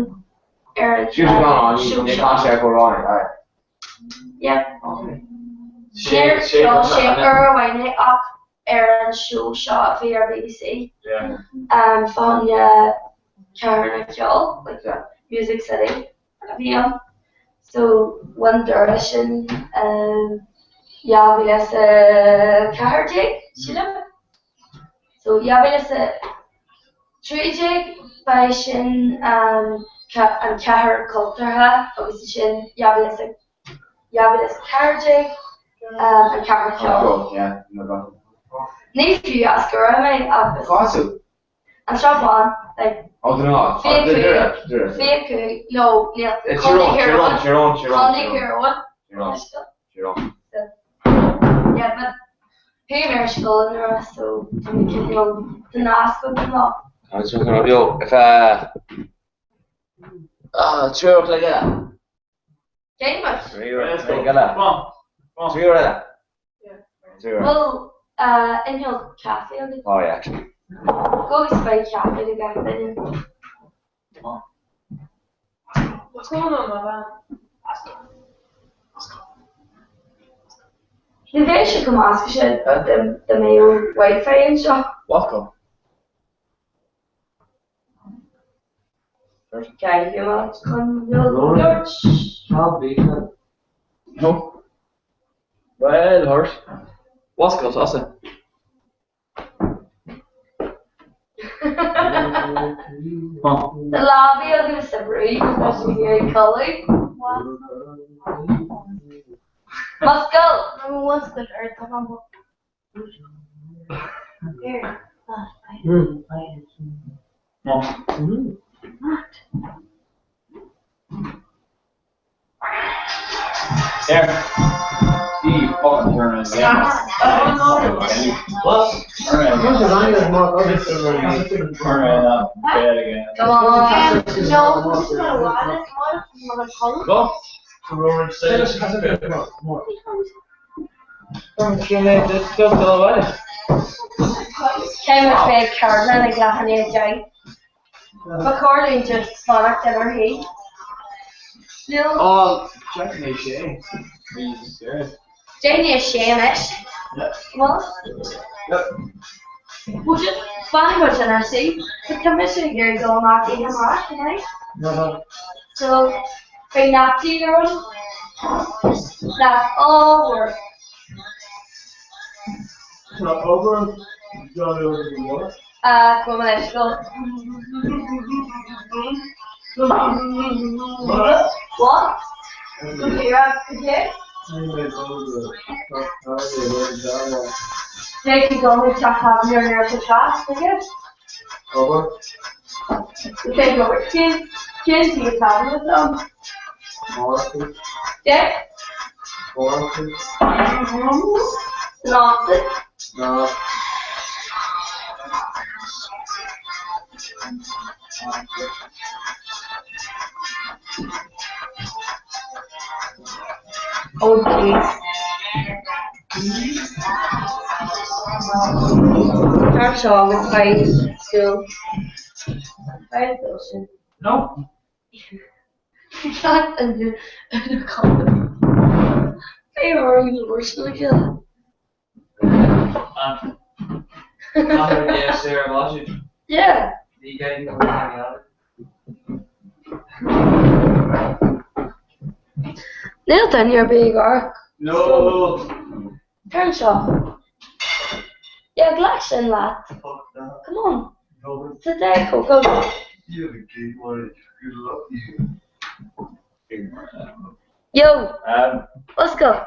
ar an Scríobh sé ceann amháin, seó níor seo. chaith sé ar chomhrá é, aye. Yeah. Níor cheol sé uair amháin é ach ar an seó seo a bhí ar BBC fá choinne Cathair an Cheoil, like Music City a bhí ann. So bhain deireadh sin 2014, sílim. So 2013 ba é sin an Cathair Cultúrtha agus ansin 2014 an Cathair Cheoil. Ní fiú as go raibh mé ach An Srath Bán, like, 25, no, níl, Contae Thír Eoghain, Contae Thír Eoghain, yeah, but chuaigh mé ar scoil i nDoire so tá mé cineál, tá nasc agam leo. Triúr eile. Cén muid? Triúr eile. Triúr eile. Triúr. Bhfuil inneall caife agat? Oh yeah, actually. Go agus faigh caife do gach duine. What's going on, my man? Ní bheadh sé chomh éasca sin dá mbeadh Wi-Fi anseo. Welcome. No. Well, horse. What's got us? Tá leabaidh agus sa bhrú tá sé ag iarraidh codladh. Muscail! There. See, you fucking turn it again. What? Turn it again. Turn it up. Bed again. Come on. Go. Cé muid beidh ceardlann ag leath i ndiaidh 10. Ba chóir dúinn just fanacht inár shuí. Níl. 5:50 anois. Bhfuil? Bhuel just fanfaidh muid inár suí. But tá mise ag iarraidh dul amach oíche amárach, you know? So beidh naipcín orm. That's all work. Tá obair done over the what? Go leis go. What? Go dé? Beidh tú dul chuig teach tábhairne ar an tráth, tuige? Obair. Cén obair? Cén cén tí tábhairne dom? Dé? Snámhta? No. Oh jeez. Tar seo agus faigh súil. Faigh an súil sin. No. Gach duine ina chónaí. Beidh orainn labhairt le chéile. Yeah. Níl duine ar bith ag amharc. No! Tar anseo. Yeah, glac sin leat. Come on. Tá do phóca agat. Yo! Oscail!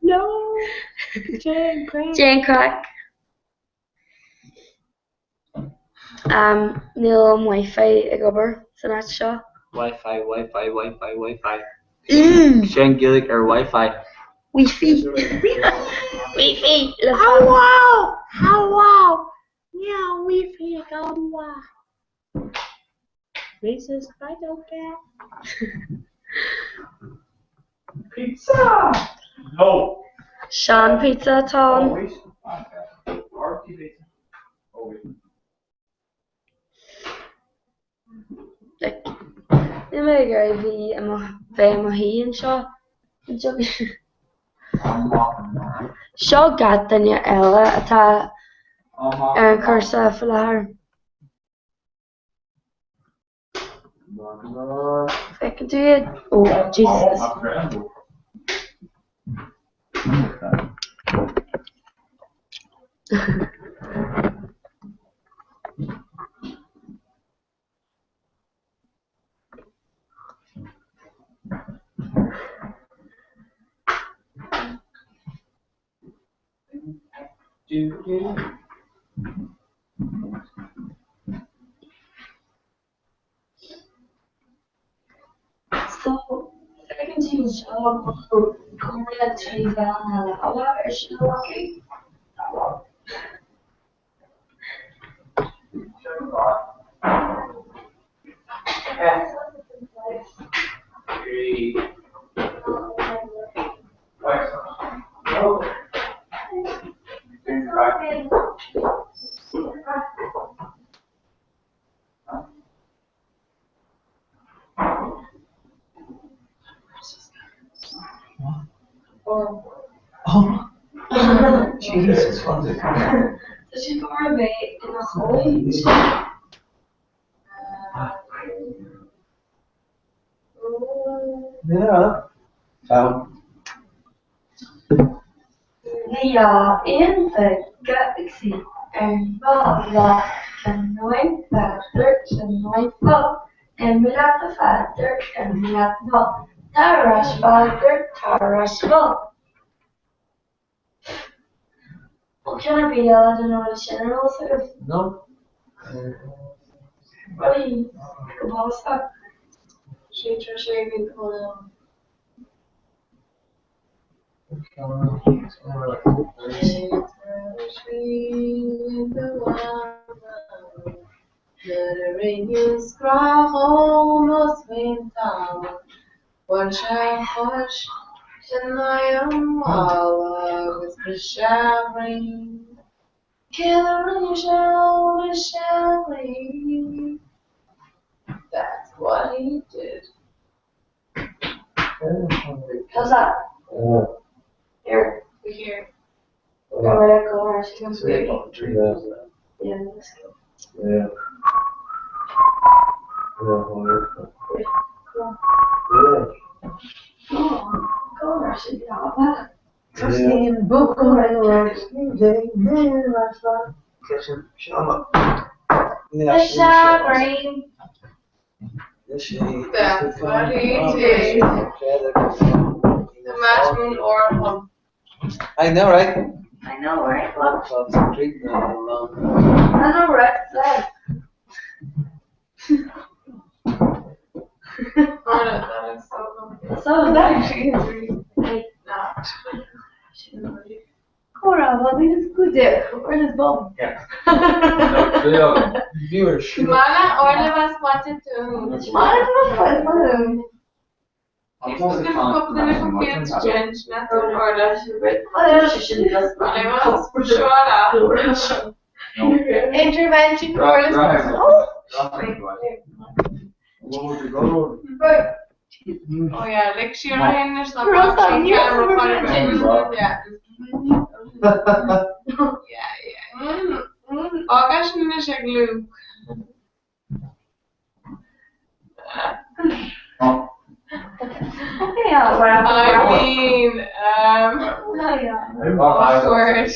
No! Déan craic. Déan craic. Níl an Wi-Fi ag obair san áit seo. Wi-Fi, Wi-Fi, Wi-Fi, Wi-Fi. Sin Gaeilge ar Wi-Fi. Wi-Fi. Wi-Fi le fada. Wow! Wow! Yeah, Wi-Fi ag obair. Racist, I don't care. Pizza! No! Sean pizza atá Oh ann. wait. Okay. Oh wait. Like, níl mé ag iarraidh bhí i mo, bheith i mo shuí anseo. Seo gach duine eile atá ar an chúrsa faoi láthair. Feiceann tú iad? Oh, Jesus. So, feiceann tú anseo go bhfuil comhrá trí mheán na láimhe ar siúl acu. Jesus, what is it? Tá sé chóir a bheith ina chodladh. Yeah. Bhí aon galaxy ar bhalla Bhfuil ceann ar bith eile den rudaí sin ar eolas agaibh? No. Rudaí go bunúsach. Sé sé bhí cónaí That's what he did. How's that? Yeah. Here. Here. Go right, go right. Yeah. Yeah, let's go. Yeah. Yeah. Go. Yeah. Go on. Go on, should be all that. The That's what he did. The match moon or home. I know, right? I know, right? Well, I I know, right? There. Oh no, that is so funny. So That actually is really Hey. not. Cora, well, this is good. Where is Bob? Yeah. Viewers. Mana orla was wanted to. Intervention Right, right. Oh, Oh yeah, lig siar ó shin anois ná Yeah. Yeah, yeah. Fág é sin anois ag Luke. I mean, awkward.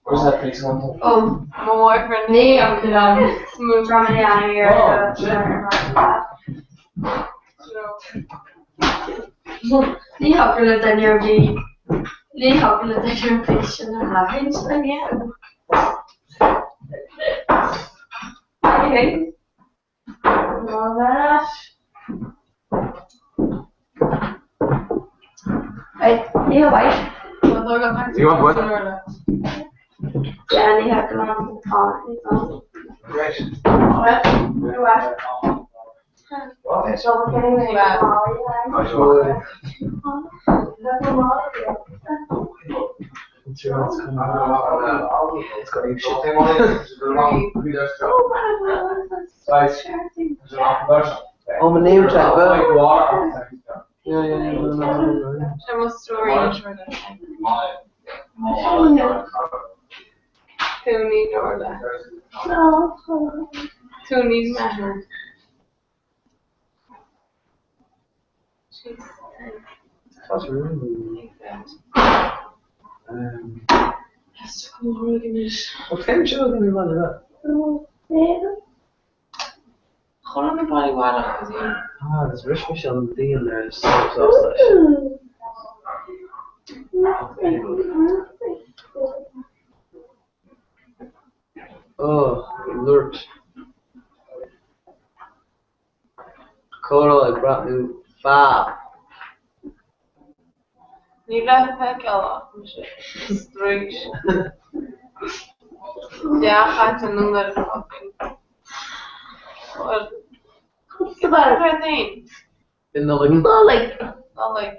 Where's that place one? Oh, my boyfriend. Ní Smooth. Ní thiocfadh le duine ar bith ní thiocfadh le duine ar bith sin a aithint an ea? Okay. Right, ní hamháin. You want what? Yeah, ní thiocfadh liom tá Right. Oh, my name tag. Yeah, yeah, yeah. No, no, no, no. Sé mo story Túní Orla. Túní Matter. That's really. What kind of show can we run it up? Chuna na bailí bhile go dtí. Ah, there's Rich Michelle and Dean there. So, so, so. Oh, lurt. Coral ag breathnú fab. Ní le feiceáil sé stréis. Dea-chaite nó ar fucking. Féin. In the like. Nollaig. Nollaig.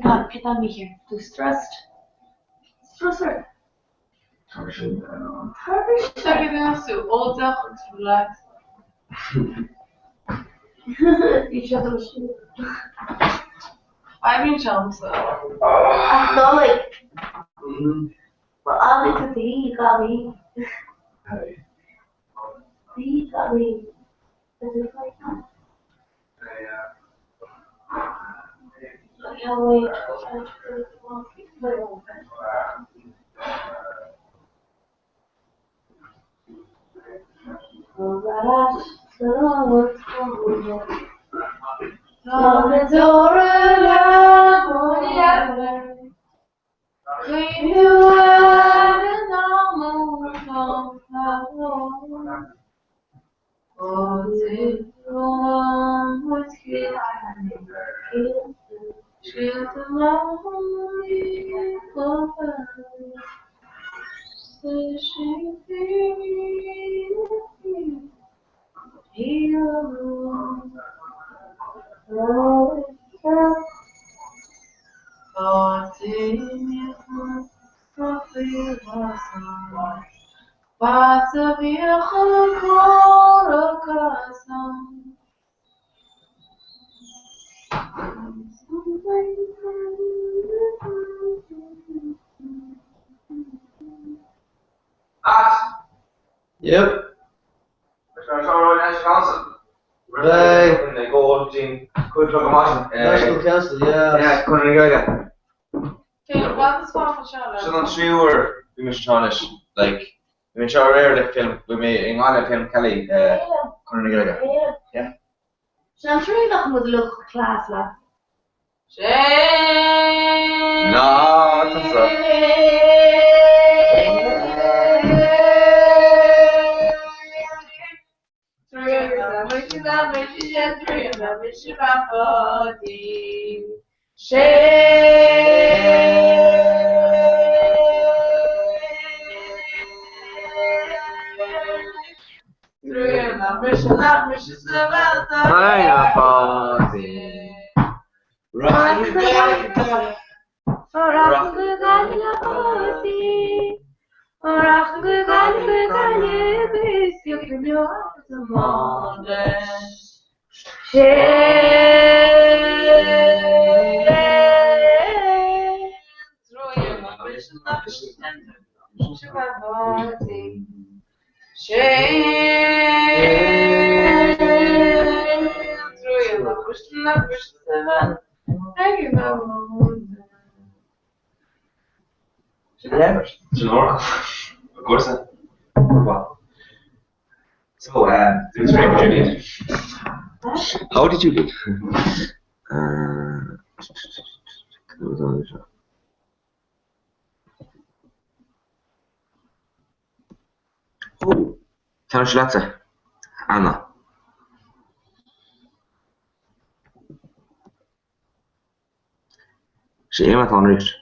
Cad tá mí Tú stressed? Stressor. Tá sú óideach agus relax. Bhí sé Feidhmíonn seamsa. Ach Nollaig. Well, aimid go dtí gaí. Dí gaí. Is it like that? I can't wait. Yep. National Council, yeah. Yeah, Conradh na Gaeilge. Sin an tríúr bhí mé seánis, like, bhí mé seo aréir le film, bhí mé i nGaillimh Film Kelly, Conradh na Gaeilge. Yeah. Sin an trí nach mu luch clás le. Ná, tusa. Rachainn go Gaillimh le Páidí. Rachainn go Gaillimh go Gaillimh agus gheobhainn nead iomána. Sé Of course. So, how did you leave? Oh, ceann seo leatsa, Anna. Sé Éamonn atá ann arís.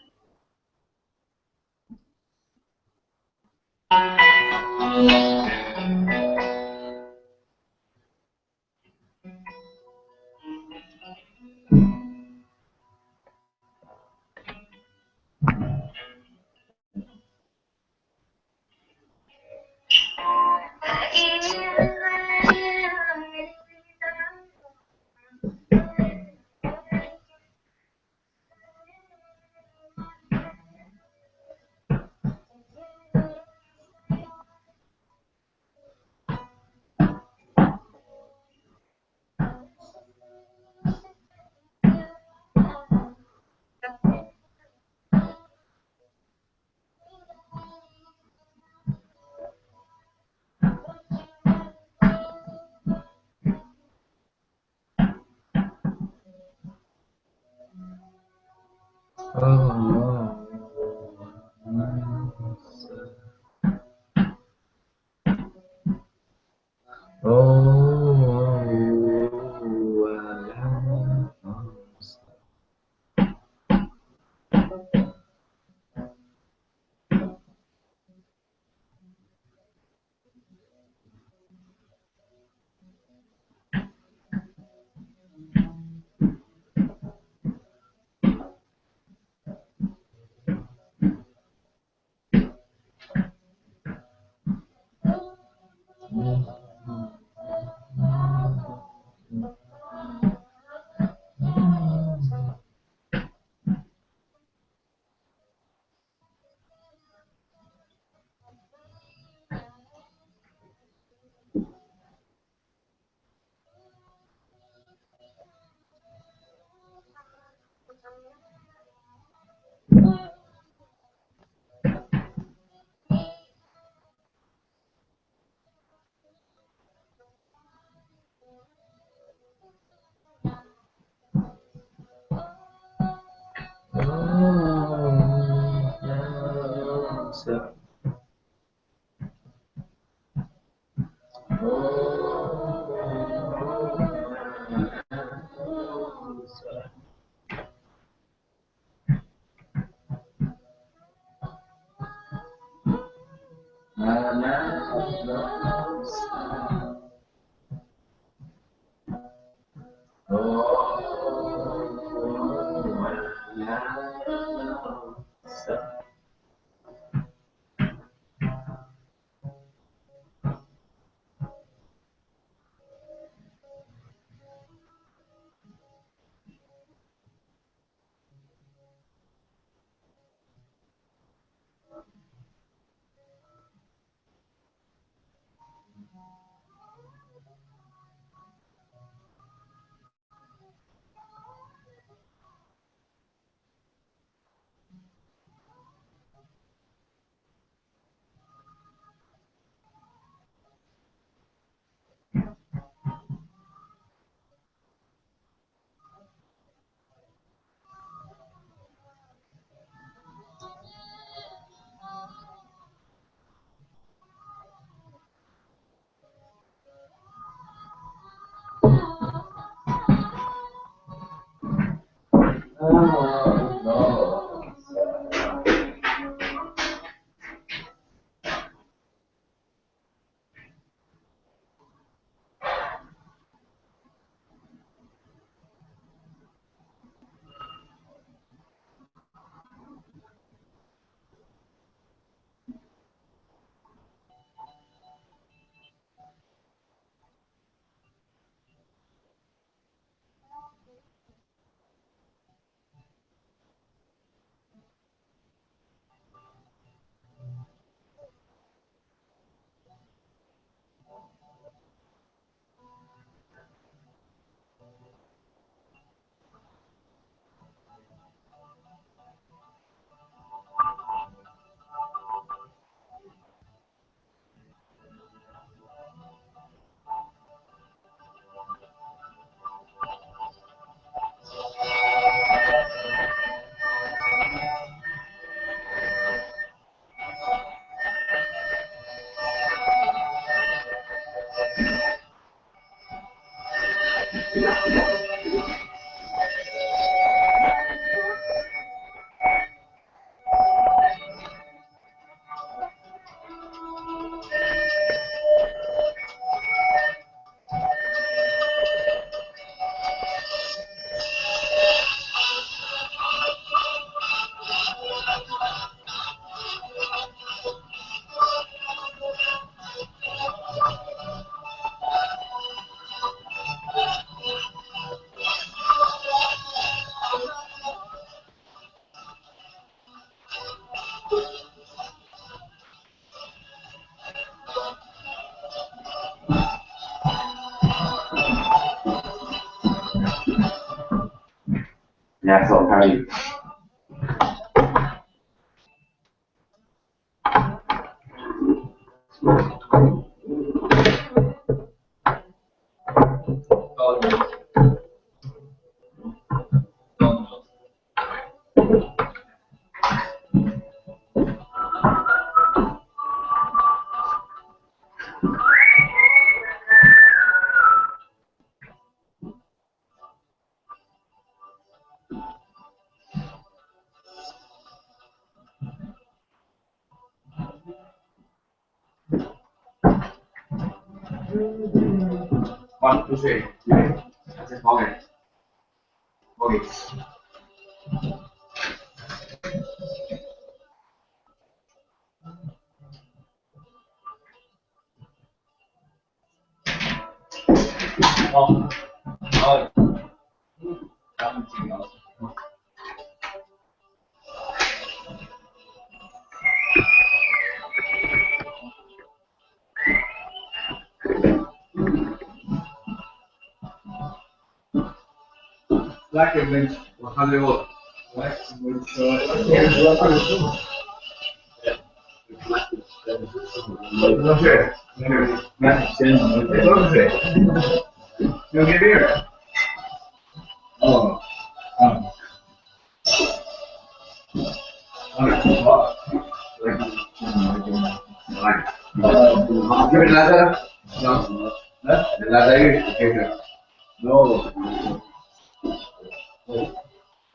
Yeah, so apparently One, two, three. That's it, okay. Okay. Oh. Oh. Lekker mens, we gaan weer op. You give here. Oh. Give it ladder. No. The ladder is here. No.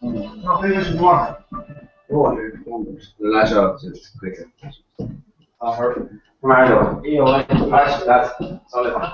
No, finish one. Oh, the ladder is quicker. Mario. That's solid.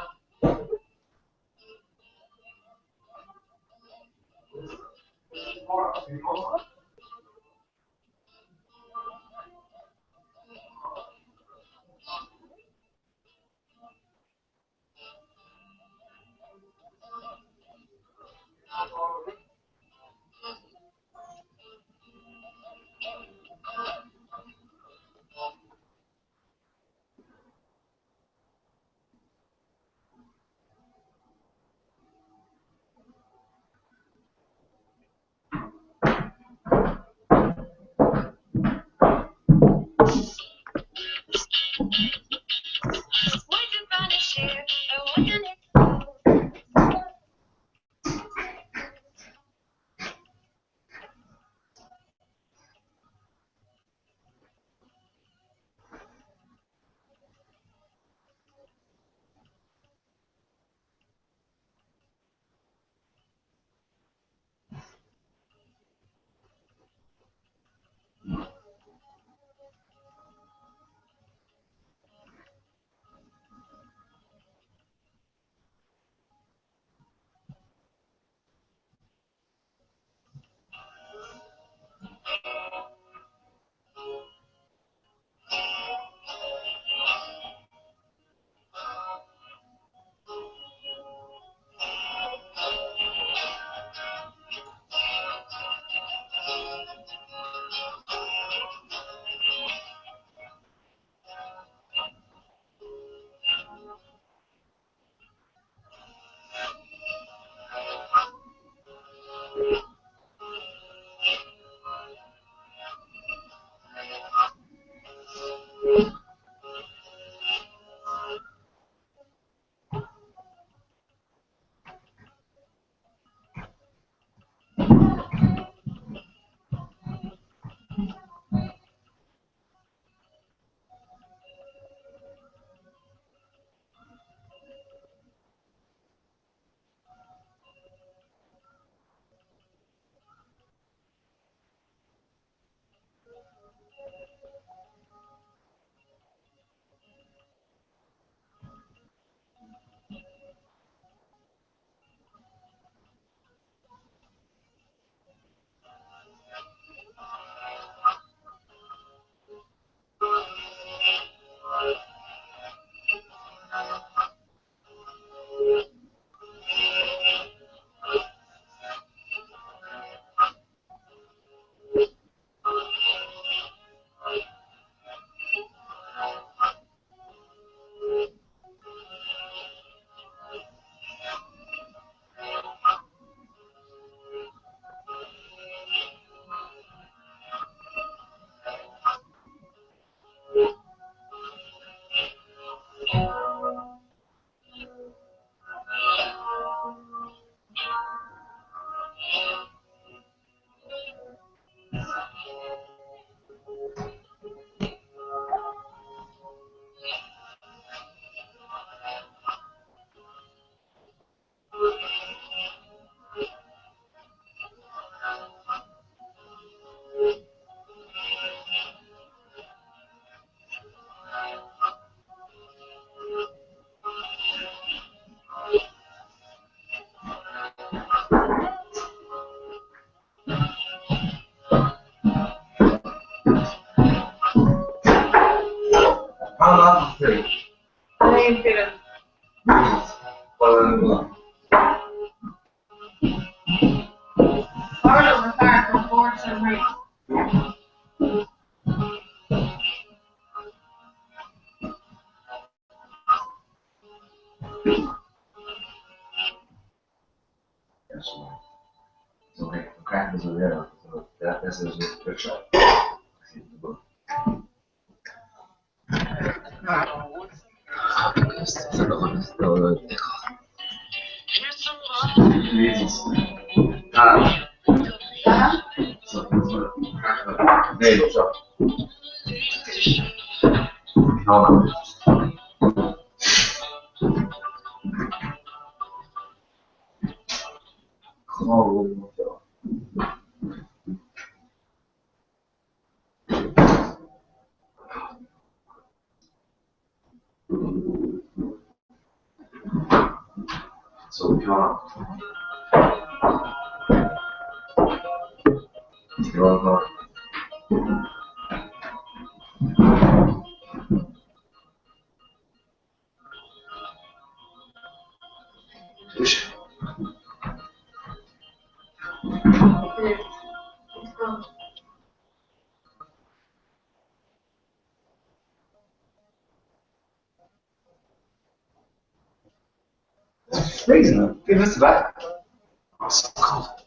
It's freezing though. Give us back. Oh, it's so cold.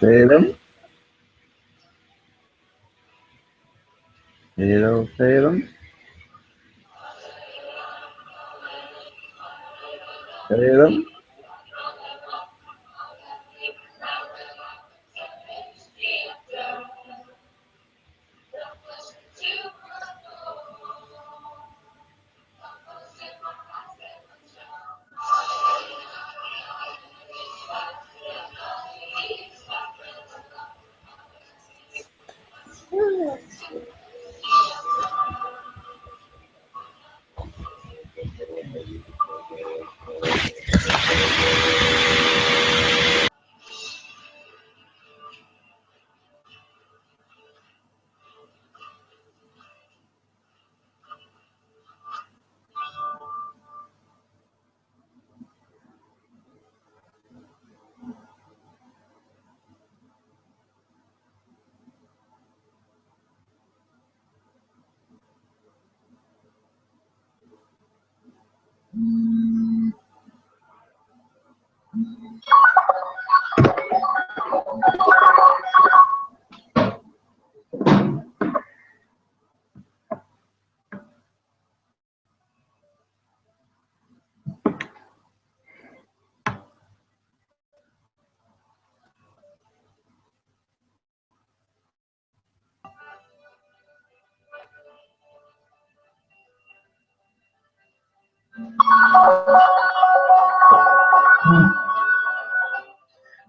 Féilim. Hello, Féilim. Féilim.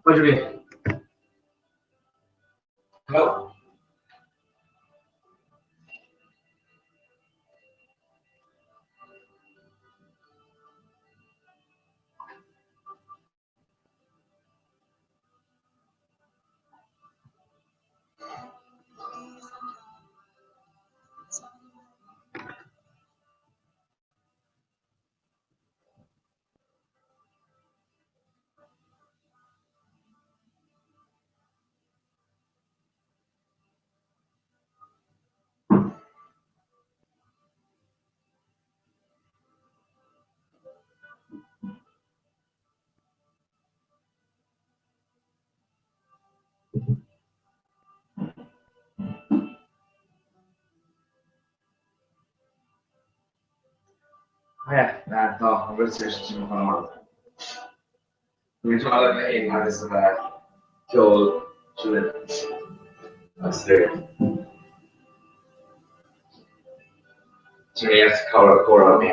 What do you mean? Hello? Yeah, tá an rud sin sin chun ard. Bhí tú le mé agus a bheith ceol sin agus léir. Sin é cabhair comhrá mé.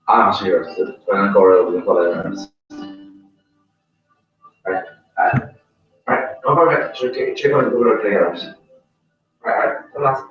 Ah, sure, an comhrá le chola Right, right, no perfect. Sure, take check on the Google players. Right, right, the last.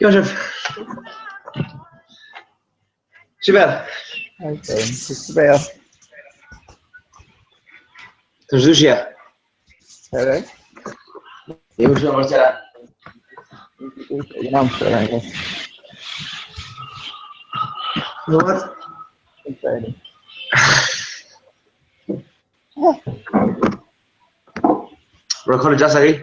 Joseph. Sibéal. Sibéal. Tá Zúsia. Céard é? Níl sé mar seo. Ag an am seo, I guess. You know what? Raibh codladh deas agaibh?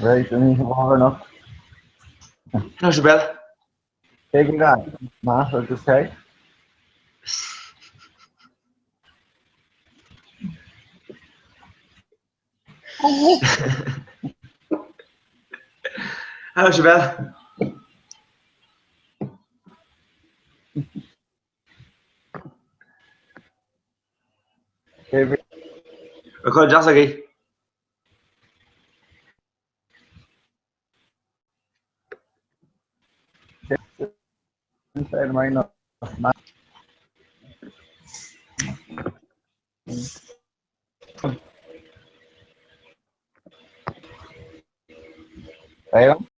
Réidh don oíche mhór anocht. Hello, Sibéal. Cé go raibh maith agus cé? Hello, Sibéal. Cé Raibh codladh deas agaibh? Féilim?